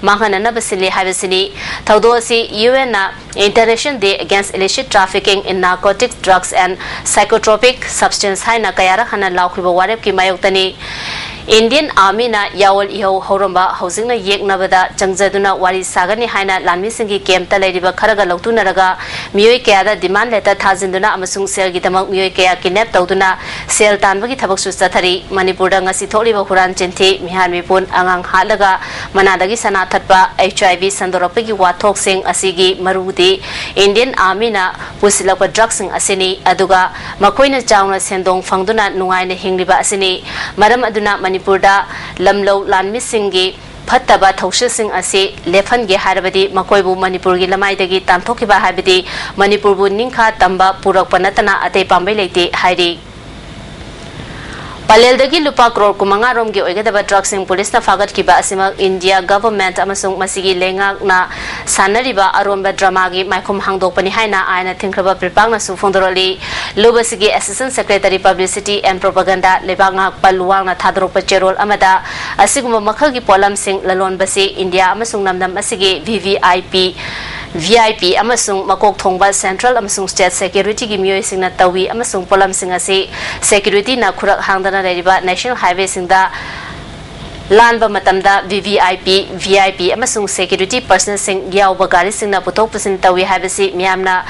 ꯃꯥꯡꯍꯟꯅꯅꯕ ꯁꯤꯜꯂꯤ ꯍꯥꯏꯕꯁꯤꯅꯤ꯫ ꯊꯧꯗꯣꯛ ꯑꯁꯤ U ꯑꯦꯟꯅ International Day Against Illicit Trafficking in Narcotics, Drugs and Psychotropic Substance ꯍꯥꯏꯅ ꯀꯌꯥꯔꯛ ꯍꯟꯅ ꯂꯥꯎꯈꯤꯕ ꯋꯥꯔꯦꯞꯀꯤ ꯃꯥꯌꯣꯛꯇꯅꯤ꯫ ꯏꯟꯗꯤꯌꯟ ꯑꯥꯔꯃꯤꯅ ꯌꯥꯑꯣꯜ ꯏꯍꯧ ꯍꯧꯔꯝꯕ ꯍꯧꯖꯤꯛꯅ ꯌꯦꯛꯅꯕꯗ ꯆꯪꯖꯗꯨꯅ ꯋꯥꯔꯤ ꯁꯥꯒꯅꯤ ꯍꯥꯏꯅ ꯂꯥꯟꯃꯤꯁꯤꯡꯒꯤ ꯀꯦꯝꯞꯇ ꯂꯩꯔꯤꯕ ꯈꯔꯒ ꯂꯧꯇꯨꯅꯔꯒ ꯃꯤꯑꯣꯏ ꯀꯌꯥꯗ ꯗꯤꯃꯥꯟ ꯂꯦꯇꯔ ꯊꯥꯖꯤꯟꯗꯨꯅ ꯑꯃꯁꯨꯡ ꯁꯦꯜꯒꯤꯗꯃꯛ ꯃꯤꯑꯣꯏ ꯀꯌꯥ ꯀꯤꯗꯅꯦꯞ ꯇꯧꯗꯨꯅ ꯁꯦꯜ ꯇꯥꯟꯕꯒꯤ ꯊꯕꯛꯁꯨ ꯆꯠꯊꯔꯤ꯫ ꯃꯅꯤꯄꯨꯔꯗ ꯉꯁꯤ ꯊꯣꯛꯂꯤꯕ ꯍꯨꯔꯥꯟ ꯆꯤꯟꯊꯤ, ꯃꯤꯍꯥꯠ ꯃꯤꯄꯨꯟ, ꯑꯉꯥꯡ ꯍꯥꯠꯂꯒ ꯃꯅꯥꯗꯒꯤ ꯁꯅꯥ ꯊꯠꯄ, ꯑꯩꯆ ꯑꯥꯏ ꯚꯤ ꯁꯟꯗꯣꯔꯛꯄꯒꯤ ꯋꯥꯊꯣꯛꯁꯤꯡ ꯑꯁꯤꯒꯤ ꯃꯔꯨꯗꯤ ꯏꯟꯗꯤꯌꯟ ꯑꯥꯔꯃꯤꯅ ꯄꯨꯁꯤꯜꯂꯛꯄ ꯗ꯭ꯔꯒꯁꯤꯡ ꯑꯁꯤꯅꯤ꯫ ꯑꯗꯨꯒ ꯃꯈꯣꯏꯅ ꯆꯥꯎꯅ ꯁꯦꯟꯗꯣꯡ ꯐꯪꯗꯨꯅ ꯅꯨꯡꯉꯥꯏꯅ ꯍꯤꯡꯂꯤꯕ ꯑꯁꯤꯅꯤ꯫ ꯃꯔꯝ ꯑꯗꯨꯅ ꯃꯅꯤꯄꯨꯔꯗ ꯂꯝꯂꯧ ꯂꯥꯟꯃꯤꯁꯤꯡꯒꯤ ꯐꯠꯇꯕ ꯊꯧꯁꯤꯜꯁꯤꯡ ꯑꯁꯤ ꯂꯦꯞꯍꯟꯒꯦ ꯍꯥꯏꯔꯕꯗꯤ ꯃꯈꯣꯏꯕꯨ ꯃꯅꯤꯄꯨꯔꯒꯤ ꯂꯃꯥꯏꯗꯒꯤ ꯇꯥꯟꯊꯣꯛꯈꯤꯕ ꯍꯥꯏꯕꯗꯤ ꯃꯅꯤꯄꯨꯔꯕꯨ ꯅꯤꯡꯈꯥ ꯇꯝꯕ ꯄꯨꯔꯛꯄ ꯅꯠꯇꯅ ꯑꯇꯩ ꯄꯥꯝꯕꯩ ꯂꯩꯇꯦ ꯍꯥꯏꯔꯤ꯫ ꯄꯂꯦꯜꯗꯒꯤ ꯂꯨꯄꯥ ꯀ꯭ꯔꯣꯔ ꯀꯨꯟꯃꯉꯥ ꯔꯣꯝꯒꯤ ꯑꯣꯏꯒꯗꯕ ꯗ꯭ꯔꯒꯁꯤꯡ ꯄꯨꯂꯤꯁꯅ ꯐꯥꯒꯠꯈꯤꯕ ꯑꯁꯤꯃꯛ ꯏꯟꯗꯤꯌꯥ ꯒꯚꯔꯟꯃꯦꯟꯠ ꯑꯃꯁꯨꯡ ꯃꯁꯤꯒꯤ ꯂꯩꯉꯥꯛꯅ ꯁꯥꯟꯅꯔꯤꯕ ꯑꯔꯣꯟꯕ ꯗ꯭ꯔꯃꯥꯒꯤ ꯃꯥꯏꯈꯨꯝ ꯍꯥꯡꯗꯣꯛꯄꯅꯤ ꯍꯥꯏꯅ ꯑꯥꯏꯟꯅ ꯊꯤꯡꯈ꯭ꯔꯕ ꯄꯤꯔꯄꯥꯛꯅꯁꯨ ꯐꯣꯡꯗꯣꯔꯛꯂꯤ꯫ ꯂꯨꯞ ꯑꯁꯤꯒꯤ Assistant Secretary Publicity and Propaganda ꯂꯩꯕꯥꯛ ꯉꯥꯛꯄ ꯂꯨꯋꯥꯡꯅ ꯊꯥꯗꯣꯔꯛꯄ ꯆꯦꯔꯣꯜ ꯑꯃꯗ ꯑꯁꯤꯒꯨꯝꯕ ꯃꯈꯜꯒꯤ ꯄꯣꯠꯂꯝꯁꯤꯡ ꯂꯂꯣꯟꯕꯁꯤ ꯏꯟꯗꯤꯌꯥ ꯑꯃꯁꯨꯡ ꯂꯝꯗꯝ ꯑꯁꯤꯒꯤ V V I P, V I ꯄꯤ ꯑꯃꯁꯨꯡ ꯃꯀꯣꯛ ꯊꯣꯡꯕ ꯁꯦꯟꯇ꯭ꯔꯦꯜ ꯑꯃꯁꯨꯡ ꯁ꯭ꯇꯦꯠ ꯁꯦꯀ꯭ꯌꯨꯔꯤꯇꯤꯒꯤ ꯃꯤꯑꯣꯏꯁꯤꯡꯅ ꯇꯧꯏ ꯑꯃꯁꯨꯡ ꯄꯣꯠꯂꯝꯁꯤꯡ ꯑꯁꯤ ꯁꯦꯀ꯭ꯌꯨꯔꯤꯇꯤꯅ ꯈꯨꯔꯛ ꯍꯥꯡꯗꯅ ꯂꯩꯔꯤꯕ ꯅꯦꯁꯅꯦꯜ ꯍꯥꯏꯋꯦꯁꯤꯡꯗ ꯂꯥꯟꯕ ꯃꯇꯝꯗ VVIP, VIP ꯑꯃꯁꯨꯡ security personnelꯁꯤꯡ ꯌꯥꯎꯕ ꯒꯥꯔꯤꯁꯤꯡꯅ ꯄꯨꯊꯣꯛ ꯄꯨꯁꯤꯟ ꯇꯧꯏ ꯍꯥꯏꯕꯁꯤ ꯃꯤꯌꯥꯝꯅ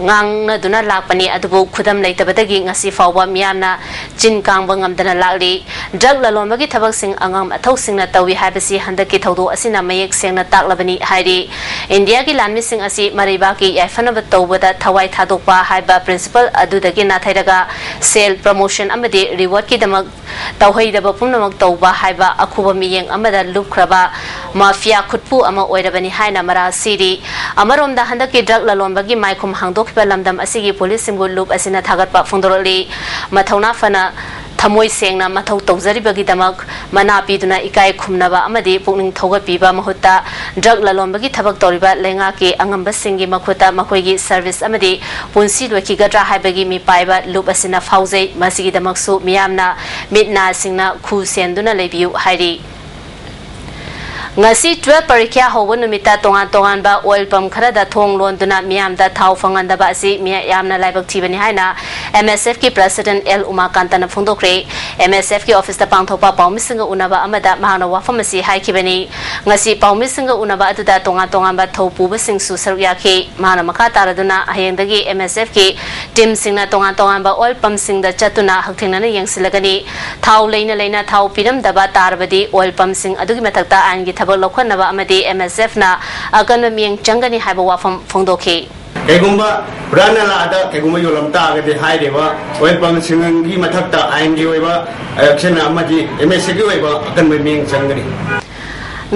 ꯉꯥꯡꯅꯗꯨꯅ ꯂꯥꯛꯄꯅꯤ꯫ ꯑꯗꯨꯕꯨ ꯈꯨꯗꯝ ꯂꯩꯇꯕꯗꯒꯤ ꯉꯁꯤ ꯐꯥꯎꯕ ꯃꯤꯌꯥꯝꯅ ꯆꯤꯟ ꯀꯥꯡꯕ ꯉꯝꯗꯅ ꯂꯥꯛꯂꯤ꯫ Drug ꯂꯂꯣꯟꯕꯒꯤ ꯊꯕꯛꯁꯤꯡ ꯑꯉꯝ ꯑꯊꯧꯁꯤꯡꯅ ꯇꯧꯏ ꯍꯥꯏꯕꯁꯤ ꯍꯟꯗꯛꯀꯤ ꯊꯧꯗꯣꯛ ꯑꯁꯤꯅ ꯃꯌꯦꯛ ꯁꯦꯡꯅ ꯇꯥꯛꯂꯕꯅꯤ ꯍꯥꯏꯔꯤ꯫ ꯏꯟꯗꯤꯌꯥꯒꯤ ꯂꯥꯟꯃꯤꯁꯤꯡ ꯑꯁꯤ ꯃꯔꯩꯕꯥꯛꯀꯤ ꯌꯥꯏꯐꯅꯕ ꯇꯧꯕꯗ ꯊꯋꯥꯏ ꯊꯥꯗꯣꯛꯄ ꯍꯥꯏꯕ principle ꯑꯗꯨꯗꯒꯤ ꯅꯥꯊꯩꯔꯒ sale, promotion ꯑꯃꯗꯤ rewardꯀꯤꯗꯃꯛ ꯇꯧꯍꯩꯗꯕ ꯄꯨꯝꯅꯃꯛ ꯇꯧꯕ ꯍꯥꯏꯕ ꯑꯈꯨꯕ ꯃꯤꯠꯌꯦꯡ ꯑꯃꯗ ꯂꯨꯞꯈ꯭ꯔꯕ mafia ꯈꯨꯠꯄꯨ ꯑꯃ ꯑꯣꯏꯔꯕꯅꯤ ꯍꯥꯏꯅ ꯃꯔꯥꯜ ꯁꯤꯔꯤ꯫ ꯑꯃꯔꯣꯝꯗ, ꯍꯟꯗꯛꯀꯤ drug ꯂꯂꯣꯟꯕꯒꯤ ꯃꯥꯏꯈꯨꯝ ꯍꯥꯡꯗꯣꯛꯈꯤꯕ ꯂꯝꯗꯝ ꯑꯁꯤꯒꯤ ꯄꯨꯂꯤꯁꯁꯤꯡꯕꯨ ꯂꯨꯞ ꯑꯁꯤꯅ ꯊꯥꯒꯠꯄ ꯐꯣꯡꯗꯣꯔꯛꯂꯤ꯫ ꯃꯊꯧꯅꯥ ꯐꯅ, ꯊꯃꯣꯏ ꯁꯦꯡꯅ ꯃꯊꯧ ꯇꯧꯖꯔꯤꯕꯒꯤꯗꯃꯛ ꯃꯅꯥ ꯄꯤꯗꯨꯅ ꯏꯀꯥꯏ ꯈꯨꯝꯅꯕ ꯑꯃꯗꯤ ꯄꯨꯛꯅꯤꯡ ꯊꯧꯒꯠꯄꯤꯕ ꯃꯍꯨꯠꯇ, drug ꯂꯂꯣꯟꯕꯒꯤ ꯊꯕꯛ ꯇꯧꯔꯤꯕ ꯂꯩꯉꯥꯛꯀꯤ ꯑꯉꯝꯕꯁꯤꯡꯒꯤ ꯃꯈꯨꯠꯇ ꯃꯈꯣꯏꯒꯤ service ꯑꯃꯗꯤ ꯄꯨꯟꯁꯤ ꯂꯣꯏꯈꯤꯒꯗ꯭ꯔꯥ ꯍꯥꯏꯕꯒꯤ ꯃꯤꯄꯥꯏꯕ ꯂꯨꯞ ꯑꯁꯤꯅ ꯐꯥꯎꯖꯩ꯫ ꯃꯁꯤꯒꯤꯗꯃꯛꯁꯨ ꯃꯤꯌꯥꯝꯅ ꯃꯤꯠ ꯅꯥ ꯁꯤꯡꯅ ꯈꯨ ꯁꯦꯟꯗꯨꯅ ꯂꯩꯕꯤꯌꯨ ꯍꯥꯏꯔꯤ꯫ ꯉꯁꯤ twelve ꯄꯔꯤꯈ꯭ꯌꯥ ꯍꯧꯕ ꯅꯨꯃꯤꯠꯇ ꯇꯣꯉꯥꯟ ꯇꯣꯉꯥꯟꯕ oil pump ꯈꯔꯗ ꯊꯣꯡ ꯂꯣꯟꯗꯨꯅ ꯃꯤꯌꯥꯝꯗ ꯊꯥꯎ ꯐꯪꯍꯟꯗꯕ ꯑꯁꯤ ꯃꯤꯌꯥꯝꯅ ꯂꯥꯏꯕꯛ ꯊꯤꯕꯅꯤ ꯍꯥꯏꯅ MSFꯀꯤ president ꯑꯦꯜ ꯎꯃꯥꯀꯥꯟꯇꯅ ꯐꯣꯡꯗꯣꯛꯈ꯭ꯔꯦ꯫ MSFꯀꯤ officeꯇ ꯄꯥꯡꯊꯣꯛꯄ ꯄꯥꯎꯃꯤꯁꯤꯡꯒ ꯎꯅꯕ ꯑꯃꯗ ꯃꯍꯥꯛꯅ ꯋꯥꯐꯝ ꯑꯁꯤ ꯍꯥꯏꯈꯤꯕꯅꯤ꯫ ꯉꯁꯤ ꯄꯥꯎꯃꯤꯁꯤꯡꯒ ꯎꯅꯕ ꯑꯗꯨꯗ ꯇꯣꯉꯥꯟ ꯇꯣꯉꯥꯟꯕ ꯊꯧ ꯄꯨꯕꯁꯤꯡꯁꯨ ꯁꯔꯨꯛ ꯌꯥꯈꯤ꯫ ꯃꯍꯥꯛꯅ ꯃꯈꯥ ꯇꯥꯔꯗꯨꯅ ꯍꯌꯦꯡꯗꯒꯤ MSFꯀꯤ teamꯁꯤꯡꯅ ꯇꯣꯉꯥꯟ ꯇꯣꯉꯥꯟꯕ oil pumpꯁꯤꯡꯗ ꯆꯠꯇꯨꯅ ꯍꯛꯊꯦꯡꯅꯅ ꯌꯦꯡꯁꯤꯜꯂꯒꯅꯤ꯫ ꯊꯥꯎ ꯂꯩꯅ ꯂꯩꯅ ꯊꯥꯎ ꯄꯤꯔꯝꯗꯕ ꯇꯥꯔꯕꯗꯤ oil pumpꯁꯤꯡ ꯑꯗꯨꯒꯤ ꯃꯊꯛꯇ ꯑꯥꯏꯟꯒꯤ ꯊꯕꯛ ꯂꯧꯈꯠꯅꯕ ꯑꯃꯗꯤ MSFꯅ ꯑꯀꯟꯕ ꯃꯤꯠꯌꯦꯡ ꯆꯪꯒꯅꯤ ꯍꯥꯏꯕ ꯋꯥꯐꯝ ꯐꯣꯡꯗꯣꯛꯈꯤ꯫ ꯀꯩꯒꯨꯝꯕ ꯍꯨꯔꯥꯟꯅ ꯂꯥꯛꯑꯗ ꯀꯩꯒꯨꯝꯕ ꯌꯣꯜꯂꯝ ꯇꯥꯔꯒꯗꯤ ꯍꯥꯏꯔꯤꯕ oil pumpꯁꯤꯡꯒꯤ ꯃꯊꯛꯇ ꯑꯥꯏꯟꯒꯤ ꯑꯣꯏꯕ action ꯑꯃꯗꯤ MSFꯀꯤ ꯑꯣꯏꯕ ꯑꯀꯟꯕ ꯃꯤꯠꯌꯦꯡ ꯆꯪꯒꯅꯤ꯫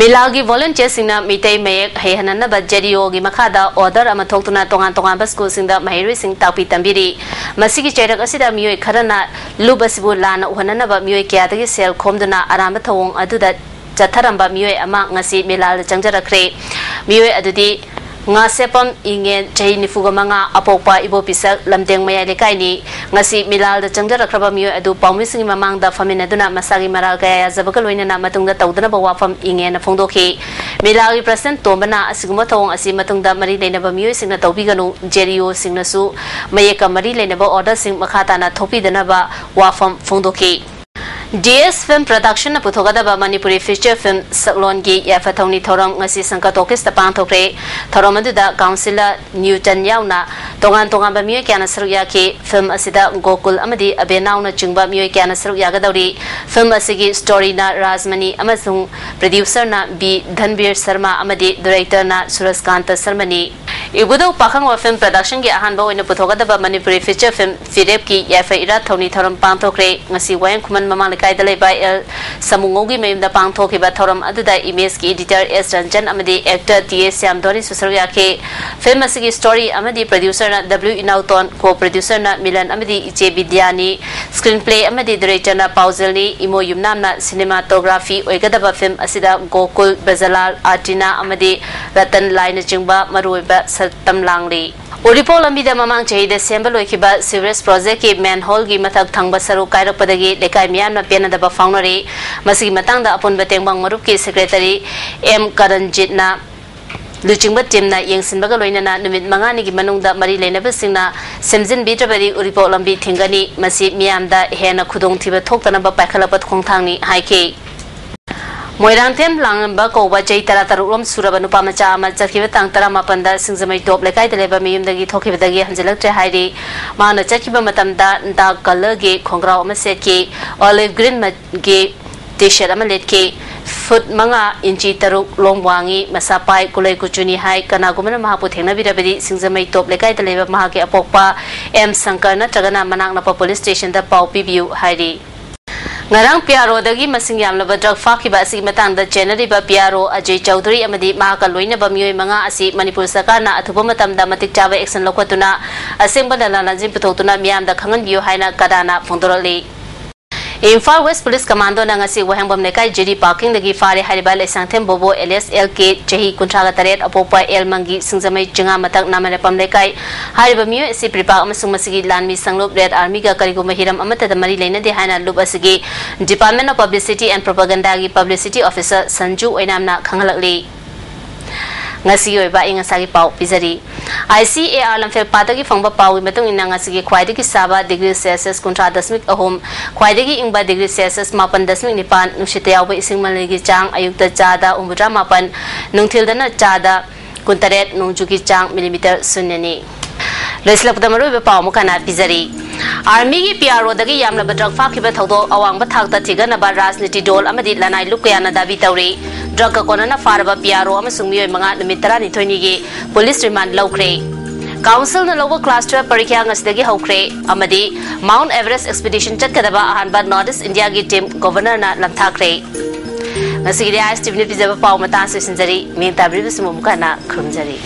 ꯃꯤꯂꯥꯜꯒꯤ volunteerꯁꯤꯡꯅ ꯃꯤꯇꯩ ꯃꯌꯦꯛ ꯍꯩꯍꯟꯅꯅꯕ JDOꯒꯤ ꯃꯈꯥꯗ order ꯑꯃ ꯊꯣꯛꯇꯨꯅ ꯇꯣꯉꯥꯟ ꯇꯣꯉꯥꯟꯕ schoolꯁꯤꯡꯗ ꯃꯍꯩꯔꯣꯏꯁꯤꯡ ꯇꯥꯛꯄꯤ ꯇꯝꯕꯤꯔꯤ꯫ ꯃꯁꯤꯒꯤ ꯆꯩꯔꯛ ꯑꯁꯤꯗ ꯃꯤꯑꯣꯏ ꯈꯔꯅ ꯂꯨꯞ ꯑꯁꯤꯕꯨ ꯂꯥꯟꯅ ꯎꯍꯟꯅꯅꯕ ꯃꯤꯑꯣꯏ ꯀꯌꯥꯗꯒꯤ ꯁꯦꯜ ꯈꯣꯝꯗꯨꯅ ꯑꯔꯥꯟꯕ ꯊꯧꯑꯣꯡ ꯑꯗꯨꯗ ꯆꯠꯊꯔꯝꯕ ꯃꯤꯑꯣꯏ ꯑꯃ ꯉꯁꯤ ꯃꯤꯂꯥꯜꯗ ꯆꯪꯖꯔꯛꯈ꯭ꯔꯦ꯫ ꯃꯤꯑꯣꯏ ꯑꯗꯨꯗꯤ ꯉꯥꯁꯦꯞꯄꯝ ꯏꯉꯦꯟ, ꯆꯍꯤ ꯅꯤꯐꯨꯒ ꯃꯉꯥ, ꯑꯄꯣꯛꯄ ꯏꯕꯣꯄꯤꯁꯛ, ꯂꯝꯗꯦꯡ ꯃꯌꯥꯏ ꯂꯩꯀꯥꯏꯅꯤ꯫ ꯉꯁꯤ ꯃꯤꯂꯥꯜꯗ ꯆꯪꯖꯔꯛꯈ꯭ꯔꯕ ꯃꯤꯑꯣꯏ ꯑꯗꯨ ꯄꯥꯎꯃꯤꯁꯤꯡꯒꯤ ꯃꯃꯥꯡꯗ ꯐꯝꯃꯤꯟꯅꯗꯨꯅ ꯃꯁꯥꯒꯤ ꯃꯔꯥꯜ ꯀꯌꯥ ꯌꯥꯖꯕꯒ ꯂꯣꯏꯅꯅ ꯃꯇꯨꯡꯗ ꯇꯧꯗꯅꯕ ꯋꯥꯐꯝ ꯏꯉꯦꯅ ꯐꯣꯡꯗꯣꯛꯈꯤ꯫ ꯃꯤꯂꯥꯜꯒꯤ president ꯇꯣꯝꯕꯅ ꯑꯁꯤꯒꯨꯝꯕ ꯊꯧꯑꯣꯡ ꯑꯁꯤ ꯃꯇꯨꯡꯗ ꯃꯔꯤ ꯂꯩꯅꯕ ꯃꯤꯑꯣꯏꯁꯤꯡꯅ ꯇꯧꯕꯤꯒꯅꯨ, JDOꯁꯤꯡꯅꯁꯨ ꯃꯌꯦꯛꯀ ꯃꯔꯤ ꯂꯩꯅꯕ orderꯁꯤꯡ ꯃꯈꯥ ꯇꯥꯅ ꯊꯣꯛꯄꯤꯗꯅꯕ ꯋꯥꯐꯝ ꯐꯣꯡꯗꯣꯛꯈꯤ꯫ D S Film Productionꯅ ꯄꯨꯊꯣꯛꯀꯗꯕ Manipuri feature film ꯁꯛꯂꯣꯟꯒꯤ ꯌꯥꯏꯐ ꯊꯧꯅꯤ ꯊꯧꯔꯝ ꯉꯁꯤ ꯁꯪꯀ ꯇꯣꯀꯤꯁꯇ ꯄꯥꯡꯊꯣꯛꯈ꯭ꯔꯦ꯫ ꯊꯧꯔꯝ ꯑꯗꯨꯗ councillor ꯅ꯭ꯌꯨꯇꯟ ꯌꯥꯎꯅ ꯇꯣꯉꯥꯟ ꯇꯣꯉꯥꯟꯕ ꯃꯤꯑꯣꯏ ꯀꯌꯥꯅ ꯁꯔꯨꯛ ꯌꯥꯈꯤ꯫ Film ꯑꯁꯤꯗ ꯒꯣꯀꯨꯜ ꯑꯃꯗꯤ ꯑꯕꯦꯅꯥꯎꯅ ꯆꯤꯡꯕ ꯃꯤꯑꯣꯏ ꯀꯌꯥꯅ ꯁꯔꯨꯛ ꯌꯥꯒꯗꯧꯔꯤ꯫ Film ꯑꯁꯤꯒꯤ storyꯅ ꯔꯥꯖꯃꯅꯤ ꯑꯃꯁꯨꯡ producerꯅ ꯕꯤ ꯙꯟꯕꯤꯔ ꯁꯔꯃ ꯑꯃꯗꯤ directorꯅ ꯁꯨꯔꯖꯀꯥꯟꯇ ꯁꯔꯃꯅꯤ꯫ ꯏꯕꯨꯙꯧ ꯄꯥꯈꯪꯕ Film Productionꯒꯤ ꯑꯍꯥꯟꯕ ꯑꯣꯏꯅ ꯄꯨꯊꯣꯛꯀꯗꯕ ꯃꯅꯤꯄꯨꯔꯤ feature film ꯐꯤꯔꯦꯞꯀꯤ ꯌꯥꯏꯐ ꯏꯔꯥꯠ ꯊꯧꯅꯤ ꯊꯧꯔꯝ ꯄꯥꯡꯊꯣꯛꯈ꯭ꯔꯦ꯫ ꯉꯁꯤ ꯋꯥꯌꯦꯡ ꯈꯨꯃꯟ ꯃꯃꯥꯡ ꯂꯩꯀꯥꯏꯗ ꯂꯩꯕ ꯑꯦꯜ ꯁꯃꯨꯉꯧꯒꯤ ꯃꯌꯨꯝꯗ ꯄꯥꯡꯊꯣꯛꯈꯤꯕ ꯊꯧꯔꯝ ꯑꯗꯨꯗ Imageꯀꯤ editor ꯑꯦꯁ ꯔꯟꯖꯟ ꯑꯃꯗꯤ actor ꯇꯤ ꯑꯦꯁ ꯁ꯭ꯌꯥꯝꯙꯣꯔꯤꯁꯨ ꯁꯔꯨꯛ ꯌꯥꯈꯤ꯫ Film ꯑꯁꯤꯒꯤ story ꯑꯃꯗꯤ producerꯅ ꯗꯕ꯭ꯂꯤꯎ ꯏꯅꯥꯎꯇꯣꯟ, co-producerꯅ ꯃꯤꯂꯟ ꯑꯃꯗꯤ ꯏꯆꯦ ꯕꯤꯗ꯭ꯌꯥꯅꯤ, screenplay ꯑꯃꯗꯤ directorꯅ ꯄꯥꯎꯖꯦꯜꯅꯤ, ꯏꯃꯣ ꯌꯨꯝꯅꯥꯝꯅ cinematography ꯑꯣꯏꯒꯗꯕ film ꯑꯁꯤꯗ ꯒꯣꯀꯨꯜ, ꯕ꯭ꯔꯖꯂꯥꯜ, ꯑꯥꯔꯇꯤꯅꯥ ꯑꯃꯗꯤ ꯔꯇꯟ ꯂꯥꯏꯅꯆꯤꯡꯕ ꯃꯔꯨꯑꯣꯏꯕ ꯁꯛꯇꯝ ꯂꯥꯡꯂꯤ꯫ ꯎꯔꯤꯄꯣꯛ ꯂꯝꯕꯤꯗ ꯃꯃꯥꯡ ꯆꯍꯤꯗ ꯁꯦꯝꯕ ꯂꯣꯏꯈꯤꯕ sewerage projectꯀꯤ manholeꯒꯤ ꯃꯊꯛ ꯊꯪꯕ ꯁꯔꯨꯛ ꯀꯥꯏꯔꯛꯄꯗꯒꯤ ꯂꯩꯀꯥꯏ ꯃꯤꯌꯥꯝꯅ ꯄꯦꯟꯅꯗꯕ ꯐꯥꯎꯅꯔꯤ꯫ ꯃꯁꯤꯒꯤ ꯃꯇꯥꯡꯗ ꯑꯄꯨꯟꯕ ꯇꯦꯡꯕꯥꯡ ꯃꯔꯨꯞꯀꯤ secretary ꯑꯦꯝ ꯀꯔꯟꯖꯤꯠꯅ ꯂꯨꯆꯤꯡꯕ teamꯅ ꯌꯦꯡꯁꯤꯟꯕꯒ ꯂꯣꯏꯅꯅ ꯅꯨꯃꯤꯠ ꯃꯉꯥꯅꯤꯒꯤ ꯃꯅꯨꯡꯗ ꯃꯔꯤ ꯂꯩꯅꯕꯁꯤꯡꯅ ꯁꯦꯝꯖꯤꯟꯕꯤꯗ꯭ꯔꯕꯗꯤ ꯎꯔꯤꯄꯣꯛ ꯂꯝꯕꯤ ꯊꯤꯡꯒꯅꯤ, ꯃꯁꯤ ꯃꯤꯌꯥꯝꯗ ꯍꯦꯟꯅ ꯈꯨꯗꯣꯡꯊꯤꯕ ꯊꯣꯛꯇꯅꯕ ꯄꯥꯏꯈꯠꯂꯛꯄ ꯈꯣꯡꯊꯥꯡꯅꯤ ꯍꯥꯏꯈꯤ꯫ ꯃꯣꯏꯔꯥꯡꯊꯦꯝ ꯂꯥꯡꯂꯝꯕ ꯀꯧꯕ ꯆꯍꯤ ꯇꯔꯥꯇꯔꯨꯛ ꯂꯣꯝ ꯁꯨꯔꯕ ꯅꯨꯄꯥ ꯃꯆꯥ ꯑꯃ ꯆꯠꯈꯤꯕ ꯇꯥꯡ ꯇꯔꯥꯃꯥꯄꯟꯗ ꯁꯤꯡꯖꯃꯩ ꯇꯣꯞ ꯂꯩꯀꯥꯏꯗ ꯂꯩꯕ ꯃꯌꯨꯝꯗꯒꯤ ꯊꯣꯛꯈꯤꯕꯗꯒꯤ ꯍꯟꯖꯤꯜꯂꯛꯇ꯭ꯔꯦ ꯍꯥꯏꯔꯤ꯫ ꯃꯍꯥꯛꯅ ꯆꯠꯈꯤꯕ ꯃꯇꯝꯗ dark colourꯒꯤ ꯈꯣꯡꯒ꯭ꯔꯥꯎ ꯑꯃ ꯁꯦꯠꯈꯤ, olive greenꯒꯤ T-shirt ꯑꯃ ꯂꯤꯠꯈꯤ꯫ Foot ꯃꯉꯥ, inch ꯇꯔꯨꯛ ꯂꯣꯝ ꯋꯥꯡꯉꯤ, ꯃꯁꯥ ꯄꯥꯏ, ꯀꯨꯂꯩ ꯀꯨꯆꯨꯅꯤ ꯍꯥꯏ꯫ ꯀꯅꯥꯒꯨꯝꯕꯅ ꯃꯍꯥꯛꯄꯨ ꯊꯦꯡꯅꯕꯤꯔꯕꯗꯤ ꯁꯤꯡꯖꯃꯩ ꯇꯣꯞ ꯂꯩꯀꯥꯏꯗ ꯂꯩꯕ ꯃꯍꯥꯛꯀꯤ ꯑꯄꯣꯛꯄ ꯑꯦꯝ ꯁꯪꯀꯔ ꯅꯠꯇ꯭ꯔꯒꯅ ꯃꯅꯥꯛ ꯅꯛꯄ police stationꯗ ꯄꯥꯎ ꯄꯤꯕꯤꯌꯨ ꯍꯥꯏꯔꯤ꯫ ꯉꯔꯥꯡ ꯄꯤ ꯑꯥꯔ ꯑꯣꯗꯒꯤ ꯃꯁꯤꯡ ꯌꯥꯝꯂꯕ drug ꯐꯥꯈꯤꯕ ꯑꯁꯤꯒꯤ ꯃꯇꯥꯡꯗ ꯆꯦꯟꯅꯔꯤꯕ ꯄꯤ ꯑꯥꯔ ꯑꯣ ꯑꯖꯦ ꯆꯧꯙꯨꯔꯤ ꯑꯃꯗꯤ ꯃꯍꯥꯛꯀ ꯂꯣꯏꯅꯕ ꯃꯤꯑꯣꯏ ꯃꯉꯥ ꯑꯁꯤ ꯃꯅꯤꯄꯨꯔ ꯁꯔꯀꯥꯔꯅ ꯑꯊꯨꯕ ꯃꯇꯝꯗ ꯃꯇꯤꯛ ꯆꯥꯕ action ꯂꯧꯈꯠꯇꯨꯅ ꯑꯁꯦꯡꯕ ꯂꯥꯟꯂꯥꯟꯁꯤꯡ ꯄꯨꯊꯣꯛꯇꯨꯅ ꯃꯤꯌꯥꯝꯗ ꯈꯪꯍꯟꯕꯤꯌꯨ ꯍꯥꯏꯅ ꯀꯗꯥꯅ ꯐꯣꯡꯗꯣꯔꯛꯂꯤ꯫ ꯏꯝꯐꯥꯜ West Police Commandona ꯉꯁꯤ ꯋꯥꯍꯦꯡꯕꯝ ꯂꯩꯀꯥꯏ ꯖꯤꯔꯤ parkingꯗꯒꯤ ꯐꯥꯔꯦ ꯍꯥꯏꯔꯤꯕ ꯂꯩꯁꯥꯡꯊꯦꯝ ꯕꯣꯕꯣ alias ꯑꯦꯜ ꯀꯦ, ꯆꯍꯤ ꯀꯨꯟꯊ꯭ꯔꯥꯒ ꯇꯔꯦꯠ, ꯑꯄꯣꯛꯄ ꯑꯦꯜ ꯃꯪꯒꯤ, ꯁꯤꯡꯖꯃꯩ ꯆꯤꯉꯥ ꯃꯊꯛ ꯅꯥꯃꯔꯦꯄꯝ ꯂꯩꯀꯥꯏ꯫ ꯍꯥꯏꯔꯤꯕ ꯃꯤꯑꯣꯏ ꯑꯁꯤ ꯄ꯭ꯔꯤꯄꯥꯛ ꯑꯃꯁꯨꯡ ꯃꯁꯤꯒꯤ ꯂꯥꯟꯃꯤ ꯁꯪꯂꯨꯞ Red Armyꯒ ꯀꯔꯤꯒꯨꯝꯕ ꯍꯤꯔꯝ ꯑꯃꯠꯇꯗ ꯃꯔꯤ ꯂꯩꯅꯗꯦ ꯍꯥꯏꯅ ꯂꯨꯞ ꯑꯁꯤꯒꯤ Department of Publicity and Propagandaꯒꯤ publicity officer Sanju ꯑꯣꯏꯅꯥꯝꯅ ꯈꯪꯍꯜꯂꯛꯂꯤ꯫ ꯉꯁꯤꯒꯤ ꯑꯣꯏꯕ ꯑꯏꯪ ꯑꯁꯥꯒꯤ ꯄꯥꯎ ꯄꯤꯖꯔꯤ꯫ ꯑꯥꯏ ꯁꯤ ꯑꯦ ꯑꯥꯔ ꯂꯝꯐꯦꯜ ꯄꯥꯠꯇꯒꯤ ꯐꯪꯕ ꯄꯥꯎꯒꯤ ꯃꯇꯨꯡ ꯏꯟꯅ, ꯉꯁꯤꯒꯤ ꯈ꯭ꯋꯥꯏꯗꯒꯤ ꯁꯥꯕ ꯗꯤꯒ꯭ꯔꯤ ꯁꯦꯜꯁꯤꯌꯁ ꯀꯨꯟꯊ꯭ꯔꯥ ꯗꯁꯃꯤꯛ ꯑꯍꯨꯝ, ꯈ꯭ꯋꯥꯏꯗꯒꯤ ꯏꯪꯕ ꯗꯤꯒ꯭ꯔꯤ ꯁꯦꯜꯁꯤꯌꯁ ꯃꯥꯄꯟ ꯗꯁꯃꯤꯛ ꯅꯤꯄꯥꯟ, ꯅꯨꯡꯁꯤꯠꯇ ꯌꯥꯎꯕ ꯏꯁꯤꯡ ꯃꯅꯤꯜꯒꯤ ꯆꯥꯡ ꯑꯌꯨꯛꯇ ꯆꯥꯗ ꯍꯨꯝꯐꯨꯇꯔꯥ ꯃꯥꯄꯟ, ꯅꯨꯡꯊꯤꯜꯗꯅ ꯆꯥꯗ ꯀꯨꯟꯇꯔꯦꯠ, ꯅꯣꯡꯖꯨꯒꯤ ꯆꯥꯡ ꯃꯤꯂꯤꯃꯤꯇꯔ ꯁꯨꯟꯌꯅꯤ꯫ ꯂꯣꯏꯁꯤꯜꯂꯛꯄꯗ ꯃꯔꯨꯑꯣꯏꯕ ꯄꯥꯎ ꯑꯃꯨꯛ ꯍꯟꯅ ꯄꯤꯖꯔꯤ꯫ ꯑꯥꯔꯃꯤꯒꯤ ꯄꯤ ꯑꯥꯔ ꯑꯣꯗꯒꯤ ꯌꯥꯝꯂꯕ ꯗ꯭ꯔꯒ ꯐꯥꯈꯤꯕ ꯊꯧꯗꯣꯛ ꯑꯋꯥꯡꯕ ꯊꯥꯛꯇ ꯊꯤꯒꯠꯅꯕ ꯔꯥꯖꯅꯤꯇꯤ ꯗꯣꯜ ꯑꯃꯗꯤ ꯂꯅꯥꯏ ꯂꯨꯞ ꯀꯌꯥꯅ ꯗꯥꯕꯤ ꯇꯧꯔꯤ꯫ ꯗ꯭ꯔꯒꯀ ꯀꯣꯟꯅꯅ ꯐꯥꯔꯕ ꯄꯤ ꯑꯥꯔ ꯑꯣ ꯑꯃꯁꯨꯡ ꯃꯤꯑꯣꯏ ꯃꯉꯥ ꯅꯨꯃꯤꯠ ꯇꯔꯥꯅꯤꯊꯣꯏꯅꯤꯒꯤ ꯄꯨꯂꯤꯁ ꯔꯤꯃꯥꯟ ꯂꯧꯈ꯭ꯔꯦ꯫ ꯀꯥꯎꯟꯁꯤꯜꯅ ꯂꯧꯕ ꯀ꯭ꯂꯥꯁ ꯇꯨꯋꯦꯜꯐ ꯄꯔꯤꯈ꯭ꯌꯥ ꯉꯁꯤꯗꯒꯤ ꯍꯧꯈ꯭ꯔꯦ ꯑꯃꯗꯤ ꯃꯥꯎꯟꯠ ꯑꯦꯚꯔꯦꯁ ꯑꯦꯛꯁꯄꯤꯗꯤꯁꯟ ꯆꯠꯀꯗꯕ ꯑꯍꯥꯟꯕ ꯅꯣꯔꯠ ꯏꯁ ꯏꯟꯗꯤꯌꯥꯒꯤ ꯇꯤꯝ ꯒꯣꯚꯔꯅꯔꯅ ꯂꯝꯊꯥꯈ꯭ꯔꯦ꯫ ꯉꯁꯤꯒꯤꯗꯤ ꯑꯥꯏ ꯑꯦꯁ ꯇꯤ ꯚꯤꯅ ꯄꯤꯖꯕ ꯄꯥꯎ ꯃꯇꯥꯡ ꯑꯁꯤꯗ ꯂꯣꯏꯁꯤꯟꯖꯔꯤ꯫ ꯃꯤꯠꯌꯦꯡ ꯇꯥꯕꯤꯔꯤꯕꯁꯤꯡꯕꯨ ꯑꯃꯨꯛ ꯍꯟꯅ ꯈꯨꯔꯨꯝꯖꯔꯤ꯫